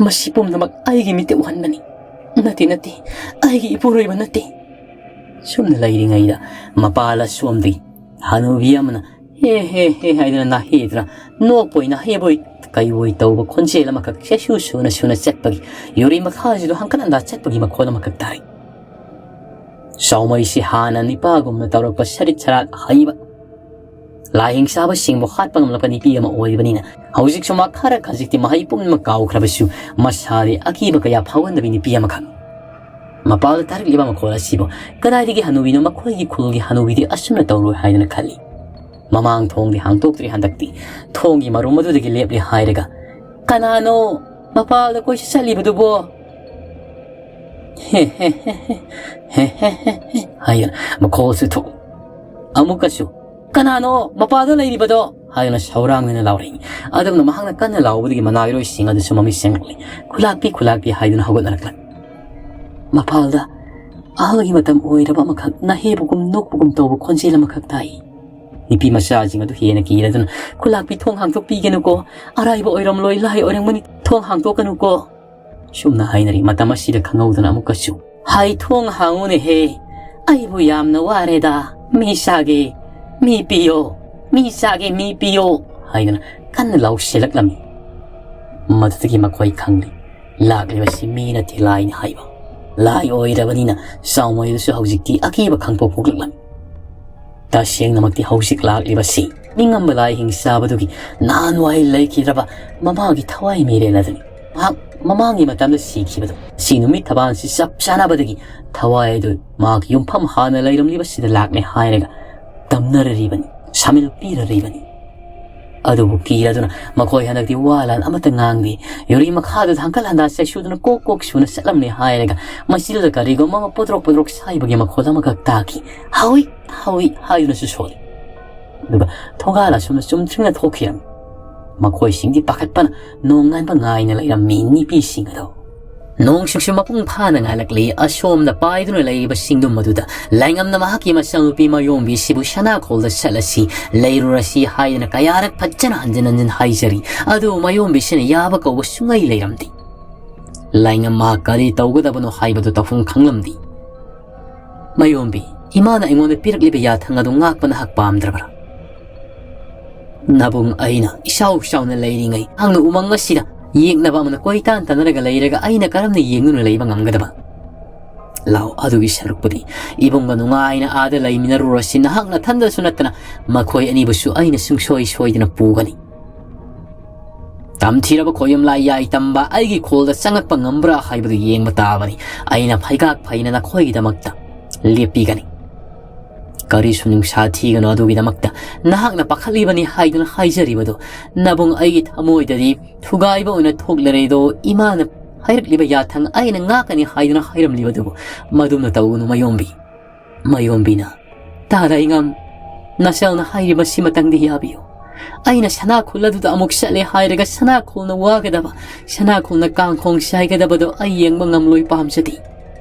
ꯃꯁꯤ ꯄꯨꯝꯅꯃꯛ ꯑꯩꯒꯤ ꯃꯤꯠꯇ ꯎꯍꯟꯕꯅꯤ꯫ ꯅꯠꯇꯦ, ꯅꯠꯇꯦ, ꯑꯩꯒꯤ ꯏꯄꯨꯔꯣꯏꯕ ꯅꯠꯇꯦ꯫" ꯁꯨꯝꯅ ꯂꯩꯔꯤꯉꯩꯗ ꯃꯄꯥꯜ ꯑꯁꯣꯝꯗꯒꯤ ꯍꯅꯨꯕꯤ ꯑꯃꯅ ꯍꯦ ꯍꯦ ꯍꯦ ꯍꯥꯏꯗꯨꯅ ꯅꯥꯍꯦꯗꯨꯅ ꯅꯣꯛꯄꯣꯏ ꯅꯥꯍꯦꯕꯣꯏ ꯀꯩꯑꯣꯏ ꯇꯧꯕ ꯈꯣꯟꯖꯦꯜ ꯑꯃꯈꯛ ꯁꯦꯁꯨ ꯁꯨꯅ ꯁꯨꯅ ꯆꯠꯄꯒꯤ, ꯌꯨꯔꯤ ꯃꯈꯥꯁꯤꯗ ꯍꯪꯀꯠ ꯍꯟꯗꯥ ꯆꯠꯄꯒꯤ ꯃꯈꯣꯜ ꯑꯃꯈꯛ ꯇꯥꯔꯤ꯫ ꯆꯥꯎꯃꯩꯁꯤ ꯍꯥꯟꯅ ꯅꯤꯄꯥꯒꯨꯝꯅ ꯇꯧꯔꯛꯄ ꯁꯔꯤꯠ ꯁꯔꯥꯠ ꯍꯩꯕ, ꯂꯥꯏ ꯍꯤꯡꯁꯥꯕꯁꯤꯡꯕꯨ ꯍꯥꯠꯄ ꯉꯝꯂꯛꯄ ꯅꯨꯄꯤ ꯑꯃ ꯑꯣꯏꯕꯅꯤꯅ ꯍꯧꯖꯤꯛꯁꯨ ꯃꯍꯥꯛ ꯈꯔ ꯈꯖꯤꯛꯇꯤ ꯃꯍꯩ ꯄꯨꯝꯅꯃꯛ ꯀꯥꯎꯈ꯭ꯔꯕꯁꯨ ꯃꯁꯥꯗꯤ ꯑꯀꯤꯕ ꯀꯌꯥ ꯐꯥꯎꯍꯟꯗꯕꯤ ꯅꯨꯄꯤ ꯑꯃꯈꯛ꯫ ꯃꯄꯥꯜꯗ ꯇꯥꯔꯛꯂꯤꯕ ꯃꯈꯣꯜ ꯑꯁꯤꯕꯨ ꯀꯗꯥꯏꯗꯒꯤ ꯍꯅꯨꯕꯤꯅꯣ, ꯃꯈꯣꯏꯒꯤ ꯈꯨꯜꯒꯤ ꯍꯅꯨꯕꯤꯗꯤ ꯑꯁꯨꯝꯅ ꯇꯧꯔꯣꯏ ꯍꯥꯏꯗꯨꯅ ꯈꯜꯂꯤ꯫ ꯃꯃꯥꯡ ꯊꯣꯡꯗꯤ ꯍꯥꯡꯗꯣꯛꯇ꯭ꯔꯤ ꯍꯟꯗꯛꯇꯤ꯫ ꯊꯣꯡꯒꯤ ꯃꯔꯨꯝ ꯑꯗꯨꯗꯒꯤ ꯂꯦꯞꯂꯦ ꯍꯥꯏꯔꯒ, "ꯀꯅꯥꯅꯣ ꯃꯄꯥꯜꯗ ꯀꯣꯏꯆꯠ ꯆꯠꯂꯤꯕꯗꯨꯕꯣ?" ꯍꯦ ꯍꯦ ꯍꯦ ꯍꯦ, ꯍꯦ ꯍꯦ ꯍꯦ ꯍꯦ ꯍꯥꯏꯗꯨꯅ ꯃꯈꯣꯜꯁꯨ ꯊꯣꯛꯏ꯫ ꯑꯃꯨꯛꯀꯁꯨ, "ꯀꯅꯥꯅꯣ ꯃꯄꯥꯜꯗ ꯂꯩꯔꯤꯕꯗꯣ?" ꯍꯥꯏꯗꯨꯅ ꯁꯧꯔꯥꯡꯗꯨꯅ ꯂꯥꯎꯔꯛꯏ꯫ ꯑꯗꯨꯝꯅ ꯃꯍꯥꯛꯅ ꯀꯟꯅ ꯂꯥꯎꯕꯗꯒꯤ ꯃꯅꯥꯏꯔꯣꯏꯁꯤꯡ ꯑꯗꯨꯁꯨ ꯃꯃꯤꯠ ꯁꯦꯡꯂꯛꯂꯤ꯫ "ꯈꯨꯂꯥꯛꯄꯤ, ꯈꯨꯂꯥꯛꯄꯤ" ꯍꯥꯏꯗꯨꯅ ꯍꯧꯒꯠꯅꯔꯛꯂꯦ꯫ ꯃꯄꯥꯜꯗ ꯑꯍꯜꯒꯤ ꯃꯇꯝ ꯑꯣꯏꯔꯕ ꯑꯃꯈꯛ ꯅꯍꯦꯕꯒꯨꯝ ꯅꯣꯛꯄꯒꯨꯝ ꯇꯧꯕ ꯈꯣꯟꯖꯦꯜ ꯑꯃꯈꯛ ꯇꯥꯏ꯫ ꯅꯨꯄꯤ ꯃꯆꯥꯁꯤꯡ ꯑꯗꯨ ꯍꯦꯟꯅ ꯀꯤꯔꯗꯨꯅ, "ꯈꯨꯂꯥꯛꯄꯤ, ꯊꯣꯡ ꯍꯥꯡꯗꯣꯛꯄꯤꯒꯅꯨꯀꯣ, ꯑꯔꯥꯏꯕ ꯑꯣꯏꯔꯝꯂꯣꯏ, ꯂꯥꯏ ꯑꯣꯏꯔꯝꯒꯅꯤ, ꯊꯣꯡ ꯍꯥꯡꯗꯣꯛꯀꯅꯨꯀꯣ" ꯁꯨꯝꯅ ꯍꯥꯏꯅꯔꯤ꯫ ꯃꯇꯝ ꯑꯁꯤꯗ ꯈꯪꯍꯧꯗꯅ ꯑꯃꯨꯛꯀꯁꯨ, "ꯍꯥꯏ, ꯊꯣꯡ ꯍꯥꯡꯉꯨꯅꯦꯍꯦ, ꯑꯩꯕꯨ ꯌꯥꯝꯅ ꯋꯥꯔꯦꯗ, ꯃꯤ ꯆꯥꯒꯦ, ꯃꯤ ꯄꯤꯌꯣ, ꯃꯤ ꯆꯥꯒꯦ, ꯃꯤ ꯄꯤꯌꯣ" ꯍꯥꯏꯗꯨꯅ ꯀꯟꯅ ꯂꯥꯎꯁꯤꯜꯂꯛꯂꯝꯃꯤ꯫ ꯃꯗꯨꯗꯒꯤ ꯃꯈꯣꯏ ꯈꯪꯂꯤ, ꯂꯥꯛꯂꯤꯕꯁꯤ ꯃꯤ ꯅꯠꯇꯦ, ꯂꯥꯏꯅꯤ ꯍꯥꯏꯕ꯫ ꯂꯥꯏ ꯑꯣꯏꯔꯕꯅꯤꯅ ꯆꯥꯎꯃꯩꯗꯨꯁꯨ ꯍꯧꯖꯤꯛꯇꯤ ꯑꯀꯤꯕ ꯈꯪꯄꯣꯛ ꯄꯣꯛꯂꯛꯂꯝꯃꯤ꯫ ꯇꯁꯦꯡꯅꯃꯛꯇꯤ ꯍꯧꯖꯤꯛ ꯂꯥꯛꯂꯤꯕꯁꯤ ꯅꯤꯡꯉꯝꯕ ꯂꯥꯏ ꯍꯤꯡꯆꯥꯕꯗꯨꯒꯤ ꯅꯍꯥꯟꯋꯥꯏ ꯂꯩꯈꯤꯗ꯭ꯔꯕ ꯃꯃꯥꯒꯤ ꯊꯋꯥꯏ ꯃꯤꯔꯦꯜ ꯑꯗꯨꯅꯤ꯫ ꯃꯍꯥꯛ ꯃꯃꯥꯡꯒꯤ ꯃꯇꯝꯗ ꯁꯤꯈꯤꯕꯗꯣ, ꯁꯤ ꯅꯨꯃꯤꯠ ꯊꯕꯥꯟꯁꯤ ꯆꯞ ꯆꯥꯅꯕꯗꯒꯤ ꯊꯋꯥꯏ ꯑꯗꯨ ꯃꯍꯥꯛꯀꯤ ꯌꯨꯝꯐꯝ ꯍꯥꯟꯅ ꯂꯩꯔꯝꯂꯤꯕꯁꯤꯗ ꯂꯥꯛꯂꯦ ꯍꯥꯏꯔꯒ ꯇꯝꯅꯔꯔꯤꯕꯅꯤ, ꯁꯥꯃꯤꯜ ꯄꯤꯔꯔꯤꯕꯅꯤ꯫ ꯑꯗꯨꯕꯨ ꯀꯤꯔꯗꯨꯅ ꯃꯈꯣꯏ ꯍꯟꯗꯛꯇꯤ ꯋꯥ ꯂꯥꯟ ꯑꯃꯠꯇ ꯉꯥꯡꯗꯦ꯫ ꯌꯨꯔꯤ ꯃꯈꯥꯗꯨꯗ ꯍꯪꯀꯠ ꯍꯟꯗꯥ ꯆꯩꯁꯨꯗꯨꯅ ꯀꯣꯛ ꯀꯣꯛ ꯁꯨꯅ ꯆꯠꯂꯝꯂꯦ ꯍꯥꯏꯔꯒ ꯃꯁꯤꯗꯨꯗ ꯀꯔꯤꯒꯨꯝꯕ ꯑꯃ ꯄꯣꯗ꯭ꯔꯣꯛ ꯄꯣꯗ꯭ꯔꯣꯛ ꯁꯥꯏꯕꯒꯤ ꯃꯈꯣꯜ ꯑꯃꯈꯛ ꯇꯥꯈꯤ꯫ "ꯍꯧꯏ, ꯍꯧꯏ" ꯍꯥꯏꯗꯨꯅꯁꯨ ꯁꯣꯜꯂꯤ꯫ ꯑꯗꯨꯒ ꯊꯣꯡꯒꯥꯜ ꯑꯁꯣꯝꯗ ꯆꯨꯝꯗ꯭ꯔꯤꯡꯅ ꯊꯣꯛꯈꯤꯔꯝꯃꯤ꯫ ꯃꯈꯣꯏꯁꯤꯡꯗꯤ ꯄꯥꯈꯠꯄꯅ ꯅꯣꯡꯉꯥꯟꯕ ꯉꯥꯏꯅ ꯂꯩꯔꯝꯃꯤ ꯅꯨꯄꯤꯁꯤꯡ ꯑꯗꯨ꯫ ꯅꯣꯡꯁꯤꯡꯁꯨ ꯃꯄꯨꯡ ꯐꯥꯅ ꯉꯥꯜꯂꯛꯂꯤ꯫ ꯑꯁꯣꯝꯗ ꯄꯥꯏꯗꯨꯅ ꯂꯩꯔꯤꯕꯁꯤꯡꯗꯨ ꯃꯗꯨꯗ ꯂꯥꯏꯉꯝꯅ ꯃꯍꯥꯛꯀꯤ ꯃꯆꯥꯅꯨꯄꯤ ꯃꯌꯣꯝꯕꯤꯁꯤꯕꯨ ꯁꯅꯥꯈꯣꯜꯗ ꯆꯠꯂꯁꯤ, ꯂꯩꯔꯨꯔꯁꯤ ꯍꯥꯏꯗꯨꯅ ꯀꯌꯥꯔꯛ ꯐꯖꯅ ꯍꯟꯖꯤꯟ ꯍꯟꯖꯤꯟ ꯍꯥꯏꯖꯔꯤ꯫ ꯑꯗꯨꯕꯨ ꯃꯌꯣꯝꯕꯤꯁꯤꯅ ꯌꯥꯕ ꯀꯧꯕ ꯁꯨꯡꯂꯩ ꯂꯩꯔꯝꯗꯦ꯫ ꯂꯥꯏꯉꯝ ꯃꯍꯥꯛ ꯀꯔꯤ ꯇꯧꯒꯗꯕꯅꯣ ꯍꯥꯏꯕꯗꯨ ꯇꯧꯐꯝ ꯈꯪꯂꯝꯗꯦ꯫ "ꯃꯌꯣꯝꯕꯤ, ꯏꯃꯥꯅ ꯑꯩꯉꯣꯟꯗ ꯄꯤꯔꯛꯂꯤꯕ ꯌꯥꯊꯪ ꯑꯗꯨ ꯉꯥꯛꯄ ꯅꯍꯥꯛ ꯄꯥꯝꯗ꯭ꯔꯕ꯭ꯔꯥ? ꯅꯕꯨꯡ ꯑꯩꯅ ꯏꯆꯥꯎ ꯆꯥꯎꯅ ꯂꯩꯔꯤꯉꯩ ꯅꯍꯥꯛꯅ ꯎꯃꯪ ꯑꯁꯤꯗ ꯌꯦꯛꯅꯕ ꯑꯃꯅ ꯀꯣꯏꯇꯥꯟ ꯇꯥꯟꯅꯔꯒ ꯂꯩꯔꯒ ꯑꯩꯅ ꯀꯔꯝꯅ ꯌꯦꯡꯗꯨꯅ ꯂꯩꯕ ꯉꯝꯒꯗꯕ? ꯂꯥꯎ, ꯑꯗꯨꯒꯤ ꯁꯔꯨꯛꯄꯨꯗꯤ ꯏꯕꯨꯡꯒ ꯅꯨꯡꯉꯥꯏꯅ ꯑꯥꯗ ꯂꯩꯃꯤꯟꯅꯔꯨꯔꯁꯤ꯫ ꯅꯍꯥꯛ ꯅꯊꯟꯗꯁꯨ ꯅꯠꯇꯅ ꯃꯈꯣꯏ ꯑꯅꯤꯕꯨꯁꯨ ꯑꯩꯅ ꯁꯨꯡꯁꯣꯏ ꯁꯣꯏꯗꯅ ꯄꯨꯒꯅꯤ꯫ ꯇꯝꯊꯤꯔꯕ ꯈꯣꯌꯨꯝꯂꯥꯏ ꯌꯥꯏ ꯇꯝꯕ ꯑꯩꯒꯤ ꯈꯣꯜꯗ ꯆꯪꯉꯛꯄ ꯉꯝꯕ꯭ꯔꯥ ꯍꯥꯏꯕꯗꯨ ꯌꯦꯡꯕ ꯇꯥꯕꯅꯤ꯫ ꯑꯩꯅ ꯐꯩꯒꯥꯛ ꯐꯩꯅ ꯅꯈꯣꯏꯒꯤꯗꯃꯛꯇ ꯂꯦꯞꯄꯤꯒꯅꯤ꯫ ꯀꯔꯤꯁꯨ ꯅꯨꯡꯁꯥ ꯊꯤꯒꯅꯨ ꯑꯗꯨꯒꯤꯗꯃꯛꯇ꯫ ꯅꯍꯥꯛꯅ ꯄꯥꯈꯠꯂꯤꯕꯅꯤ ꯍꯥꯏꯗꯨꯅ ꯍꯥꯏꯖꯔꯤꯕꯗꯨ ꯅꯕꯨꯡ ꯑꯩꯒꯤ ꯊꯃꯣꯏꯗꯗꯤ ꯊꯨꯒꯥꯏꯕ ꯑꯣꯏꯅ ꯊꯣꯛꯂꯔꯦꯗꯣ꯫ ꯏꯃꯥꯅ ꯍꯥꯏꯔꯛꯂꯤꯕ ꯌꯥꯊꯪ ꯑꯩꯅ ꯉꯥꯛꯀꯅꯤ ꯍꯥꯏꯗꯨꯅ ꯍꯥꯏꯔꯝꯂꯤꯕꯗꯨꯕꯨ ꯃꯗꯨꯝꯅ ꯇꯧꯒꯅꯨ ꯃꯌꯣꯝꯕꯤ꯫ ꯃꯌꯣꯝꯕꯤꯅ, "ꯇꯥ ꯂꯩꯉꯝ, ꯅꯆꯜꯅ ꯍꯥꯏꯔꯤꯕꯁꯤꯃꯇꯪꯗꯤ ꯌꯥꯕꯤꯌꯨ꯫ ꯑꯩꯅ ꯁꯅꯥꯈꯨꯜ ꯑꯗꯨꯗ ꯑꯃꯨꯛ ꯆꯠꯂꯦ ꯍꯥꯏꯔꯒ ꯁꯅꯥꯈꯨꯜꯅ ꯋꯥꯒꯗꯕ, ꯁꯅꯥꯈꯨꯜꯅ ꯀꯥꯡꯈꯣꯡ ꯆꯥꯏꯒꯗꯕꯗꯣ ꯑꯩ ꯌꯦꯡꯕ ꯉꯝꯂꯣꯏ ꯄꯥꯝꯖꯗꯦ꯫"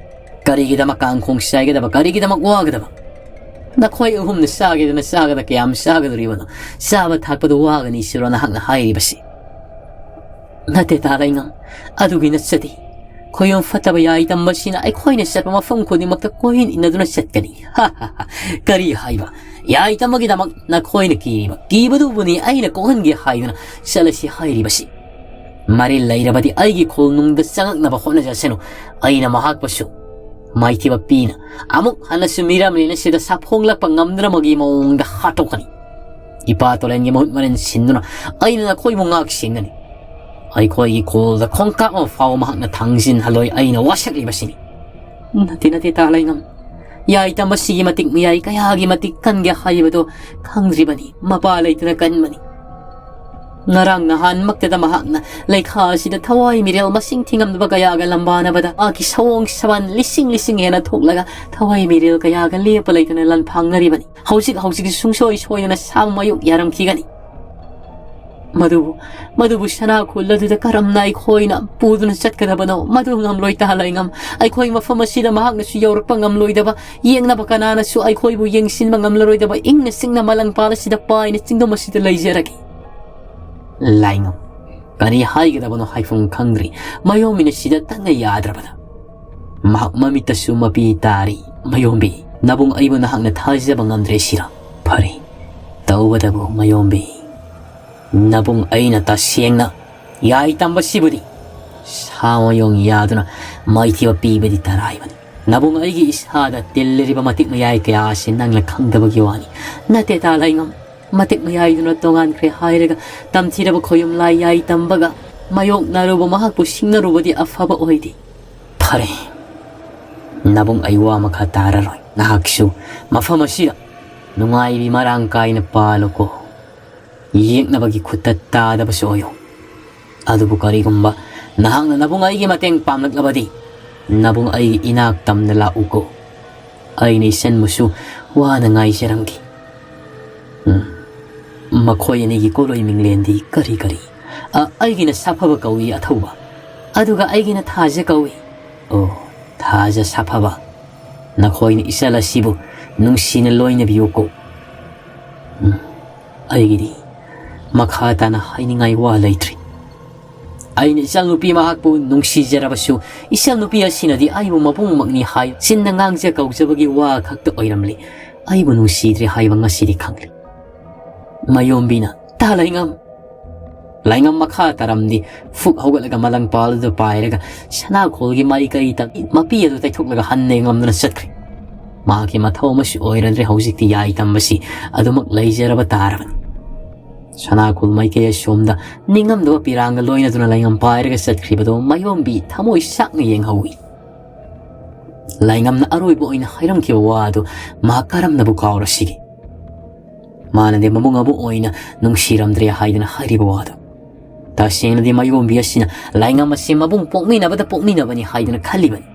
"ꯀꯔꯤꯒꯤꯗꯃꯛ ꯀꯥꯡꯈꯣꯡ ꯆꯥꯏꯒꯗꯕ, ꯀꯔꯤꯒꯤꯗꯃꯛ ꯋꯥꯒꯗꯕ? ꯅꯈꯣꯏ ꯑꯍꯨꯝꯅ ꯆꯥꯒꯦꯗꯅ ꯆꯥꯒꯗ ꯀꯌꯥꯝ ꯆꯥꯒꯗꯧꯔꯤꯕꯅꯣ? ꯆꯥꯕ ꯊꯛꯄꯗ ꯋꯥꯒꯅꯤ ꯁꯤꯔꯣ ꯅꯍꯥꯛꯅ ꯍꯥꯏꯔꯤꯕꯁꯤ?" "ꯅꯠꯇꯦ ꯇꯥ ꯂꯩꯉꯝ, ꯑꯗꯨꯒꯤ ꯅꯠꯆꯗꯦ꯫ ꯈꯣꯌꯨꯝ ꯐꯠꯇꯕ ꯌꯥꯏ ꯇꯝꯕꯁꯤꯅ ꯑꯩꯈꯣꯏꯅ ꯆꯠꯄ ꯃꯐꯝ ꯈꯨꯗꯤꯡꯃꯛꯇ ꯀꯣꯏꯏꯟ ꯏꯟꯅꯗꯨꯅ ꯆꯠꯀꯅꯤ꯫" "ꯍꯥ, ꯍꯥ, ꯍꯥ꯫ ꯀꯔꯤ ꯍꯥꯏꯕ? ꯌꯥꯏ ꯇꯝꯕꯒꯤꯗꯃꯛ ꯅꯈꯣꯏꯅ ꯀꯤꯔꯤꯕ ꯀꯤꯕꯗꯨꯕꯨꯅꯤ ꯑꯩꯅ ꯀꯣꯛꯍꯟꯒꯦ ꯍꯥꯏꯗꯨꯅ ꯆꯠꯂꯁꯤ ꯍꯥꯏꯔꯤꯕꯁꯤ꯫ ꯃꯔꯤꯜ ꯂꯩꯔꯕꯗꯤ ꯑꯩꯒꯤ ꯈꯣꯜꯅꯨꯡꯗ ꯆꯪꯉꯛꯅꯕ ꯍꯣꯠꯅꯖꯁꯅꯨ꯫ ꯑꯩꯅ ꯃꯍꯥꯛꯄꯨꯁꯨ ꯃꯥꯏꯊꯤꯕ ꯄꯤꯅ ꯑꯃꯨꯛ ꯍꯟꯅꯁꯨ ꯃꯤꯔꯝꯂꯦꯟ ꯑꯁꯤꯗ ꯁꯥꯐꯣꯡꯂꯛꯄ ꯉꯝꯗꯅꯕꯒꯤ ꯃꯑꯣꯡꯗ ꯍꯥꯠꯇꯣꯛꯀꯅꯤ꯫ ꯏꯄꯥ ꯇꯣꯂꯦꯟꯒꯤ ꯃꯍꯨꯠ ꯃꯔꯦꯟ ꯁꯤꯟꯗꯨꯅ ꯑꯩꯅ ꯅꯈꯣꯏꯕꯨ ꯉꯥꯛ ꯁꯦꯟꯒꯅꯤ꯫ ꯑꯩꯈꯣꯏꯒꯤ ꯈꯣꯜꯗ ꯈꯣꯡꯀꯥꯞ ꯑꯃ ꯐꯥꯎꯕ ꯃꯍꯥꯛꯅ ꯊꯥꯡꯖꯤꯟꯍꯜꯂꯣꯏ ꯑꯩꯅ ꯋꯥꯁꯛꯂꯤꯕꯁꯤꯅꯤ꯫" "ꯅꯠꯇꯦ, ꯅꯠꯇꯦ, ꯇꯥ ꯂꯩꯉꯝ꯫ ꯌꯥꯏ ꯇꯝꯕꯁꯤꯒꯤ ꯃꯇꯤꯛ ꯃꯌꯥꯏ ꯀꯌꯥꯒꯤ ꯃꯇꯤꯛ ꯀꯟꯒꯦ ꯍꯥꯏꯕꯗꯣ ꯈꯪꯗ꯭ꯔꯤꯕꯅꯤ꯫ ꯃꯄꯥ ꯂꯩꯇꯅ ꯀꯟꯕꯅꯤ꯫ ꯉꯔꯥꯡ ꯅꯍꯥꯟꯃꯛꯇꯗ ꯃꯍꯥꯛꯅ ꯂꯩꯈꯥ ꯑꯁꯤꯗ ꯊꯋꯥꯏ ꯃꯤꯔꯦꯜ ꯃꯁꯤꯡ ꯊꯤꯉꯝꯗꯕ ꯀꯌꯥꯒ ꯂꯝꯕꯥꯅꯕꯗ ꯃꯍꯥꯛꯀꯤ ꯁꯑꯣꯡ ꯁꯕꯥꯟ ꯂꯤꯁꯤꯡ ꯂꯤꯁꯤꯡ ꯍꯦꯟꯅ ꯊꯣꯛꯂꯒ ꯊꯋꯥꯏ ꯃꯤꯔꯦꯜ ꯀꯌꯥꯒ ꯂꯦꯞꯄ ꯂꯩꯇꯅ ꯂꯥꯟꯐꯥꯡꯅꯔꯤꯕꯅꯤ꯫ ꯍꯧꯖꯤꯛ ꯍꯧꯖꯤꯛꯁꯨ ꯁꯨꯡꯁꯣꯏ ꯁꯣꯏꯗꯅ ꯁꯥ ꯃꯌꯣꯛ ꯌꯥꯔꯝꯈꯤꯒꯅꯤ꯫ ꯃꯗꯨꯕꯨ, ꯃꯗꯨꯕꯨ ꯁꯅꯥ ꯈꯨꯜ ꯑꯗꯨꯗ ꯀꯔꯝꯅ ꯑꯩꯈꯣꯏꯅ ꯄꯨꯗꯨꯅ ꯆꯠꯀꯗꯕꯅꯣ? ꯃꯗꯨ ꯉꯝꯂꯣꯏ ꯇꯥ ꯂꯩꯉꯝ꯫ ꯑꯩꯈꯣꯏ ꯃꯐꯝ ꯑꯁꯤꯗ ꯃꯍꯥꯛꯅꯁꯨ ꯌꯧꯔꯛꯄ ꯉꯝꯂꯣꯏꯗꯕ, ꯌꯦꯡꯅꯕ ꯀꯅꯥꯅꯁꯨ ꯑꯩꯈꯣꯏꯕꯨ ꯌꯦꯡꯁꯤꯟꯕ ꯉꯝꯂꯔꯣꯏꯗꯕ ꯏꯪꯅ ꯆꯤꯛꯅ ꯃꯂꯪ ꯄꯥꯜ ꯑꯁꯤꯗ ꯄꯥꯏꯅ ꯆꯤꯡꯗꯝ ꯑꯁꯤꯗ ꯂꯩꯖꯔꯒꯦ꯫" ꯂꯥꯏꯉꯝ, ꯀꯔꯤ ꯍꯥꯏꯒꯗꯕꯅꯣ ꯍꯥꯏꯐꯝ ꯈꯪꯗ꯭ꯔꯤ꯫ ꯃꯌꯣꯝꯕꯤꯅ ꯁꯤꯗ ꯇꯟꯅ ꯌꯥꯗ꯭ꯔꯕꯗ ꯃꯍꯥꯛ ꯃꯃꯤꯠꯇꯁꯨ ꯃꯄꯤ ꯇꯥꯔꯤ꯫ "ꯃꯌꯣꯝꯕꯤ, ꯅꯕꯨꯡ ꯑꯩꯕꯨ ꯅꯍꯥꯛꯅ ꯊꯥꯖꯕ ꯉꯝꯗ꯭ꯔꯦ ꯁꯤꯔꯥ? ꯐꯔꯦ, ꯇꯧꯕꯇꯕꯨ ꯃꯌꯣꯝꯕꯤ, ꯅꯕꯨꯡ ꯑꯩꯅ ꯇꯁꯦꯡꯅ ꯌꯥꯏ ꯇꯝꯕꯁꯤꯕꯨꯗꯤ ꯁꯥ ꯃꯌꯣꯡ ꯌꯥꯗꯨꯅ ꯃꯥꯏꯊꯤꯕ ꯄꯤꯕꯗꯤ ꯇꯔꯥꯏꯕꯅꯤ꯫ ꯅꯕꯨꯡ ꯑꯩꯒꯤ ꯏꯁꯥꯗ ꯇꯤꯜꯂꯤꯔꯤꯕ ꯃꯇꯤꯛ ꯃꯌꯥꯏ ꯀꯌꯥ ꯑꯁꯤ ꯅꯪꯅ ꯈꯪꯗꯕꯒꯤ ꯋꯥꯅꯤ꯫ ꯅꯠꯇꯦ ꯇꯥ ꯂꯩꯉꯝ, ꯃꯇꯤꯛ ꯃꯌꯥꯏꯗꯨꯅ ꯇꯣꯉꯥꯟꯈ꯭ꯔꯦ ꯍꯥꯏꯔꯒ ꯇꯝꯊꯤꯔꯕ ꯈꯣꯌꯨꯝ ꯂꯥꯏ ꯌꯥꯏ ꯇꯝꯕꯒ ꯃꯥꯌꯣꯛꯅꯔꯨꯕ ꯃꯍꯥꯛꯄꯨ ꯁꯤꯡꯅꯔꯨꯕꯗꯤ ꯑꯐꯕ ꯑꯣꯏꯗꯦ꯫ ꯐꯔꯦ, ꯅꯕꯨꯡ ꯑꯩ ꯋꯥ ꯃꯈꯥ ꯇꯥꯔꯔꯣꯏ꯫ ꯅꯍꯥꯛꯁꯨ ꯃꯐꯝ ꯑꯁꯤꯗ ꯅꯨꯡꯉꯥꯏꯕꯤ ꯃꯔꯥꯡ ꯀꯥꯏꯅ ꯄꯥꯜꯂꯨꯀꯣ꯫ ꯌꯦꯛꯅꯕꯒꯤ ꯈꯨꯠꯇ ꯇꯥꯗꯕꯁꯨ ꯑꯣꯏꯌꯨ꯫ ꯑꯗꯨꯕꯨ ꯀꯔꯤꯒꯨꯝꯕ ꯅꯍꯥꯛꯅ ꯅꯕꯨꯡ ꯑꯩꯒꯤ ꯃꯇꯦꯡ ꯄꯥꯡꯂꯛꯂꯕꯗꯤ, ꯅꯕꯨꯡ ꯑꯩꯒꯤ ꯏꯅꯥꯛ ꯇꯝꯅ ꯂꯥꯛꯎꯀꯣ꯫ ꯑꯩꯅ ꯏꯆꯟꯕꯨꯁꯨ ꯋꯥꯅ ꯉꯥꯏꯖꯔꯝꯒꯦ꯫ ꯎꯝ, ꯃꯈꯣꯏ ꯑꯅꯤꯒꯤ ꯀꯣꯂꯣꯏ ꯃꯤꯡꯂꯦꯟꯗꯤ ꯀꯔꯤ ꯀꯔꯤ? ꯑ, ꯑꯩꯒꯤꯅ ꯁꯥꯐꯕ ꯀꯧꯏ ꯑꯊꯧꯕ, ꯑꯗꯨꯒ ꯑꯩꯒꯤꯅ ꯊꯥꯖ ꯀꯧꯏ꯫ ꯑꯣ, ꯊꯥꯖ ꯁꯥꯐꯕ, ꯅꯈꯣꯏꯅ ꯏꯆꯜ ꯑꯁꯤꯕꯨ ꯅꯨꯡꯁꯤꯅ ꯂꯣꯏꯅꯕꯤꯌꯨꯀꯣ꯫ ꯎꯝ, ꯑꯩꯒꯤꯗꯤ ꯃꯈꯥ ꯇꯥꯅ ꯍꯥꯏꯅꯤꯡꯉꯥꯏ ꯋꯥ ꯂꯩꯇ꯭ꯔꯤ꯫ ꯑꯩꯅ ꯏꯆꯜ ꯅꯨꯄꯤ ꯃꯍꯥꯛꯄꯨ ꯅꯨꯡꯁꯤꯖꯔꯕꯁꯨ, ꯏꯆꯜ ꯅꯨꯄꯤ ꯑꯁꯤꯅꯗꯤ ꯑꯩꯕꯨ ꯃꯕꯨꯡꯃꯛꯅꯤ ꯍꯥꯏ ꯆꯤꯟꯅ ꯉꯥꯡꯖ ꯀꯧꯖꯕꯒꯤ ꯋꯥ ꯈꯛꯇ ꯑꯣꯏꯔꯝꯂꯤ꯫ ꯑꯩꯕꯨ ꯅꯨꯡꯁꯤꯗ꯭ꯔꯦ ꯍꯥꯏꯕ ꯉꯁꯤꯗꯤ ꯈꯪꯂꯤ꯫ ꯃꯥꯌꯣꯝꯕꯤꯅ, "ꯇꯥ ꯂꯩꯉꯝ!" ꯂꯩꯉꯝ ꯃꯈꯥ ꯇꯥꯔꯝꯗꯤ ꯐꯨꯛ ꯍꯧꯒꯠꯂꯒ ꯃꯂꯪ ꯄꯥꯜꯗꯨꯗ ꯄꯥꯏꯔꯒ ꯁꯅꯥꯈꯣꯜꯒꯤ ꯃꯥꯏꯀꯩꯗ ꯃꯄꯤ ꯑꯗꯨ ꯇꯩꯊꯣꯛꯂꯒ ꯍꯟꯅ ꯌꯦꯡꯂꯝꯗꯨꯅ ꯆꯠꯈ꯭ꯔꯦ꯫ ꯃꯍꯥꯛꯀꯤ ꯃꯊꯧ ꯑꯃꯁꯨ ꯑꯣꯏꯔꯗ꯭ꯔꯦ ꯍꯧꯖꯤꯛꯇꯤ ꯌꯥꯏ ꯇꯝꯕꯁꯤ ꯑꯗꯨꯃꯛ ꯂꯩꯖꯔꯕ ꯇꯥꯔꯕꯅꯤ꯫ ꯁꯅꯥꯈꯣꯜ ꯃꯥꯏꯀꯩ ꯑꯁꯣꯝꯗ ꯅꯤꯡꯉꯝꯗꯕ ꯄꯤꯔꯥꯡꯒ ꯂꯣꯏꯅꯗꯨꯅ ꯂꯩꯉꯝ ꯄꯥꯏꯔꯒ ꯆꯠꯈ꯭ꯔꯤꯕꯗꯨ ꯃꯥꯌꯣꯝꯕꯤ ꯊꯃꯣꯏ ꯆꯥꯛꯅ ꯌꯦꯡꯍꯧꯏ꯫ ꯂꯩꯉꯝꯅ ꯑꯔꯣꯏꯕ ꯑꯣꯏꯅ ꯍꯥꯏꯔꯝꯈꯤꯕ ꯋꯥ ꯑꯗꯨ ꯃꯍꯥꯛ ꯀꯔꯝꯅꯕꯨ ꯀꯥꯎꯔꯁꯤꯒꯦ? ꯃꯥꯅꯗꯤ ꯃꯕꯨꯡ ꯑꯃ ꯑꯣꯏꯅ ꯅꯨꯡꯁꯤꯔꯝꯗ꯭ꯔꯦ ꯍꯥꯏꯗꯨꯅ ꯍꯥꯏꯔꯤꯕ ꯋꯥꯗꯨ꯫ ꯇꯁꯦꯡꯅꯗꯤ ꯃꯥꯌꯣꯝꯕꯤ ꯑꯁꯤꯅ ꯂꯩꯉꯝ ꯑꯁꯤ ꯃꯕꯨꯡ ꯄꯣꯛꯃꯤꯟꯅꯕꯗ ꯄꯣꯛꯃꯤꯟꯅꯕꯅꯤ ꯍꯥꯏꯗꯨꯅ ꯈꯜꯂꯤꯕꯅꯤ꯫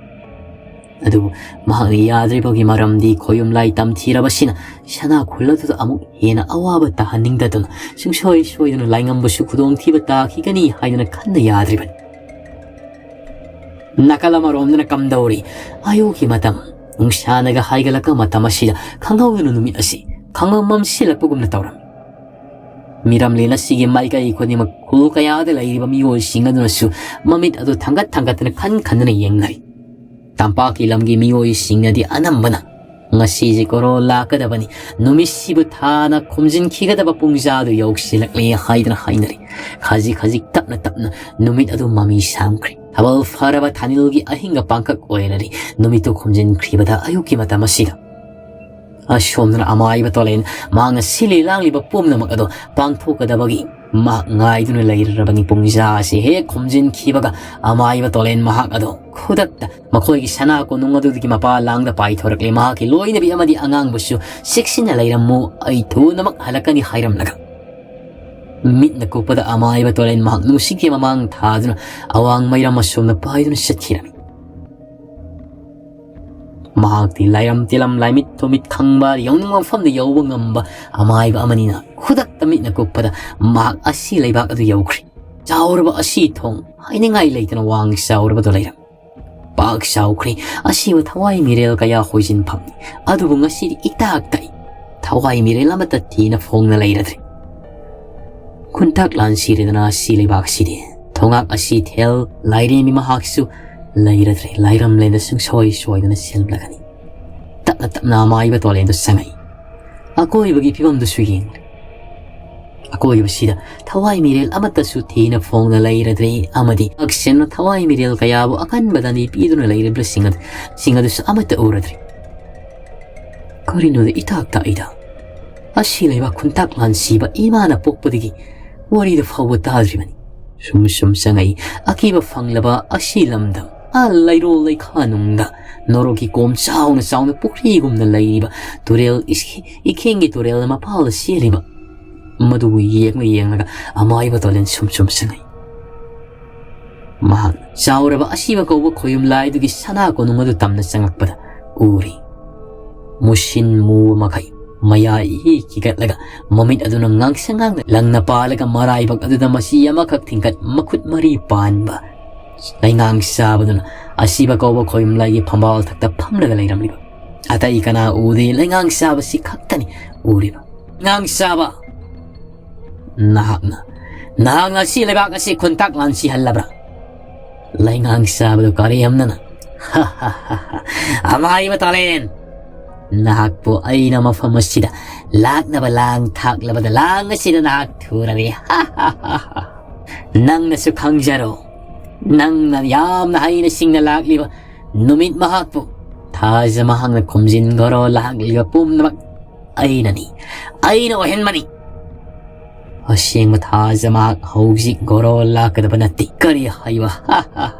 ꯑꯗꯨꯕꯨ ꯃꯍꯥꯛꯅ ꯌꯥꯗ꯭ꯔꯤꯕꯒꯤ ꯃꯔꯝꯗꯤ ꯈꯣꯌꯨꯝ ꯂꯥꯏ ꯇꯝꯊꯤꯔꯕꯁꯤꯅ ꯁꯅꯥ ꯈꯨꯜ ꯑꯗꯨꯗ ꯑꯃꯨꯛ ꯍꯦꯟꯅ ꯑꯋꯥꯕ ꯇꯥꯍꯟꯅꯤꯡꯗꯗꯨꯅ ꯁꯨꯡꯁꯣꯏ ꯁꯣꯏꯗꯅ ꯂꯩꯉꯝꯕꯨꯁꯨ ꯈꯨꯗꯣꯡꯊꯤꯕ ꯇꯥꯈꯤꯒꯅꯤ ꯍꯥꯏꯗꯨꯅ ꯈꯟꯅ ꯌꯥꯗ꯭ꯔꯤꯕꯅꯤ꯫ ꯅꯥꯀꯜ ꯑꯃꯔꯣꯝꯗꯅ ꯀꯝꯗꯧꯔꯤ? ꯑꯌꯨꯛꯀꯤ ꯃꯇꯝ, ꯅꯨꯡꯁꯥꯅꯒ ꯍꯥꯏꯒꯠꯂꯛꯄ ꯃꯇꯝ ꯑꯁꯤꯗ ꯈꯪꯍꯧꯗꯅ ꯅꯨꯃꯤꯠ ꯑꯁꯤ ꯈꯪꯃꯝ ꯃꯝꯁꯤꯜꯂꯛꯄꯒꯨꯝꯅ ꯇꯧꯔꯝꯃꯤ꯫ ꯃꯤꯔꯝꯂꯦꯟ ꯑꯁꯤꯒꯤ ꯃꯥꯏꯀꯩ ꯈꯨꯗꯤꯡꯃꯛ ꯈꯨꯜ ꯀꯌꯥꯗ ꯂꯩꯔꯤꯕ ꯃꯤꯑꯣꯏꯁꯤꯡ ꯑꯗꯨꯅꯁꯨ ꯃꯃꯤꯠ ꯑꯗꯨ ꯊꯥꯡꯒꯠ ꯊꯥꯡꯒꯠꯇꯅ ꯈꯟ ꯈꯟꯗꯨꯅ ꯌꯦꯡꯅꯔꯤ꯫ ꯇꯝꯄꯥꯛꯀꯤ ꯂꯝꯒꯤ ꯃꯤꯑꯣꯏꯁꯤꯡꯅꯗꯤ ꯑꯅꯝꯕꯅ ꯉꯁꯤꯁꯦ ꯀꯣꯔꯣ ꯂꯥꯛꯀꯗꯕꯅꯤ, ꯅꯨꯃꯤꯠꯁꯤꯕꯨ ꯊꯥꯅ ꯈꯨꯝꯖꯤꯟꯈꯤꯒꯗꯕ ꯄꯨꯡꯖꯥꯗꯨ ꯌꯧꯁꯤꯜꯂꯛꯂꯦ ꯍꯥꯏꯗꯅ ꯍꯥꯏꯅꯔꯤ꯫ ꯈꯖꯤꯛ ꯈꯖꯤꯛ ꯇꯞꯅ ꯇꯞꯅ ꯅꯨꯃꯤꯠ ꯑꯗꯨ ꯃꯃꯤ ꯁꯥꯝꯈ꯭ꯔꯦ꯫ ꯊꯥꯕꯜ ꯐꯔꯕ ꯊꯥꯅꯤꯜꯒꯤ ꯑꯍꯤꯡꯒ ꯄꯥꯡꯈꯛ ꯑꯣꯏꯔꯔꯤ꯫ ꯅꯨꯃꯤꯠꯇꯨ ꯈꯨꯝꯖꯤꯟꯈ꯭ꯔꯤꯕꯗ ꯑꯌꯨꯛꯀꯤ ꯃꯇꯝ ꯑꯁꯤꯗ ꯑꯁꯣꯝꯗꯅ ꯑꯃꯥꯏꯕ ꯇꯣꯂꯦꯟ ꯃꯍꯥꯛꯅ ꯁꯤꯜꯂꯤ ꯂꯥꯡꯂꯤꯕ ꯄꯨꯝꯅꯃꯛ ꯑꯗꯣ ꯄꯥꯡꯊꯣꯛꯀꯗꯕꯒꯤ ꯃꯍꯥꯛ ꯉꯥꯏꯗꯨꯅ ꯂꯩꯔꯔꯕꯅꯤ꯫ ꯄꯨꯡꯖꯥ ꯑꯁꯤ ꯍꯦꯛ ꯈꯨꯝꯖꯤꯟꯈꯤꯕꯒ ꯑꯃꯥꯏꯕ ꯇꯣꯂꯦꯟ ꯃꯍꯥꯛ ꯑꯗꯣ ꯈꯨꯗꯛꯇ ꯃꯈꯣꯏꯒꯤ ꯁꯅꯥ ꯀꯣꯅꯨꯡ ꯑꯗꯨꯗꯒꯤ ꯃꯄꯥ ꯂꯥꯡꯗ ꯄꯥꯏꯊꯣꯔꯛꯂꯦ꯫ ꯃꯍꯥꯛꯀꯤ ꯂꯣꯏꯅꯕꯤ ꯑꯃꯗꯤ ꯑꯉꯥꯡꯕꯨꯁꯨ "ꯆꯦꯛꯁꯤꯟꯅ ꯂꯩꯔꯝꯃꯨ, ꯑꯩ ꯊꯨꯅꯃꯛ ꯍꯜꯂꯛꯀꯅꯤ" ꯍꯥꯏꯔꯝꯂꯒ ꯃꯤꯠꯅ ꯀꯨꯞꯄꯗ ꯑꯃꯥꯏꯕ ꯇꯣꯂꯦꯟ ꯃꯍꯥꯛ ꯅꯨꯡꯁꯤꯠꯀꯤ ꯃꯃꯥꯡ ꯊꯥꯗꯨꯅ ꯑꯋꯥꯡ ꯃꯩꯔꯝ ꯑꯁꯣꯝꯗ ꯄꯥꯏꯗꯨꯅ ꯆꯠꯈꯤꯔꯝꯃꯤ꯫ ꯃꯍꯥꯛꯇꯤ ꯂꯥꯏꯔꯝ ꯇꯤꯂꯝ, ꯂꯥꯏꯃꯤꯠ ꯊꯣꯃꯤꯠ ꯈꯪꯕ, ꯌꯧꯅꯤꯡꯕ ꯃꯐꯝꯗ ꯌꯧꯕ ꯉꯝꯕ ꯑꯃꯥꯏꯕ ꯑꯃꯅꯤꯅ ꯈꯨꯗꯛꯇ ꯃꯤꯠꯅ ꯀꯨꯞꯄꯗ ꯃꯍꯥꯛ ꯑꯁꯤ ꯂꯩꯕꯥꯛ ꯑꯗꯨ ꯌꯧꯈ꯭ꯔꯦ꯫ ꯆꯥꯎꯔꯕ ꯑꯁꯤ ꯊꯣꯡ ꯍꯥꯏꯅꯤꯡꯉꯥꯏ ꯂꯩꯇꯅ ꯋꯥꯡ ꯆꯥꯎꯔꯕꯗꯨ ꯂꯩꯔꯝꯃꯤ꯫ ꯄꯥꯛ ꯆꯥꯎꯈ꯭ꯔꯦ꯫ ꯑꯁꯤꯕ ꯊꯋꯥꯏ ꯃꯤꯔꯦꯜ ꯀꯌꯥ ꯍꯣꯏꯖꯤꯟꯐꯝꯅꯤ꯫ ꯑꯗꯨꯕꯨ ꯉꯁꯤꯗꯤ ꯏꯇꯥꯛ ꯇꯛꯏ꯫ ꯊꯋꯥꯏ ꯃꯤꯔꯦꯜ ꯑꯃꯠꯇ ꯊꯤꯅ ꯐꯣꯡꯅ ꯂꯩꯔꯗ꯭ꯔꯦ꯫ ꯈꯨꯟꯇꯥꯛ ꯂꯥꯟ ꯁꯤꯔꯦꯗꯅ ꯑꯁꯤ ꯂꯩꯕꯥꯛ ꯑꯁꯤꯗꯤ ꯊꯣꯉꯥꯛ ꯑꯁꯤ ꯊꯦꯜ ꯂꯥꯏꯔꯦꯝꯕꯤ ꯃꯍꯥꯛꯁꯨ ꯂꯩꯔꯗ꯭ꯔꯦ꯫ ꯂꯥꯏꯔꯝꯂꯦꯟꯗ ꯁꯨꯡꯁꯣꯏ ꯁꯣꯏꯗꯅ ꯁꯤꯜꯂꯒꯅꯤ꯫ ꯇꯞꯅ ꯇꯞꯅ ꯑꯃꯥꯏꯕ ꯇꯣꯂꯦꯟꯗꯨ ꯆꯪꯉꯛꯏ꯫ ꯑꯀꯣꯏꯕꯒꯤ ꯐꯤꯕꯝꯗꯨꯁꯨ ꯌꯦꯡꯂꯦ꯫ ꯑꯀꯣꯏꯕꯁꯤꯗ ꯊꯋꯥꯏ ꯃꯤꯔꯦꯜ ꯑꯃꯠꯇꯁꯨ ꯊꯤꯅ ꯐꯣꯡꯅ ꯂꯩꯔꯗ꯭ꯔꯦ ꯑꯃꯗꯤ ꯑꯛꯁꯦꯟꯅ ꯊꯋꯥꯏ ꯃꯤꯔꯦꯜ ꯀꯌꯥꯕꯨ ꯑꯀꯟꯕ ꯗꯟꯗꯤ ꯄꯤꯗꯨꯅ ꯂꯩꯔꯤꯕꯁꯤꯡ ꯑꯗꯨ, ꯁꯤꯡ ꯑꯗꯨꯁꯨ ꯑꯃꯠꯇ ꯎꯔꯗ꯭ꯔꯦ꯫ ꯀꯔꯤꯅꯣꯗ ꯏꯇꯥꯛ ꯇꯥꯛꯏꯗ? ꯑꯁꯤ ꯂꯩꯕꯥꯛ ꯈꯨꯟꯇꯥꯛ ꯂꯥꯟꯁꯤꯕ ꯏꯃꯥꯅ ꯄꯣꯛꯄꯗꯒꯤ ꯋꯥꯔꯤꯗ ꯐꯥꯎꯕ ꯇꯥꯗ꯭ꯔꯤꯕꯅꯤ꯫ ꯁꯨꯝ ꯁꯨꯝ ꯆꯪꯉꯛꯏ꯫ ꯑꯀꯤꯕ ꯐꯪꯂꯕ ꯑꯁꯤ ꯂꯝꯗꯝ, ꯑꯥ ꯂꯩꯔꯣꯜ ꯂꯩꯈꯥ ꯅꯨꯡꯗ ꯅꯣꯔꯣꯛꯀꯤ ꯀꯣꯝ ꯆꯥꯎꯅ ꯆꯥꯎꯅ ꯄꯨꯈ꯭ꯔꯤꯒꯨꯝꯅ ꯂꯩꯔꯤꯕ ꯇꯨꯔꯦꯜ ꯏꯁ-, ꯏꯈꯦꯡꯒꯤ ꯇꯨꯔꯦꯜ ꯃꯄꯥꯜꯗ ꯆꯦꯜꯂꯤꯕ ꯃꯗꯨꯕꯨ ꯌꯦꯡꯂ ꯌꯦꯡꯂꯒ ꯑꯃꯥꯏꯕ ꯇꯣꯂꯦꯟ ꯁꯨꯝ ꯁꯨꯝ ꯆꯪꯉꯛꯏ꯫ ꯃꯍꯥꯛ ꯆꯥꯎꯔꯕ ꯑꯁꯤꯕ ꯀꯧꯕ ꯈꯣꯌꯨꯝ ꯂꯥꯏꯗꯨꯒꯤ ꯁꯅꯥ ꯀꯣꯅꯨꯡ ꯑꯗꯨ ꯇꯝꯅ ꯆꯪꯂꯛꯄꯗ ꯎꯔꯤ꯫ ꯃꯨꯁꯤꯟ ꯃꯨꯕ ꯃꯈꯩ ꯃꯌꯥ ꯏꯍꯤ ꯀꯤꯒꯠꯂꯒ ꯃꯃꯤꯠ ꯑꯗꯨꯅ ꯉꯥꯡꯁꯪ ꯉꯥꯡꯅ ꯂꯪꯅ ꯄꯥꯜꯂꯒ ꯃꯔꯥꯏꯕꯛ ꯑꯗꯨꯗ ꯃꯆꯤ ꯑꯃꯈꯛ ꯊꯤꯡꯒꯠ ꯃꯈꯨꯠ ꯃꯔꯤ ꯄꯥꯟꯕ ꯂꯩꯉꯥꯡ ꯆꯥꯕꯗꯨꯅ ꯑꯁꯤꯕ ꯀꯧꯕ ꯈꯣꯌꯨꯝ ꯂꯥꯏꯒꯤ ꯐꯝꯕꯥꯜ ꯊꯛꯇ ꯐꯝꯂꯒ ꯂꯩꯔꯝꯂꯤꯕ꯫ ꯑꯇꯩ ꯀꯅꯥ ꯎꯗꯦ, ꯂꯩꯉꯥꯡ ꯆꯥꯕꯁꯤ ꯈꯛꯇꯅꯤ ꯎꯔꯤꯕ꯫ ꯂꯩꯉꯥꯡ ꯆꯥꯕ! ꯅꯍꯥꯛꯅ, ꯅꯍꯥꯛꯅ ꯑꯁꯤ ꯂꯩꯕꯥꯛ ꯑꯁꯤ ꯈꯨꯟꯇꯥꯛ ꯂꯥꯟꯁꯤꯍꯜꯂꯕ꯭ꯔꯥ? ꯂꯩꯉꯥꯡ ꯆꯥꯕꯗꯨ ꯀꯔꯦꯝꯅꯅ, "ꯑꯃꯥꯏꯕ ꯇꯥꯂꯦꯟ! ꯅꯍꯥꯛꯄꯨ ꯑꯩꯅ ꯃꯐꯝ ꯑꯁꯤꯗ ꯂꯥꯛꯅꯕ ꯂꯥꯡ ꯊꯥꯛꯂꯕꯗ ꯂꯥꯡ ꯑꯁꯤꯗ ꯅꯍꯥꯛ ꯊꯨꯔꯔꯦ꯫ ꯅꯪꯅꯁꯨ ꯈꯪꯖꯔꯣ, ꯅꯪꯅ ꯌꯥꯝꯅ ꯍꯩꯅ ꯁꯤꯡꯅ ꯂꯥꯛꯂꯤꯕ ꯅꯨꯃꯤꯠ ꯃꯍꯥꯛꯄꯨ ꯊꯥꯖ ꯃꯍꯥꯛꯅ ꯈꯨꯝꯖꯤꯟꯈꯣꯔꯣ ꯂꯥꯛꯂꯤꯕ ꯄꯨꯝꯅꯃꯛ ꯑꯩꯅꯅꯤ, ꯑꯩꯅ ꯑꯣꯏꯍꯟꯕꯅꯤ꯫ ꯑꯁꯦꯡꯕ ꯊꯥꯖ ꯃꯍꯥꯛ ꯍꯧꯖꯤꯛ ꯒꯣꯔꯣ ꯂꯥꯛꯀꯗꯕ ꯅꯠꯇꯦ꯫ ꯀꯔꯤ ꯍꯥꯏꯕ?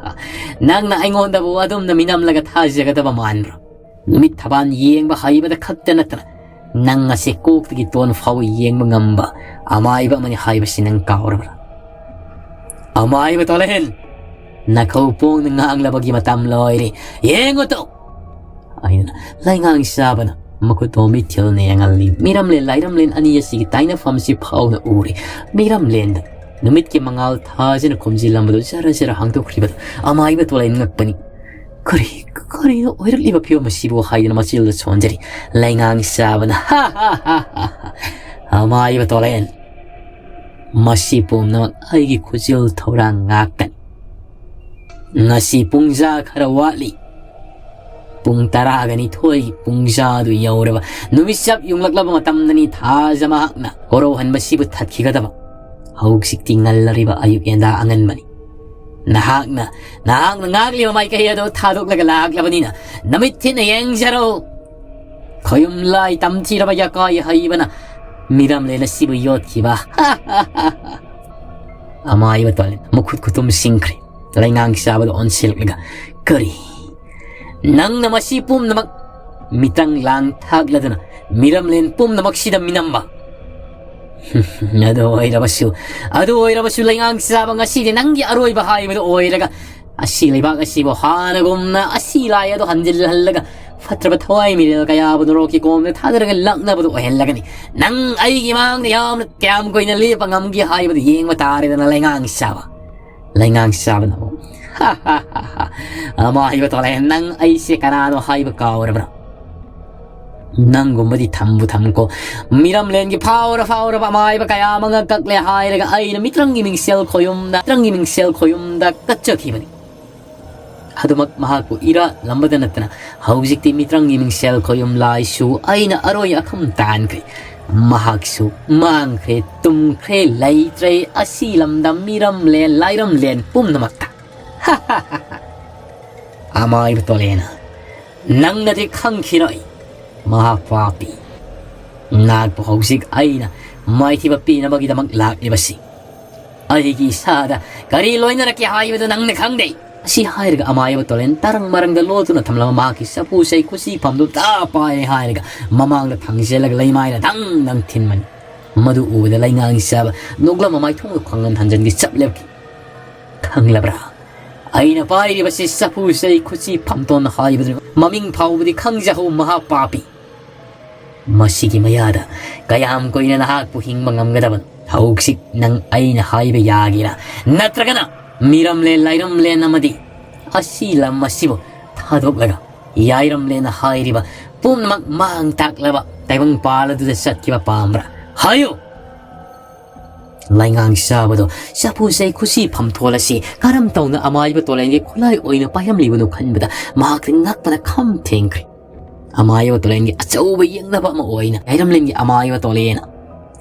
ꯅꯪꯅ ꯑꯩꯉꯣꯟꯗꯕꯨ ꯑꯗꯨꯝꯅ ꯃꯤꯅꯝꯂꯒ ꯊꯥꯖꯒꯗꯕ ꯃꯥꯟꯕ꯭ꯔꯣ? ꯅꯨꯃꯤꯠ ꯊꯕꯥꯟ ꯌꯦꯡꯕ ꯍꯩꯕꯗ ꯈꯛꯇ ꯅꯠꯇꯅ ꯅꯪ ꯑꯁꯤ ꯀꯣꯛꯇꯒꯤ ꯇꯣꯟ ꯐꯥꯎꯕ ꯌꯦꯡꯕ ꯉꯝꯕ ꯑꯃꯥꯏꯕ ꯑꯃꯅꯤ ꯍꯥꯏꯕꯁꯤ ꯅꯪ ꯀꯥꯎꯔꯕ꯭ꯔꯥ? ꯑꯃꯥꯏꯕ ꯇꯣꯂꯦꯟ, ꯅꯈꯧ ꯄꯣꯡꯅ ꯉꯥꯡꯂꯕꯒꯤ ꯃꯇꯝ ꯂꯣꯏꯔꯦ꯫ ꯌꯦꯡꯉꯨ ꯇꯧ꯫ ꯑꯩꯅ ꯂꯩꯉꯥꯡ ꯆꯥꯕꯅ ꯃꯈꯨꯠꯇꯣ ꯃꯤꯊꯤꯜꯅ ꯌꯦꯡꯍꯜꯂꯤ꯫ ꯃꯤꯔꯝꯂꯦꯟ ꯂꯥꯏꯔꯝꯂꯦꯟ ꯑꯅꯤ ꯑꯁꯤꯒꯤ ꯇꯥꯏꯅꯐꯝꯁꯤ ꯐꯥꯎꯅ ꯎꯔꯦ꯫ ꯃꯤꯔꯝꯂꯦꯟꯗ ꯅꯨꯃꯤꯠꯀꯤ ꯃꯉꯥꯜ ꯊꯥꯖꯅ ꯈꯨꯝꯖꯤꯜꯂꯝꯕꯗꯨ ꯖꯔ ꯖꯔ ꯍꯥꯡꯗꯣꯛꯈ꯭ꯔꯤꯕꯗ ꯑꯃꯥꯏꯕ ꯇꯣꯂꯦꯟ ꯉꯛꯄꯅꯤ꯫ "ꯀꯔꯤ, ꯀꯔꯤꯅꯣ ꯑꯣꯏꯔꯛꯂꯤꯕ ꯐꯤꯕꯝ ꯑꯁꯤꯕꯨ?" ꯍꯥꯏꯗꯨꯅ ꯃꯆꯤꯜꯗ ꯁꯣꯟꯖꯔꯤ꯫ ꯂꯩꯉꯥꯡ ꯆꯥꯕꯅ, "ꯍꯥ, ꯍꯥ, ꯍꯥ, ꯍꯥ, ꯍꯥ꯫ ꯑꯃꯥꯏꯕ ꯇꯣꯂꯦꯟ, ꯃꯁꯤ ꯄꯨꯝꯅꯃꯛ ꯑꯩꯒꯤ ꯈꯨꯖꯤꯜ ꯊꯧꯔꯥꯡ ꯉꯥꯛꯇꯅꯤ꯫ ꯉꯁꯤ ꯄꯨꯡꯖꯥ ꯈꯔ ꯋꯥꯠꯂꯤ꯫ ꯄꯨꯡ ꯇꯔꯥꯒ ꯅꯤꯊꯣꯏ ꯄꯨꯡꯖꯥꯗꯨ ꯌꯧꯔꯕ, ꯅꯨꯃꯤꯠ ꯆꯞ ꯌꯨꯡꯂꯛꯂꯕ ꯃꯇꯝꯗꯅꯤ ꯊꯥꯖ ꯃꯍꯥꯛꯅ ꯀꯣꯔꯧꯍꯟꯕꯁꯤꯕꯨ ꯊꯠꯈꯤꯒꯗꯕ꯫ ꯍꯧꯖꯤꯛꯇꯤ ꯉꯜꯂꯔꯤꯕ ꯑꯌꯨꯛ ꯌꯦꯟꯗꯥ ꯑꯉꯟꯕꯅꯤ꯫ ꯅꯍꯥꯛꯅ, ꯅꯍꯥꯛꯅ ꯉꯥꯛꯂꯤꯕ ꯃꯥꯏꯀꯩ ꯑꯗꯨ ꯊꯥꯗꯣꯛꯂꯒ ꯂꯥꯛꯂꯕꯅꯤꯅ ꯅꯃꯤꯠ ꯊꯤꯟꯅ ꯌꯦꯡꯖꯔꯣ꯫ ꯈꯣꯌꯨꯝ ꯂꯥꯏ ꯇꯝꯊꯤꯔꯕ ꯌꯥꯀꯥꯏ ꯍꯩꯕꯅ ꯃꯤꯔꯝꯂꯦꯟ ꯑꯁꯤꯕꯨ ꯌꯣꯠꯈꯤꯕ꯫" ꯑꯃꯥꯏꯕ ꯇꯣꯂꯦꯟ ꯃꯈꯨꯠ ꯈꯨꯇꯨꯝ ꯁꯤꯡꯈ꯭ꯔꯦ꯫ ꯂꯩꯉꯥꯡ ꯆꯥꯕꯗ ꯑꯣꯟꯁꯤꯜꯂꯛꯂꯒ, "ꯀꯔꯤ? ꯅꯪꯅ ꯃꯁꯤ ꯄꯨꯝꯅꯃꯛ ꯃꯤꯇꯪ ꯂꯥꯡ ꯊꯥꯛꯂꯗꯨꯅ ꯃꯤꯔꯝꯂꯦꯟ ꯄꯨꯝꯅꯃꯛꯁꯤꯗ ꯃꯤꯅꯝꯕ?" "ꯑꯗꯨ ꯑꯣꯏꯔꯕꯁꯨ, ꯑꯗꯨ ꯑꯣꯏꯔꯕꯁꯨ ꯂꯩꯉꯥꯡ ꯆꯥꯕ, ꯉꯁꯤꯗꯤ ꯅꯪꯒꯤ ꯑꯔꯣꯏꯕ ꯍꯥꯏꯕꯗꯨ ꯑꯣꯏꯔꯒ ꯑꯁꯤ ꯂꯩꯕꯥꯛ ꯑꯁꯤꯕꯨ ꯍꯥꯟꯅꯒꯨꯝꯅ ꯑꯁꯤ ꯂꯥꯏ ꯑꯗꯨ ꯍꯟꯖꯤꯜꯍꯜꯂꯒ ꯐꯠꯇ꯭ꯔꯕ ꯊꯋꯥꯏ ꯃꯤꯔꯦꯜ ꯀꯌꯥꯕꯨ ꯅꯣꯔꯣꯛꯀꯤ ꯀꯣꯝꯗ ꯊꯥꯗꯔꯒ ꯂꯛꯅꯕꯗꯨ ꯑꯣꯏꯍꯜꯂꯒꯅꯤ꯫ ꯅꯪ ꯑꯩꯒꯤ ꯃꯥꯡꯗ ꯌꯥꯝꯅ ꯀꯌꯥꯝ ꯀꯨꯏꯅ ꯂꯦꯞꯄ ꯉꯝꯒꯦ ꯍꯥꯏꯕꯗꯨ ꯌꯦꯡꯕ ꯇꯥꯔꯦꯗꯅ, ꯂꯩꯉꯥꯡ ꯆꯥꯕ꯫" ꯂꯩꯉꯥꯡ ꯆꯥꯕꯅ ꯑꯃꯨꯛ, "ꯑꯃꯥꯏꯕ ꯇꯣꯂꯦꯟ, ꯅꯪ ꯑꯩꯁꯦ ꯀꯅꯥꯅꯣ ꯍꯥꯏꯕ ꯀꯥꯎꯔꯕ꯭ꯔꯥ? ꯅꯪꯒꯨꯝꯕꯗꯤ ꯊꯝꯕꯨ ꯊꯝꯀꯣ, ꯃꯤꯔꯝꯂꯦꯟꯒꯤ ꯐꯥꯎꯔ ꯐꯥꯎꯔꯕ ꯑꯃꯥꯏꯕ ꯀꯌꯥ ꯑꯃ ꯉꯛꯀꯛꯂꯦ ꯍꯥꯏꯔꯒ ꯑꯩꯅ ꯃꯤꯇ꯭ꯔꯪꯒꯤ ꯃꯤꯡꯁꯦꯜ ꯈꯣꯌꯨꯝꯗ, ꯃꯤꯇ꯭ꯔꯪꯒꯤ ꯃꯤꯡꯁꯦꯜ ꯈꯣꯌꯨꯝꯗ ꯀꯠꯆꯈꯤꯕꯅꯤ꯫ ꯑꯗꯨꯃꯛ ꯃꯍꯥꯛꯄꯨ ꯏꯔꯥꯠꯂꯝꯕꯗ ꯅꯠꯇꯅ ꯍꯧꯖꯤꯛꯇꯤ ꯃꯤꯇ꯭ꯔꯪꯒꯤ ꯃꯤꯡꯁꯦꯜ ꯈꯣꯌꯨꯝ ꯂꯥꯏꯁꯨ ꯑꯩꯅ ꯑꯔꯣꯏ ꯑꯈꯝ ꯇꯥꯟꯈ꯭ꯔꯦ꯫ ꯃꯍꯥꯛꯁꯨ ꯃꯥꯡꯈ꯭ꯔꯦ, ꯇꯨꯝꯈ꯭ꯔꯦ, ꯂꯩꯇ꯭ꯔꯦ ꯑꯁꯤ ꯂꯝꯗ ꯃꯤꯔꯝꯂꯦꯟ ꯂꯥꯏꯔꯝꯂꯦꯟ ꯄꯨꯝꯅꯃꯛꯇ꯫ ꯑꯃꯥꯏꯕ ꯇꯣꯂꯦꯅ, "ꯅꯪꯅꯗꯤ ꯈꯪꯈꯤꯔꯣꯏ, ꯃꯍꯥꯛ ꯄꯥꯄꯤ꯫ ꯅꯍꯥꯛꯄꯨ ꯍꯧꯖꯤꯛ ꯑꯩꯅ ꯃꯥꯏꯊꯤꯕ ꯄꯤꯅꯕꯒꯤꯗꯃꯛ ꯂꯥꯛꯂꯤꯕꯁꯤ꯫ ꯑꯩꯒꯤ ꯏꯁꯥꯗ ꯀꯔꯤ ꯂꯣꯏꯅꯔꯛꯀꯦ ꯍꯥꯏꯕꯗꯨ ꯅꯪꯅ ꯈꯪꯗꯦ꯫" ꯑꯁꯤ ꯍꯥꯏꯔꯒ ꯑꯃꯥꯏꯕ ꯇꯣꯂꯦꯟ ꯇꯔꯪ ꯃꯔꯪꯗ ꯂꯣꯠꯇꯨꯅ ꯊꯝꯂꯝꯕ ꯃꯍꯥꯛꯀꯤ ꯆꯐꯨ ꯆꯩ ꯈꯨꯠꯁꯤ ꯐꯝꯗꯨ ꯇꯥ ꯄꯥꯏꯔꯦ ꯍꯥꯏꯔꯒ ꯃꯃꯥꯡꯗ ꯊꯥꯡꯖꯤꯜꯂꯒ ꯂꯩꯃꯥꯏꯗ ꯗꯪ ꯗꯪ ꯊꯤꯟꯕꯅꯤ꯫ ꯃꯗꯨ ꯎꯕꯗ ꯂꯩꯉꯥꯡ ꯆꯥꯕ ꯅꯣꯛꯂꯝꯕ ꯃꯥꯏꯊꯣꯡꯗꯨ ꯈꯪꯍꯟ ꯍꯟꯖꯤꯟꯒꯤ ꯆꯞ ꯂꯦꯞꯈꯤ꯫ "ꯈꯪꯂꯕ꯭ꯔꯥ? ꯑꯩꯅ ꯄꯥꯏꯔꯤꯕꯁꯤ ꯆꯐꯨ ꯆꯩ ꯈꯨꯠꯁꯤ ꯐꯝꯇꯣꯟ ꯍꯥꯏꯕꯗꯨꯅꯤ꯫ ꯃꯃꯤꯡ ꯐꯥꯎꯕꯗꯤ ꯈꯪꯖꯍꯧ, ꯃꯍꯥ ꯄꯥꯄꯤ꯫ ꯃꯁꯤꯒꯤ ꯃꯌꯥꯗ ꯀꯌꯥꯝ ꯀꯨꯏꯅ ꯅꯍꯥꯛꯄꯨ ꯍꯤꯡꯕ ꯉꯝꯒꯗꯕꯅꯣ? ꯍꯧꯖꯤꯛ ꯅꯪ ꯑꯩꯅ ꯍꯥꯏꯕ ꯌꯥꯒꯦꯔꯥ? ꯅꯠꯇ꯭ꯔꯒꯅ ꯃꯤꯔꯝꯂꯦꯟ ꯂꯥꯏꯔꯝꯂꯦꯟ ꯑꯃꯗꯤ ꯑꯁꯤ ꯂꯝ ꯑꯁꯤꯕꯨ ꯊꯥꯗꯣꯛꯂꯒ ꯌꯥꯏꯔꯝꯂꯦꯟꯅ ꯍꯥꯏꯔꯤꯕ ꯄꯨꯝꯅꯃꯛ ꯃꯥꯡ ꯇꯥꯛꯂꯕ ꯇꯥꯏꯕꯪ ꯄꯥꯜ ꯑꯗꯨꯗ ꯆꯠꯈꯤꯕ ꯄꯥꯝꯕ꯭ꯔꯥ? ꯍꯥꯏꯌꯨ!" ꯂꯩꯉꯥꯡ ꯆꯥꯕꯗꯣ ꯆꯐꯨ ꯆꯩ ꯈꯨꯠꯁꯤ ꯐꯝꯊꯣꯜ ꯑꯁꯤ ꯀꯔꯝ ꯇꯧꯅ ꯑꯃꯥꯏꯕ ꯇꯣꯂꯦꯟꯒꯤ ꯈꯨꯠꯂꯥꯏ ꯑꯣꯏꯅ ꯄꯥꯏꯔꯝꯂꯤꯕꯅꯣ ꯈꯟꯕꯗ ꯃꯍꯥꯛꯇꯤ ꯉꯛꯄꯅ ꯈꯝ ꯊꯦꯡꯈ꯭ꯔꯦ꯫ ꯑꯃꯥꯏꯕ ꯇꯣꯂꯦꯟꯒꯤ ꯑꯆꯧꯕ ꯌꯦꯡꯅꯕ ꯑꯃ ꯑꯣꯏꯅ ꯌꯥꯏꯔꯝꯂꯦꯟꯒꯤ ꯑꯃꯥꯏꯕ ꯇꯣꯂꯦꯟꯅ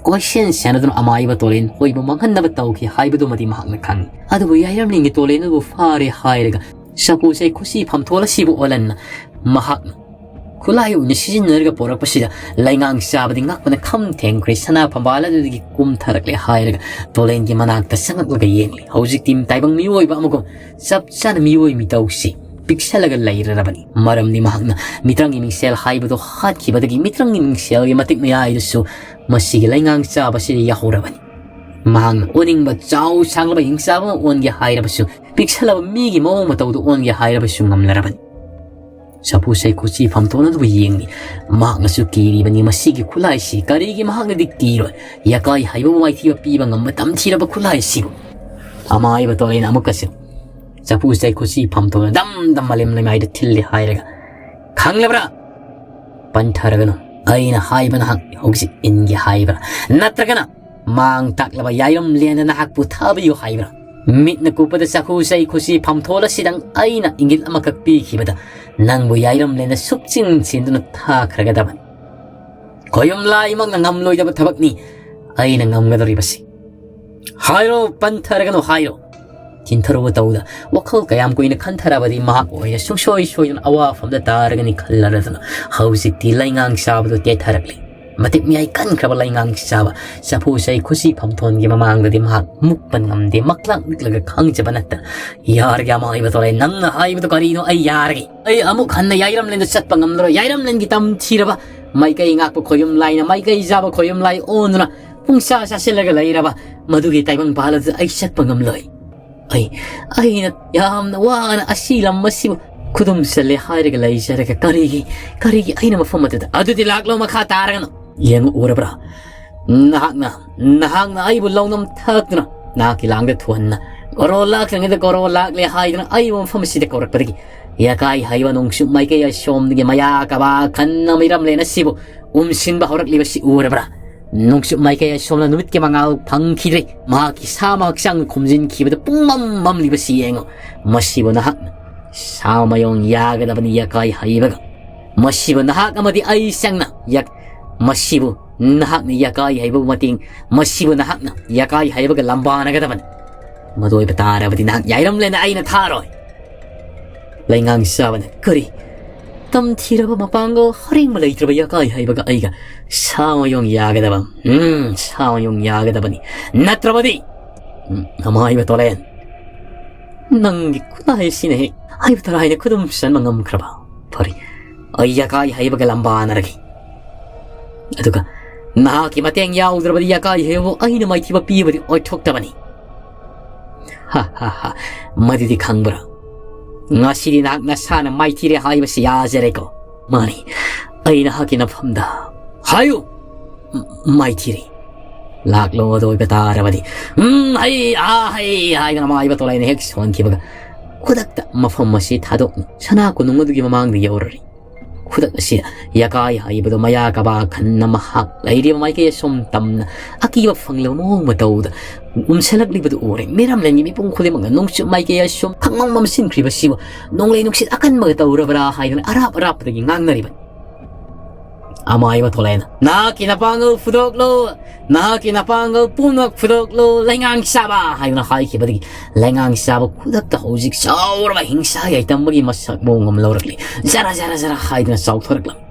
ꯀꯣꯏꯁꯦꯟ ꯁꯦꯟꯅꯗꯨꯅ ꯑꯃꯥꯏꯕ ꯇꯣꯂꯦꯟ ꯍꯣꯏꯕ ꯃꯥꯡꯍꯟꯅꯕ ꯇꯧꯈꯤ ꯍꯥꯏꯕꯗꯨꯃꯗꯤ ꯃꯍꯥꯛꯅ ꯈꯪꯏ꯫ ꯑꯗꯨꯕꯨ ꯌꯥꯏꯔꯝꯂꯦꯟꯒꯤ ꯇꯣꯂꯦꯟ ꯑꯗꯨꯕꯨ ꯐꯥꯔꯦ ꯍꯥꯏꯔꯒ ꯆꯐꯨ ꯆꯩ ꯈꯨꯠꯁꯤ ꯐꯝꯊꯣꯜ ꯑꯁꯤꯕꯨ ꯑꯣꯜꯍꯟꯅ ꯃꯍꯥꯛꯅ ꯈꯨꯠꯂꯥꯏ ꯑꯣꯏꯅ ꯁꯤꯖꯤꯟꯅꯔꯒ ꯄꯣꯔꯛꯄꯁꯤꯗ ꯂꯩꯉꯥꯡ ꯆꯥꯕꯗꯤ ꯉꯛꯄꯅ ꯈꯝ ꯊꯦꯡꯈ꯭ꯔꯦ꯫ ꯁꯅꯥ ꯐꯝꯕꯥꯜ ꯑꯗꯨꯗꯒꯤ ꯀꯨꯝꯊꯔꯛꯂꯦ ꯍꯥꯏꯔꯒ ꯇꯣꯂꯦꯟꯒꯤ ꯃꯅꯥꯛꯇ ꯆꯪꯂꯛꯂꯒ ꯌꯦꯡꯂꯦ꯫ ꯍꯧꯖꯤꯛꯇꯤ ꯇꯥꯏꯕꯪ ꯃꯤꯑꯣꯏꯕ ꯑꯃꯒꯨꯝ ꯆꯞ ꯆꯥꯅ ꯃꯤꯑꯣꯏ ꯃꯤꯇꯧꯁꯤ ꯄꯤꯛꯁꯜꯂꯒ ꯂꯩꯔꯔꯕꯅꯤ꯫ ꯃꯔꯝꯗꯤ ꯃꯍꯥꯛꯅ ꯃꯤꯇ꯭ꯔꯪꯒꯤ ꯃꯤꯡꯁꯦꯜ ꯍꯥꯏꯕꯗꯨ ꯍꯥꯠꯈꯤꯕꯗꯒꯤ ꯃꯤꯇ꯭ꯔꯪꯒꯤ ꯃꯤꯡꯁꯦꯜꯒꯤ ꯃꯇꯤꯛ ꯃꯌꯥꯏꯗꯁꯨ ꯃꯁꯤꯒꯤ ꯂꯩꯉꯥꯡ ꯆꯥꯕꯁꯤꯗ ꯌꯥꯍꯧꯔꯕꯅꯤ꯫ ꯃꯍꯥꯛꯅ ꯑꯣꯟꯅꯤꯡꯕ ꯆꯥꯎ ꯁꯥꯡꯂꯕ ꯍꯤꯡꯆꯥꯕ ꯑꯃ ꯑꯣꯟꯒꯦ ꯍꯥꯏꯔꯕꯁꯨ, ꯄꯤꯛꯁꯜꯂꯕ ꯃꯤꯒꯤ ꯃꯑꯣꯡ ꯃꯇꯧꯗꯨ ꯑꯣꯟꯒꯦ ꯍꯥꯏꯔꯕꯁꯨ ꯉꯝꯂꯔꯕꯅꯤ꯫ ꯆꯐꯨ ꯆꯩ ꯈꯨꯠꯁꯤ ꯐꯝꯊꯣꯟ ꯑꯗꯨꯕꯨ ꯌꯦꯡꯂꯤ꯫ ꯃꯍꯥꯛꯅꯁꯨ ꯀꯤꯔꯤꯕꯅꯤ꯫ ꯃꯁꯤꯒꯤ ꯈꯨꯠꯂꯥꯏꯁꯤ ꯀꯔꯤꯒꯤ ꯃꯍꯥꯛꯅꯗꯤ ꯀꯤꯔꯣꯏ? ꯌꯥꯀꯥꯏ ꯍꯩꯕꯕꯨ ꯃꯥꯏꯊꯤꯕ ꯄꯤꯕ ꯉꯝꯕ ꯇꯝꯊꯤꯔꯕ ꯈꯨꯠꯂꯥꯏ ꯑꯁꯤꯕꯨ꯫ ꯑꯃꯥꯏꯕ ꯇꯣꯂꯦꯟ ꯑꯃꯨꯛꯀꯁꯨ ꯆꯐꯨ ꯆꯩ ꯈꯨꯠꯁꯤ ꯐꯝꯊꯣꯟ ꯗꯝ ꯗꯝ ꯃꯥꯂꯦꯝ ꯂꯩꯃꯥꯏꯗ ꯊꯤꯜꯂꯤ ꯍꯥꯏꯔꯒ, "ꯈꯪꯂꯕ꯭ꯔꯥ? ꯄꯟꯊꯔꯒꯅꯨ꯫ ꯑꯩꯅ ꯍꯥꯏꯕ ꯅꯍꯥꯛ ꯍꯧꯖꯤꯛ ꯏꯟꯒꯦ ꯍꯥꯏꯕ꯭ꯔꯥ? ꯅꯠꯇ꯭ꯔꯒꯅ ꯃꯥꯡ ꯇꯥꯛꯂꯕ ꯌꯥꯏꯔꯝꯂꯦꯟꯗ ꯅꯍꯥꯛꯄꯨ ꯊꯥꯕꯤꯌꯨ ꯍꯥꯏꯕ꯭ꯔꯥ?" ꯃꯤꯠꯅ ꯀꯨꯞꯄꯗ ꯆꯐꯨ ꯆꯩ ꯈꯨꯠꯁꯤ ꯐꯝꯊꯣꯜ ꯑꯁꯤꯗꯪ ꯑꯩꯅ ꯏꯪꯒꯤꯠ ꯑꯃꯈꯛ ꯄꯤꯈꯤꯕꯗ ꯅꯪꯕꯨ ꯌꯥꯏꯔꯝꯂꯦꯟꯗ ꯁꯨꯞꯆꯤꯟ ꯆꯤꯟꯗꯨꯅ ꯊꯥꯈ꯭ꯔꯒꯗꯕꯅꯤ꯫ ꯈꯣꯌꯨꯝ ꯂꯥꯏꯃꯛꯅ ꯉꯝꯂꯣꯏꯗꯕ ꯊꯕꯛꯅꯤ ꯑꯩꯅ ꯉꯝꯒꯗꯧꯔꯤꯕꯁꯤ꯫ ꯍꯥꯏꯔꯣ, ꯄꯟꯊꯔꯒꯅꯨ ꯍꯥꯏꯔꯣ꯫ ꯆꯤꯟꯊꯔꯨꯕ ꯇꯧꯗ ꯋꯥꯈꯜ ꯀꯌꯥꯝ ꯀꯨꯏꯅ ꯈꯟꯊꯔꯕꯗꯤ ꯃꯍꯥꯛ ꯑꯣꯏꯅ ꯁꯨꯡꯁꯣꯏ ꯁꯣꯏꯗꯅ ꯑꯋꯥꯐꯝꯗ ꯇꯥꯔꯒꯅꯤ ꯈꯜꯂꯔꯗꯅ ꯍꯧꯖꯤꯛꯇꯤ ꯂꯩꯉꯥꯡ ꯆꯥꯕꯗꯨ ꯇꯦꯊꯔꯛꯂꯤ꯫ ꯃꯇꯤꯛ ꯃꯌꯥꯏ ꯀꯟꯈ꯭ꯔꯕ ꯂꯩꯉꯥꯡ ꯆꯥꯕ ꯆꯐꯨ ꯆꯩ ꯈꯨꯠꯁꯤ ꯐꯝꯊꯣꯟꯒꯤ ꯃꯃꯥꯡꯗꯗꯤ ꯃꯍꯥꯛ ꯃꯨꯛꯄ ꯉꯝꯗꯦ, ꯃꯛꯂꯥꯛ ꯅꯤꯛꯂꯒ ꯈꯪꯖꯕ ꯅꯠꯇꯅ꯫ "ꯌꯥꯔꯒꯦ ꯑꯃꯥꯏꯕ ꯇꯣꯂꯥꯏ, ꯅꯪꯅ ꯍꯥꯏꯕꯗꯨ ꯀꯔꯤꯅꯣ? ꯑꯩ ꯌꯥꯔꯒꯦ꯫ ꯑꯩ ꯑꯃꯨꯛ ꯍꯟꯅ ꯌꯥꯏꯔꯝꯂꯦꯟꯗ ꯆꯠꯄ ꯉꯝꯂꯔꯣꯏ꯫ ꯌꯥꯏꯔꯝꯂꯦꯟꯒꯤ ꯇꯝꯊꯤꯔꯕ ꯃꯥꯏꯀꯩ ꯉꯥꯛꯄ ꯈꯣꯌꯨꯝ ꯂꯥꯏꯅ ꯃꯥꯏꯀꯩ ꯆꯥꯕ ꯈꯣꯌꯨꯝ ꯂꯥꯏ ꯑꯣꯟꯗꯨꯅ ꯄꯨꯡꯁꯥ ꯁꯥꯁꯤꯜꯂꯒ ꯂꯩꯔꯕ ꯃꯗꯨꯒꯤ ꯇꯥꯏꯕꯪ ꯄꯥꯜ ꯑꯗꯨ ꯑꯩ ꯆꯠꯄ ꯉꯝꯂꯣꯏ꯫ ꯑꯩ, ꯑꯩꯅ ꯌꯥꯝꯅ ꯋꯥꯅ ꯑꯁꯤ ꯂꯝ ꯑꯁꯤꯕꯨ ꯈꯨꯗꯨꯝ ꯆꯜꯂꯦ ꯍꯥꯏꯔꯒ ꯂꯩꯖꯔꯒ ꯀꯔꯤꯒꯤ, ꯀꯔꯤꯒꯤ ꯑꯩꯅ ꯃꯐꯝ ꯑꯗꯨꯗ? ꯑꯗꯨꯗꯤ ꯂꯥꯛꯂꯣ, ꯃꯈꯥ ꯇꯥꯔꯒꯅꯨ꯫ ꯌꯦꯡꯉꯨ, ꯎꯔꯕ꯭ꯔꯥ? ꯅꯍꯥꯛꯅ, ꯅꯍꯥꯛꯅ ꯑꯩꯕꯨ ꯂꯧꯅꯝ ꯊꯥꯛꯇꯨꯅ ꯅꯍꯥꯛꯀꯤ ꯂꯥꯡꯗ ꯊꯨꯍꯟꯅ ꯒꯣꯔꯣ ꯂꯥꯛꯂꯤꯉꯩꯗ ꯒꯣꯔꯣ ꯂꯥꯛꯂꯦ ꯍꯥꯏꯗꯨꯅ ꯑꯩꯕꯨ ꯃꯐꯝ ꯑꯁꯤꯗ ꯀꯧꯔꯛꯄꯗꯒꯤ ꯌꯥꯀꯥꯏ ꯍꯥꯏꯕ ꯅꯣꯡꯆꯨꯞ ꯃꯥꯏꯀꯩ ꯑꯁꯣꯝꯗꯒꯤ ꯃꯌꯥ ꯀꯕꯥ ꯈꯟꯅ ꯃꯤꯔꯝꯂꯦꯟ ꯑꯁꯤꯕꯨ ꯎꯝꯁꯤꯟꯕ ꯍꯧꯔꯛꯂꯤꯕꯁꯤ ꯎꯔꯕ꯭ꯔꯥ? ꯅꯣꯡꯆꯨꯞ ꯃꯥꯏꯀꯩ ꯑꯁꯣꯝꯅ ꯅꯨꯃꯤꯠꯀꯤ ꯃꯉꯥꯜ ꯐꯪꯈꯤꯗ꯭ꯔꯦ꯫ ꯃꯍꯥꯛꯀꯤ ꯁꯥ ꯑꯃ ꯍꯛꯆꯥꯡꯗ ꯈꯨꯝꯖꯤꯟꯈꯤꯕꯗ ꯄꯨꯡꯃꯝ ꯃꯝꯂꯤꯕꯁꯤ ꯌꯦꯡꯉꯨ꯫ ꯃꯁꯤꯕꯨ ꯅꯍꯥꯛꯅ ꯁꯥ ꯃꯌꯣꯡ ꯌꯥꯒꯗꯕꯅꯤ, ꯌꯥꯀꯥꯏ ꯍꯩꯕꯒ꯫ ꯃꯁꯤꯕꯨ ꯅꯍꯥꯛ ꯑꯃꯗꯤ ꯑꯩ ꯆꯪꯅ ꯌꯥꯛ-, ꯃꯁꯤꯕꯨ ꯅꯍꯥꯛꯅ ꯌꯥꯀꯥꯏ ꯍꯩꯕꯕꯨ ꯃꯇꯦꯡ, ꯃꯁꯤꯕꯨ ꯅꯍꯥꯛꯅ ꯌꯥꯀꯥꯏ ꯍꯩꯕꯒ ꯂꯝꯕꯥꯅꯒꯗꯕꯅꯤ꯫ ꯃꯗꯨ ꯑꯣꯏꯕ ꯇꯥꯔꯕꯗꯤ ꯅꯍꯥꯛ ꯌꯥꯏꯔꯝꯂꯦꯟꯗ ꯑꯩꯅ ꯊꯥꯔꯣꯏ꯫ ꯂꯩꯉꯥꯡ ꯆꯥꯕꯅ, "ꯀꯔꯤ? ꯇꯝꯊꯤꯔꯕ ꯃꯄꯥꯡꯒꯜ ꯍꯔꯤꯡꯕ ꯂꯩꯇ꯭ꯔꯕ ꯌꯥꯀꯥꯏ ꯍꯩꯕꯒ ꯑꯩꯒ ꯁꯥ ꯃꯌꯣꯡ ꯌꯥꯒꯗꯕ? ꯎꯝ, ꯁꯥ ꯃꯌꯣꯡ ꯌꯥꯒꯗꯕꯅꯤ꯫ ꯅꯠꯇ꯭ꯔꯕꯗꯤ, ꯎꯝ, ꯑꯃꯥꯏꯕ ꯇꯣꯂꯦꯟ, ꯅꯪꯒꯤ ꯈꯨꯠꯂꯥꯏ ꯑꯁꯤꯅ ꯍꯦꯛ ꯍꯥꯏꯕ ꯇꯔꯥꯏꯅ ꯈꯨꯗꯨꯝ ꯆꯟꯕ ꯉꯝꯈ꯭ꯔꯕ? ꯐꯔꯦ, ꯑꯩ ꯌꯥꯀꯥꯏ ꯍꯩꯕꯒ ꯂꯝꯕꯥꯅꯔꯒꯦ꯫ ꯑꯗꯨꯒ ꯅꯍꯥꯛꯀꯤ ꯃꯇꯦꯡ ꯌꯥꯎꯗ꯭ꯔꯕꯗꯤ ꯌꯥꯀꯥꯏ ꯍꯩꯕꯕꯨ ꯑꯩꯅ ꯃꯥꯏꯊꯤꯕ ꯄꯤꯕꯗꯤ ꯑꯣꯏꯊꯣꯛꯇꯕꯅꯤ꯫ ꯍꯥ, ꯍꯥ, ꯍꯥ꯫ ꯃꯗꯨꯗꯤ ꯈꯪꯕ꯭ꯔꯥ? ꯉꯁꯤꯗꯤ ꯅꯍꯥꯛ ꯅꯁꯥꯅ ꯃꯥꯏꯊꯤꯔꯦ ꯍꯥꯏꯕꯁꯤ ꯌꯥꯖꯔꯦꯀꯣ꯫ ꯃꯥꯅꯤ, ꯑꯩ ꯅꯍꯥꯛꯀꯤ ꯅꯐꯝꯗ ꯍꯥꯏꯌꯨ꯫ ꯃ-, ꯃꯥꯏꯊꯤꯔꯦ꯫ ꯂꯥꯛꯂꯣ, ꯑꯗꯨ ꯑꯣꯏꯕ ꯇꯥꯔꯕꯗꯤ꯫ ꯎꯝ, ꯍꯩ, ꯑꯥ, ꯍꯩ ꯍꯥꯏꯗꯅ ꯃꯥꯏꯕ ꯇꯣꯂꯥꯏꯅ ꯍꯦꯛ ꯁꯣꯟꯈꯤꯕꯒ ꯈꯨꯗꯛꯇ ꯃꯐꯝ ꯑꯁꯤ ꯊꯥꯗꯣꯛꯅ ꯁꯅꯥ ꯀꯣꯅꯨꯡ ꯑꯗꯨꯒꯤ ꯃꯃꯥꯡꯗ ꯌꯧꯔꯔꯤ꯫ ꯈꯨꯗꯛ ꯑꯁꯤꯗ ꯌꯥꯀꯥꯏ ꯍꯥꯏꯕꯗꯨ ꯃꯌꯥ ꯀꯕꯥ ꯈꯟꯅ ꯃꯍꯥꯛ ꯂꯩꯔꯤꯕ ꯃꯥꯏꯀꯩ ꯑꯁꯣꯝ ꯇꯝꯅ ꯑꯀꯤꯕ ꯐꯪꯂꯕ ꯃꯑꯣꯡ ꯃꯇꯧꯗ ꯎꯝꯁꯤꯜꯂꯛꯂꯤꯕꯗꯨ ꯎꯔꯦ꯫ ꯃꯤꯔꯝꯂꯦꯟꯒꯤ ꯃꯤꯄꯨꯝ ꯈꯨꯗꯤꯡꯃꯛꯅ ꯅꯣꯡꯆꯨꯞ ꯃꯥꯏꯀꯩ ꯑꯁꯣꯝ ꯈꯪꯃꯝ ꯃꯝꯁꯤꯟꯈ꯭ꯔꯤꯕꯁꯤꯕꯨ ꯅꯣꯡꯂꯩ ꯅꯨꯡꯁꯤꯠ ꯑꯀꯟꯕꯒ ꯇꯧꯔꯕ꯭ꯔꯥ ꯍꯥꯏꯗꯨꯅ ꯑꯔꯥꯞ ꯑꯔꯥꯞꯄꯗꯒꯤ ꯉꯥꯡꯅꯔꯤꯕꯅꯤ꯫ ꯑꯃꯥꯏꯕ ꯊꯣꯂꯦꯅ, "ꯅꯍꯥꯛꯀꯤ ꯅꯄꯥꯡꯒꯜ ꯐꯨꯗꯣꯛꯂꯨ, ꯅꯍꯥꯛꯀꯤ ꯅꯄꯥꯡꯒꯜ ꯄꯨꯝꯅꯃꯛ ꯐꯨꯗꯣꯛꯂꯨ, ꯂꯩꯉꯥꯡ ꯆꯥꯕ!" ꯍꯥꯏꯗꯨꯅ ꯍꯥꯏꯈꯤꯕꯗꯒꯤ ꯂꯩꯉꯥꯡ ꯆꯥꯕ ꯈꯨꯗꯛꯇ ꯍꯧꯖꯤꯛ ꯆꯥꯎꯔꯕ ꯍꯤꯡꯁꯥ ꯌꯥꯏꯇꯝꯕꯒꯤ ꯃꯁꯛ ꯃꯑꯣꯡ ꯑꯃ ꯂꯧꯔꯛꯂꯤ꯫ ꯖꯔ ꯖꯔ ꯖꯔ ꯍꯥꯏꯗꯨꯅ ꯆꯥꯎꯊꯣꯔꯛꯂꯝꯃꯤ꯫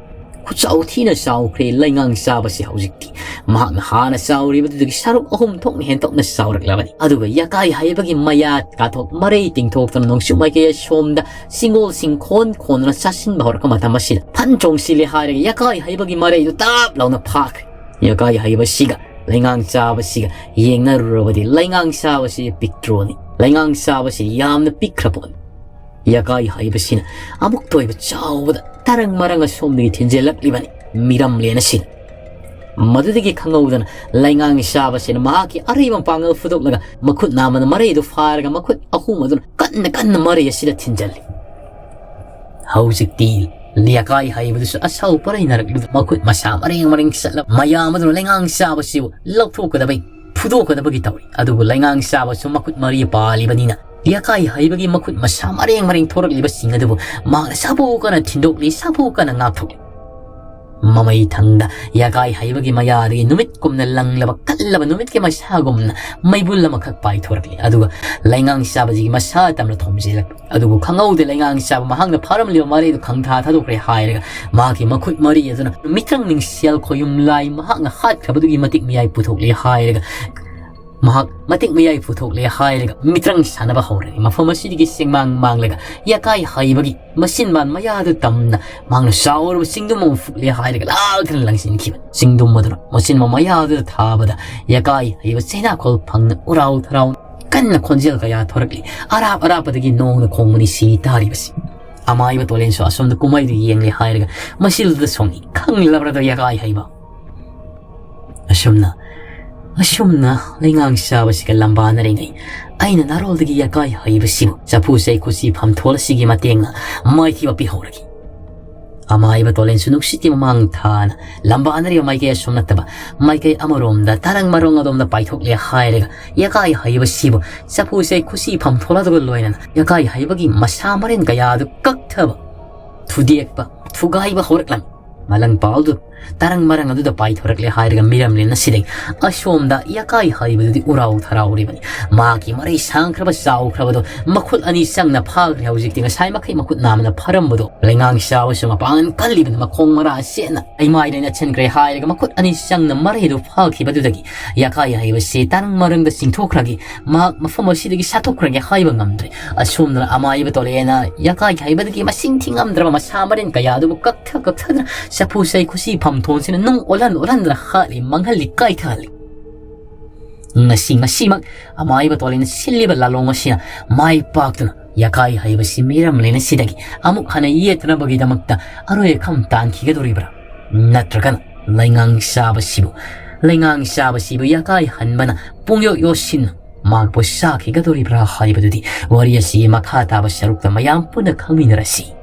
ꯈꯨꯆꯥꯎ ꯊꯤꯅ ꯆꯥꯎꯈ꯭ꯔꯦ ꯂꯩꯉꯥꯡ ꯆꯥꯕꯁꯤ ꯍꯧꯖꯤꯛꯇꯤ꯫ ꯃꯍꯥꯛꯅ ꯍꯥꯟꯅ ꯆꯥꯎꯔꯤꯕꯗꯨꯗꯒꯤ ꯁꯔꯨꯛ ꯑꯍꯨꯝ ꯊꯣꯛꯅ ꯍꯦꯟꯇꯣꯛꯅ ꯆꯥꯎꯔꯛꯂꯕꯅꯤ꯫ ꯑꯗꯨꯒ ꯌꯥꯀꯥꯏ ꯍꯩꯕꯒꯤ ꯃꯌꯥ ꯀꯥꯊꯣꯛ ꯃꯔꯩ ꯇꯤꯡꯊꯣꯛꯇꯨꯅ ꯅꯣꯡꯆꯨꯞ ꯃꯥꯏꯀꯩ ꯑꯁꯣꯝꯗ ꯆꯤꯡꯒꯣꯜꯁꯤꯡ ꯈꯣꯟ ꯈꯣꯟꯗꯨꯅ ꯆꯥꯁꯤꯟꯕ ꯍꯧꯔꯛꯄ ꯃꯇꯝ ꯑꯁꯤꯗ, "ꯐꯟ ꯆꯣꯡꯁꯤꯜꯂꯦ" ꯍꯥꯏꯔꯒ ꯌꯥꯀꯥꯏ ꯍꯩꯕꯒꯤ ꯃꯔꯩꯗꯨ ꯇꯥꯞ ꯂꯥꯎꯅ ꯐꯥꯈ꯭ꯔꯦ꯫ ꯌꯥꯀꯥꯏ ꯍꯩꯕꯁꯤꯒ ꯂꯩꯉꯥꯡ ꯆꯥꯕꯁꯤꯒ ꯌꯦꯡꯅꯔꯨꯔꯕꯗꯤ ꯂꯩꯉꯥꯡ ꯆꯥꯕꯁꯤ ꯄꯤꯛꯇ꯭ꯔꯣꯅꯤ꯫ ꯂꯩꯉꯥꯡ ꯆꯥꯕꯁꯤ ꯌꯥꯝꯅ ꯄꯤꯛꯈ꯭ꯔ ꯄꯣꯠꯅꯤ꯫ ꯌꯥꯀꯥꯏ ꯍꯩꯕꯁꯤꯅ ꯑꯃꯨꯛꯇ ꯑꯣꯏꯕ ꯆꯥꯎꯕꯗ ꯇꯔꯪ ꯃꯔꯪ ꯑꯁꯣꯝꯗꯒꯤ ꯊꯤꯟꯖꯤꯜꯂꯛꯂꯤꯕꯅꯤ ꯃꯤꯔꯝꯂꯦꯟ ꯑꯁꯤꯅ꯫ ꯃꯗꯨꯗꯒꯤ ꯈꯪꯍꯧꯗꯅ ꯂꯩꯉꯥꯡ ꯆꯥꯕꯁꯤꯅ ꯃꯍꯥꯛꯀꯤ ꯑꯔꯩꯕ ꯃꯄꯥꯡꯒꯜ ꯐꯨꯗꯣꯛꯂꯒ ꯃꯈꯨꯠ ꯅꯥꯝꯃꯅ ꯃꯔꯩꯗꯨ ꯐꯥꯔꯒ ꯃꯈꯨꯠ ꯑꯍꯨꯝ ꯑꯗꯨꯅ ꯀꯟꯅ ꯀꯟꯅ ꯃꯔꯩ ꯑꯁꯤꯗ ꯊꯤꯟꯖꯜꯂꯤ꯫ ꯍꯧꯖꯤꯛꯇꯤ ꯌꯥꯀꯥꯏ ꯍꯩꯕꯗꯨꯁꯨ ꯑꯁꯥꯎ ꯄꯔꯩꯅꯔꯛꯂꯨꯗ ꯃꯈꯨꯠ ꯃꯁꯥ ꯃꯔꯦꯡ ꯃꯔꯦꯡ ꯆꯠꯂ ꯃꯌꯥꯝ ꯑꯗꯨꯅ ꯂꯩꯉꯥꯡ ꯆꯥꯕꯁꯤꯕꯨ ꯂꯧꯊꯣꯛꯀꯗꯕꯩ ꯐꯨꯗꯣꯛꯀꯗꯕꯒꯤ ꯇꯧꯔꯤ꯫ ꯑꯗꯨꯕꯨ ꯂꯩꯉꯥꯡ ꯆꯥꯕꯁꯨ ꯃꯈꯨꯠ ꯃꯔꯤ ꯄꯥꯜꯂꯤꯕꯅꯤꯅ ꯌꯥꯀꯥꯏ ꯍꯩꯕꯒꯤ ꯃꯈꯨꯠ ꯃꯁꯥ ꯃꯔꯦꯡ ꯃꯔꯦꯡ ꯊꯣꯔꯛꯂꯤꯕꯁꯤꯡ ꯑꯗꯨꯕꯨ ꯃꯍꯥꯛꯅ ꯁꯥꯐꯨ ꯀꯟꯅ ꯊꯤꯟꯗꯣꯛꯂꯤ, ꯁꯥꯐꯨ ꯀꯟꯅ ꯉꯥꯛꯊꯣꯛꯂꯤ꯫ ꯃꯃꯩ ꯊꯪꯗ ꯌꯥꯀꯥꯏ ꯍꯩꯕꯒꯤ ꯃꯌꯥꯗꯒꯤ ꯅꯨꯃꯤꯠ ꯀꯨꯝꯅ ꯂꯪꯂꯕ ꯀꯜꯂꯕ ꯅꯨꯃꯤꯠꯀꯤ ꯃꯩꯁꯥꯒꯨꯝꯅ ꯃꯩꯕꯨꯜ ꯑꯃꯈꯛ ꯄꯥꯏꯊꯣꯔꯛꯂꯤ꯫ ꯑꯗꯨꯒ ꯂꯩꯉꯥꯡ ꯆꯥꯕꯁꯤꯒꯤ ꯃꯁꯥ ꯇꯝꯅ ꯊꯣꯝꯖꯤꯜꯂꯛꯂꯤ꯫ ꯑꯗꯨꯕꯨ ꯈꯪꯍꯧꯗꯦ ꯂꯩꯉꯥꯡ ꯆꯥꯕ ꯃꯍꯥꯛꯅ ꯐꯥꯔꯝꯂꯤꯕ ꯃꯔꯩꯗꯨ ꯈꯪꯊꯥ ꯊꯥꯗꯣꯛꯈ꯭ꯔꯦ ꯍꯥꯏꯔꯒ ꯃꯍꯥꯛꯀꯤ ꯃꯈꯨꯠ ꯃꯔꯤ ꯑꯗꯨꯅ ꯃꯤꯇ꯭ꯔꯪ ꯅꯤꯡꯁꯦꯜ ꯈꯣꯌꯨꯝ ꯂꯥꯏ ꯃꯍꯥꯛꯅ ꯍꯥꯠꯈ꯭ꯔꯕꯗꯨꯒꯤ ꯃꯇꯤꯛ ꯃꯌꯥꯏ ꯄꯨꯊꯣꯛꯂꯦ ꯍꯥꯏꯔꯒ ꯃꯍꯥꯛ ꯃꯇꯤꯛ ꯃꯌꯥꯏ ꯄꯨꯊꯣꯛꯂꯦ ꯍꯥꯏꯔꯒ ꯃꯤꯇ꯭ꯔꯪ ꯁꯥꯟꯅꯕ ꯍꯧꯔꯛꯏ꯫ ꯃꯐꯝ ꯑꯁꯤꯗꯒꯤ ꯆꯦꯡꯃꯥꯡ ꯃꯥꯡꯂꯒ ꯌꯥꯀꯥꯏ ꯍꯩꯕꯒꯤ ꯃꯆꯤꯟꯕꯥꯟ ꯃꯌꯥꯗꯨ ꯇꯝꯅ ꯃꯍꯥꯛꯅ ꯆꯥꯎꯔꯕ ꯆꯤꯡꯗꯨꯝ ꯑꯃ ꯐꯨꯛꯂꯦ ꯍꯥꯏꯔꯒ ꯂꯥꯛꯇꯨꯅ ꯂꯪꯁꯤꯟꯈꯤꯕ꯫ ꯆꯤꯡꯗꯨꯝ ꯑꯗꯨꯅ ꯃꯆꯤꯟꯕꯥꯟ ꯃꯌꯥꯗꯨꯗ ꯊꯥꯕꯗ ꯌꯥꯀꯥꯏ ꯍꯩꯕ ꯆꯩꯅꯥꯈꯣꯜ ꯐꯪꯅ ꯎꯔꯥꯎ ꯊꯔꯥꯎ ꯀꯟꯅ ꯈꯣꯟꯖꯦꯜ ꯀꯌꯥ ꯊꯣꯔꯛꯂꯤ꯫ ꯑꯔꯥꯞ ꯑꯔꯥꯞꯄꯗꯒꯤ ꯅꯣꯡꯅ ꯈꯣꯡꯕꯅꯤ ꯁꯤ ꯇꯥꯔꯤꯕꯁꯤ꯫ ꯑꯃꯥꯏꯕ ꯇꯣꯂꯦꯟꯁꯨ ꯑꯁꯣꯝꯗ ꯀꯨꯝꯍꯩꯗꯨ ꯌꯦꯡꯂꯦ ꯍꯥꯏꯔꯒ ꯃꯁꯤꯗꯨꯗ ꯁꯣꯡꯏ꯫ ꯈꯪꯂꯕ꯭ꯔꯗꯣ ꯌꯥꯀꯥꯏ ꯍꯩꯕ? ꯑꯁꯨꯝꯅ, ꯑꯁꯨꯝꯅ ꯂꯩꯉꯥꯡ ꯆꯥꯕꯁꯤꯒ ꯂꯝꯕꯥꯅꯔꯤꯉꯩ ꯑꯩꯅ ꯅꯥꯔꯣꯜꯗꯒꯤ ꯌꯥꯀꯥꯏ ꯍꯩꯕꯁꯤꯕꯨ ꯆꯐꯨ ꯆꯩ ꯈꯨꯠꯁꯤ ꯐꯝꯊꯣꯜ ꯑꯁꯤꯒꯤ ꯃꯇꯦꯡꯅ ꯃꯥꯏꯊꯤꯕ ꯄꯤꯍꯧꯔꯒꯦ꯫ ꯑꯃꯥꯏꯕ ꯇꯣꯂꯦꯟꯁꯨ ꯅꯨꯡꯁꯤꯠꯀꯤ ꯃꯃꯥꯡ ꯊꯥꯅ ꯂꯝꯕꯥꯅꯔꯤꯕ ꯃꯥꯏꯀꯩ ꯑꯁꯨꯝ ꯅꯠꯇꯕ ꯃꯥꯏꯀꯩ ꯑꯃꯔꯣꯝꯗ ꯇꯔꯪ ꯃꯔꯣꯡ ꯑꯗꯣꯝꯗ ꯄꯥꯏꯊꯣꯛꯂꯦ ꯍꯥꯏꯔꯒ ꯌꯥꯀꯥꯏ ꯍꯩꯕꯁꯤꯕꯨ ꯆꯐꯨ ꯆꯩ ꯈꯨꯠꯁꯤ ꯐꯝꯊꯣꯜ ꯑꯗꯨꯒ ꯂꯣꯏꯅꯅ ꯌꯥꯀꯥꯏ ꯍꯩꯕꯒꯤ ꯃꯁꯥ ꯃꯔꯦꯟ ꯀꯌꯥ ꯑꯗꯨ ꯀꯛꯊꯕ, ꯊꯨꯗꯦꯛꯄ, ꯊꯨꯒꯥꯏꯕ ꯍꯧꯔꯛꯂꯝꯃꯤ꯫ ꯃꯂꯪꯄꯥꯜꯗꯨ ꯇꯔꯪ ꯃꯔꯪ ꯑꯗꯨꯗ ꯄꯥꯏꯊꯣꯔꯛꯂꯦ ꯍꯥꯏꯔꯒ ꯃꯤꯔꯝꯂꯦꯟ ꯑꯁꯤꯗꯒꯤ ꯑꯁꯣꯝꯗ ꯌꯥꯀꯥꯏ ꯍꯥꯏꯕꯗꯨꯗꯤ ꯎꯔꯥꯎ ꯊꯔꯥꯎꯔꯤꯕꯅꯤ꯫ ꯃꯥꯒꯤ ꯃꯔꯩ ꯁꯥꯡꯈ꯭ꯔꯕ ꯆꯥꯎꯈ꯭ꯔꯕꯗꯣ ꯃꯈꯨꯠ ꯑꯅꯤ ꯆꯪꯅ ꯐꯥꯈ꯭ꯔꯦ ꯍꯧꯖꯤꯛꯇꯤ꯫ ꯉꯁꯥꯏ ꯃꯈꯩ ꯃꯈꯨꯠ ꯅꯥꯝꯃꯅ ꯐꯥꯔꯝꯕꯗꯣ ꯂꯩꯉꯥꯡ ꯆꯥꯕꯁꯨ ꯃꯄꯥꯡꯒꯜ ꯀꯜꯂꯤꯕꯅ ꯃꯈꯣꯡ ꯃꯔꯥ ꯆꯦꯠꯅ ꯂꯩꯃꯥꯏꯗ ꯅꯠꯁꯤꯟꯈ꯭ꯔꯦ ꯍꯥꯏꯔꯒ ꯃꯈꯨꯠ ꯑꯅꯤ ꯆꯪꯅ ꯃꯔꯩꯗꯨ ꯐꯥꯈꯤꯕꯗꯨꯗꯒꯤ ꯌꯥꯀꯥꯏ ꯍꯥꯏꯕꯁꯤ ꯇꯔꯪ ꯃꯔꯪꯗ ꯆꯤꯡꯊꯣꯛꯈ꯭ꯔꯒꯦ, ꯃꯍꯥꯛ ꯃꯐꯝ ꯑꯁꯤꯗꯒꯤ ꯁꯥꯊꯣꯛꯈ꯭ꯔꯒꯦ ꯍꯥꯏꯕ ꯉꯝꯗ꯭ꯔꯦ꯫ ꯑꯁꯣꯝꯗꯅ ꯑꯃꯥꯏꯕ ꯇꯣꯂꯦꯅ ꯌꯥꯀꯥꯏ ꯍꯥꯏꯕꯗꯒꯤ ꯃꯁꯤꯡ ꯊꯤꯉꯝꯗ꯭ꯔꯕ ꯃꯁꯥ ꯃꯔꯦꯟ ꯀꯌꯥ ꯑꯗꯨꯕꯨ ꯀꯛꯊ ꯀꯛꯊꯗꯨꯅ ꯆꯐꯨ ꯆꯩ ꯈꯨꯁꯤ ꯐꯝꯊꯣꯟꯁꯤꯅ ꯅꯨꯡ ꯑꯣꯜꯍꯟ ꯑꯣꯜꯍꯟꯗꯨꯅ ꯍꯥꯠꯂꯤ, ꯃꯥꯡꯍꯜꯂꯤ, ꯀꯥꯏꯊꯍꯜꯂꯤ꯫ ꯉꯁꯤ, ꯉꯁꯤꯃꯛ ꯑꯃꯥꯏꯕ ꯇꯣꯂꯦꯅ ꯁꯤꯜꯂꯤꯕ ꯂꯥꯂꯣꯡ ꯑꯁꯤꯅ ꯃꯥꯏ ꯄꯥꯛꯇꯨꯅ ꯌꯥꯀꯥꯏ ꯍꯥꯏꯕꯁꯤ ꯃꯤꯔꯝꯂꯦꯟ ꯑꯁꯤꯗꯒꯤ ꯑꯃꯨꯛ ꯍꯟꯅ ꯌꯦꯠꯇꯅꯕꯒꯤꯗꯃꯛꯇ ꯑꯔꯣꯏ ꯑꯈꯝ ꯇꯥꯟꯈꯤꯒꯗꯧꯔꯤꯕ꯭ꯔꯥ? ꯅꯠꯇ꯭ꯔꯒꯅ ꯂꯩꯉꯥꯡ ꯆꯥꯕꯁꯤꯕꯨ, ꯂꯩꯉꯥꯡ ꯆꯥꯕꯁꯤꯕꯨ ꯌꯥꯀꯥꯏ ꯍꯟꯕꯅ ꯄꯨꯡꯌꯣꯛ ꯌꯣꯠꯁꯤꯟꯅ ꯃꯍꯥꯛꯄꯨ ꯆꯥꯈꯤꯒꯗꯧꯔꯤꯕ꯭ꯔꯥ ꯍꯥꯏꯕꯗꯨꯗꯤ ꯋꯥꯔꯤ ꯑꯁꯤꯒꯤ ꯃꯈꯥ ꯇꯥꯕ ꯁꯔꯨꯛꯇ ꯃꯌꯥꯝ ꯄꯨꯟꯅ ꯈꯪꯃꯤꯟꯅꯔꯁꯤ꯫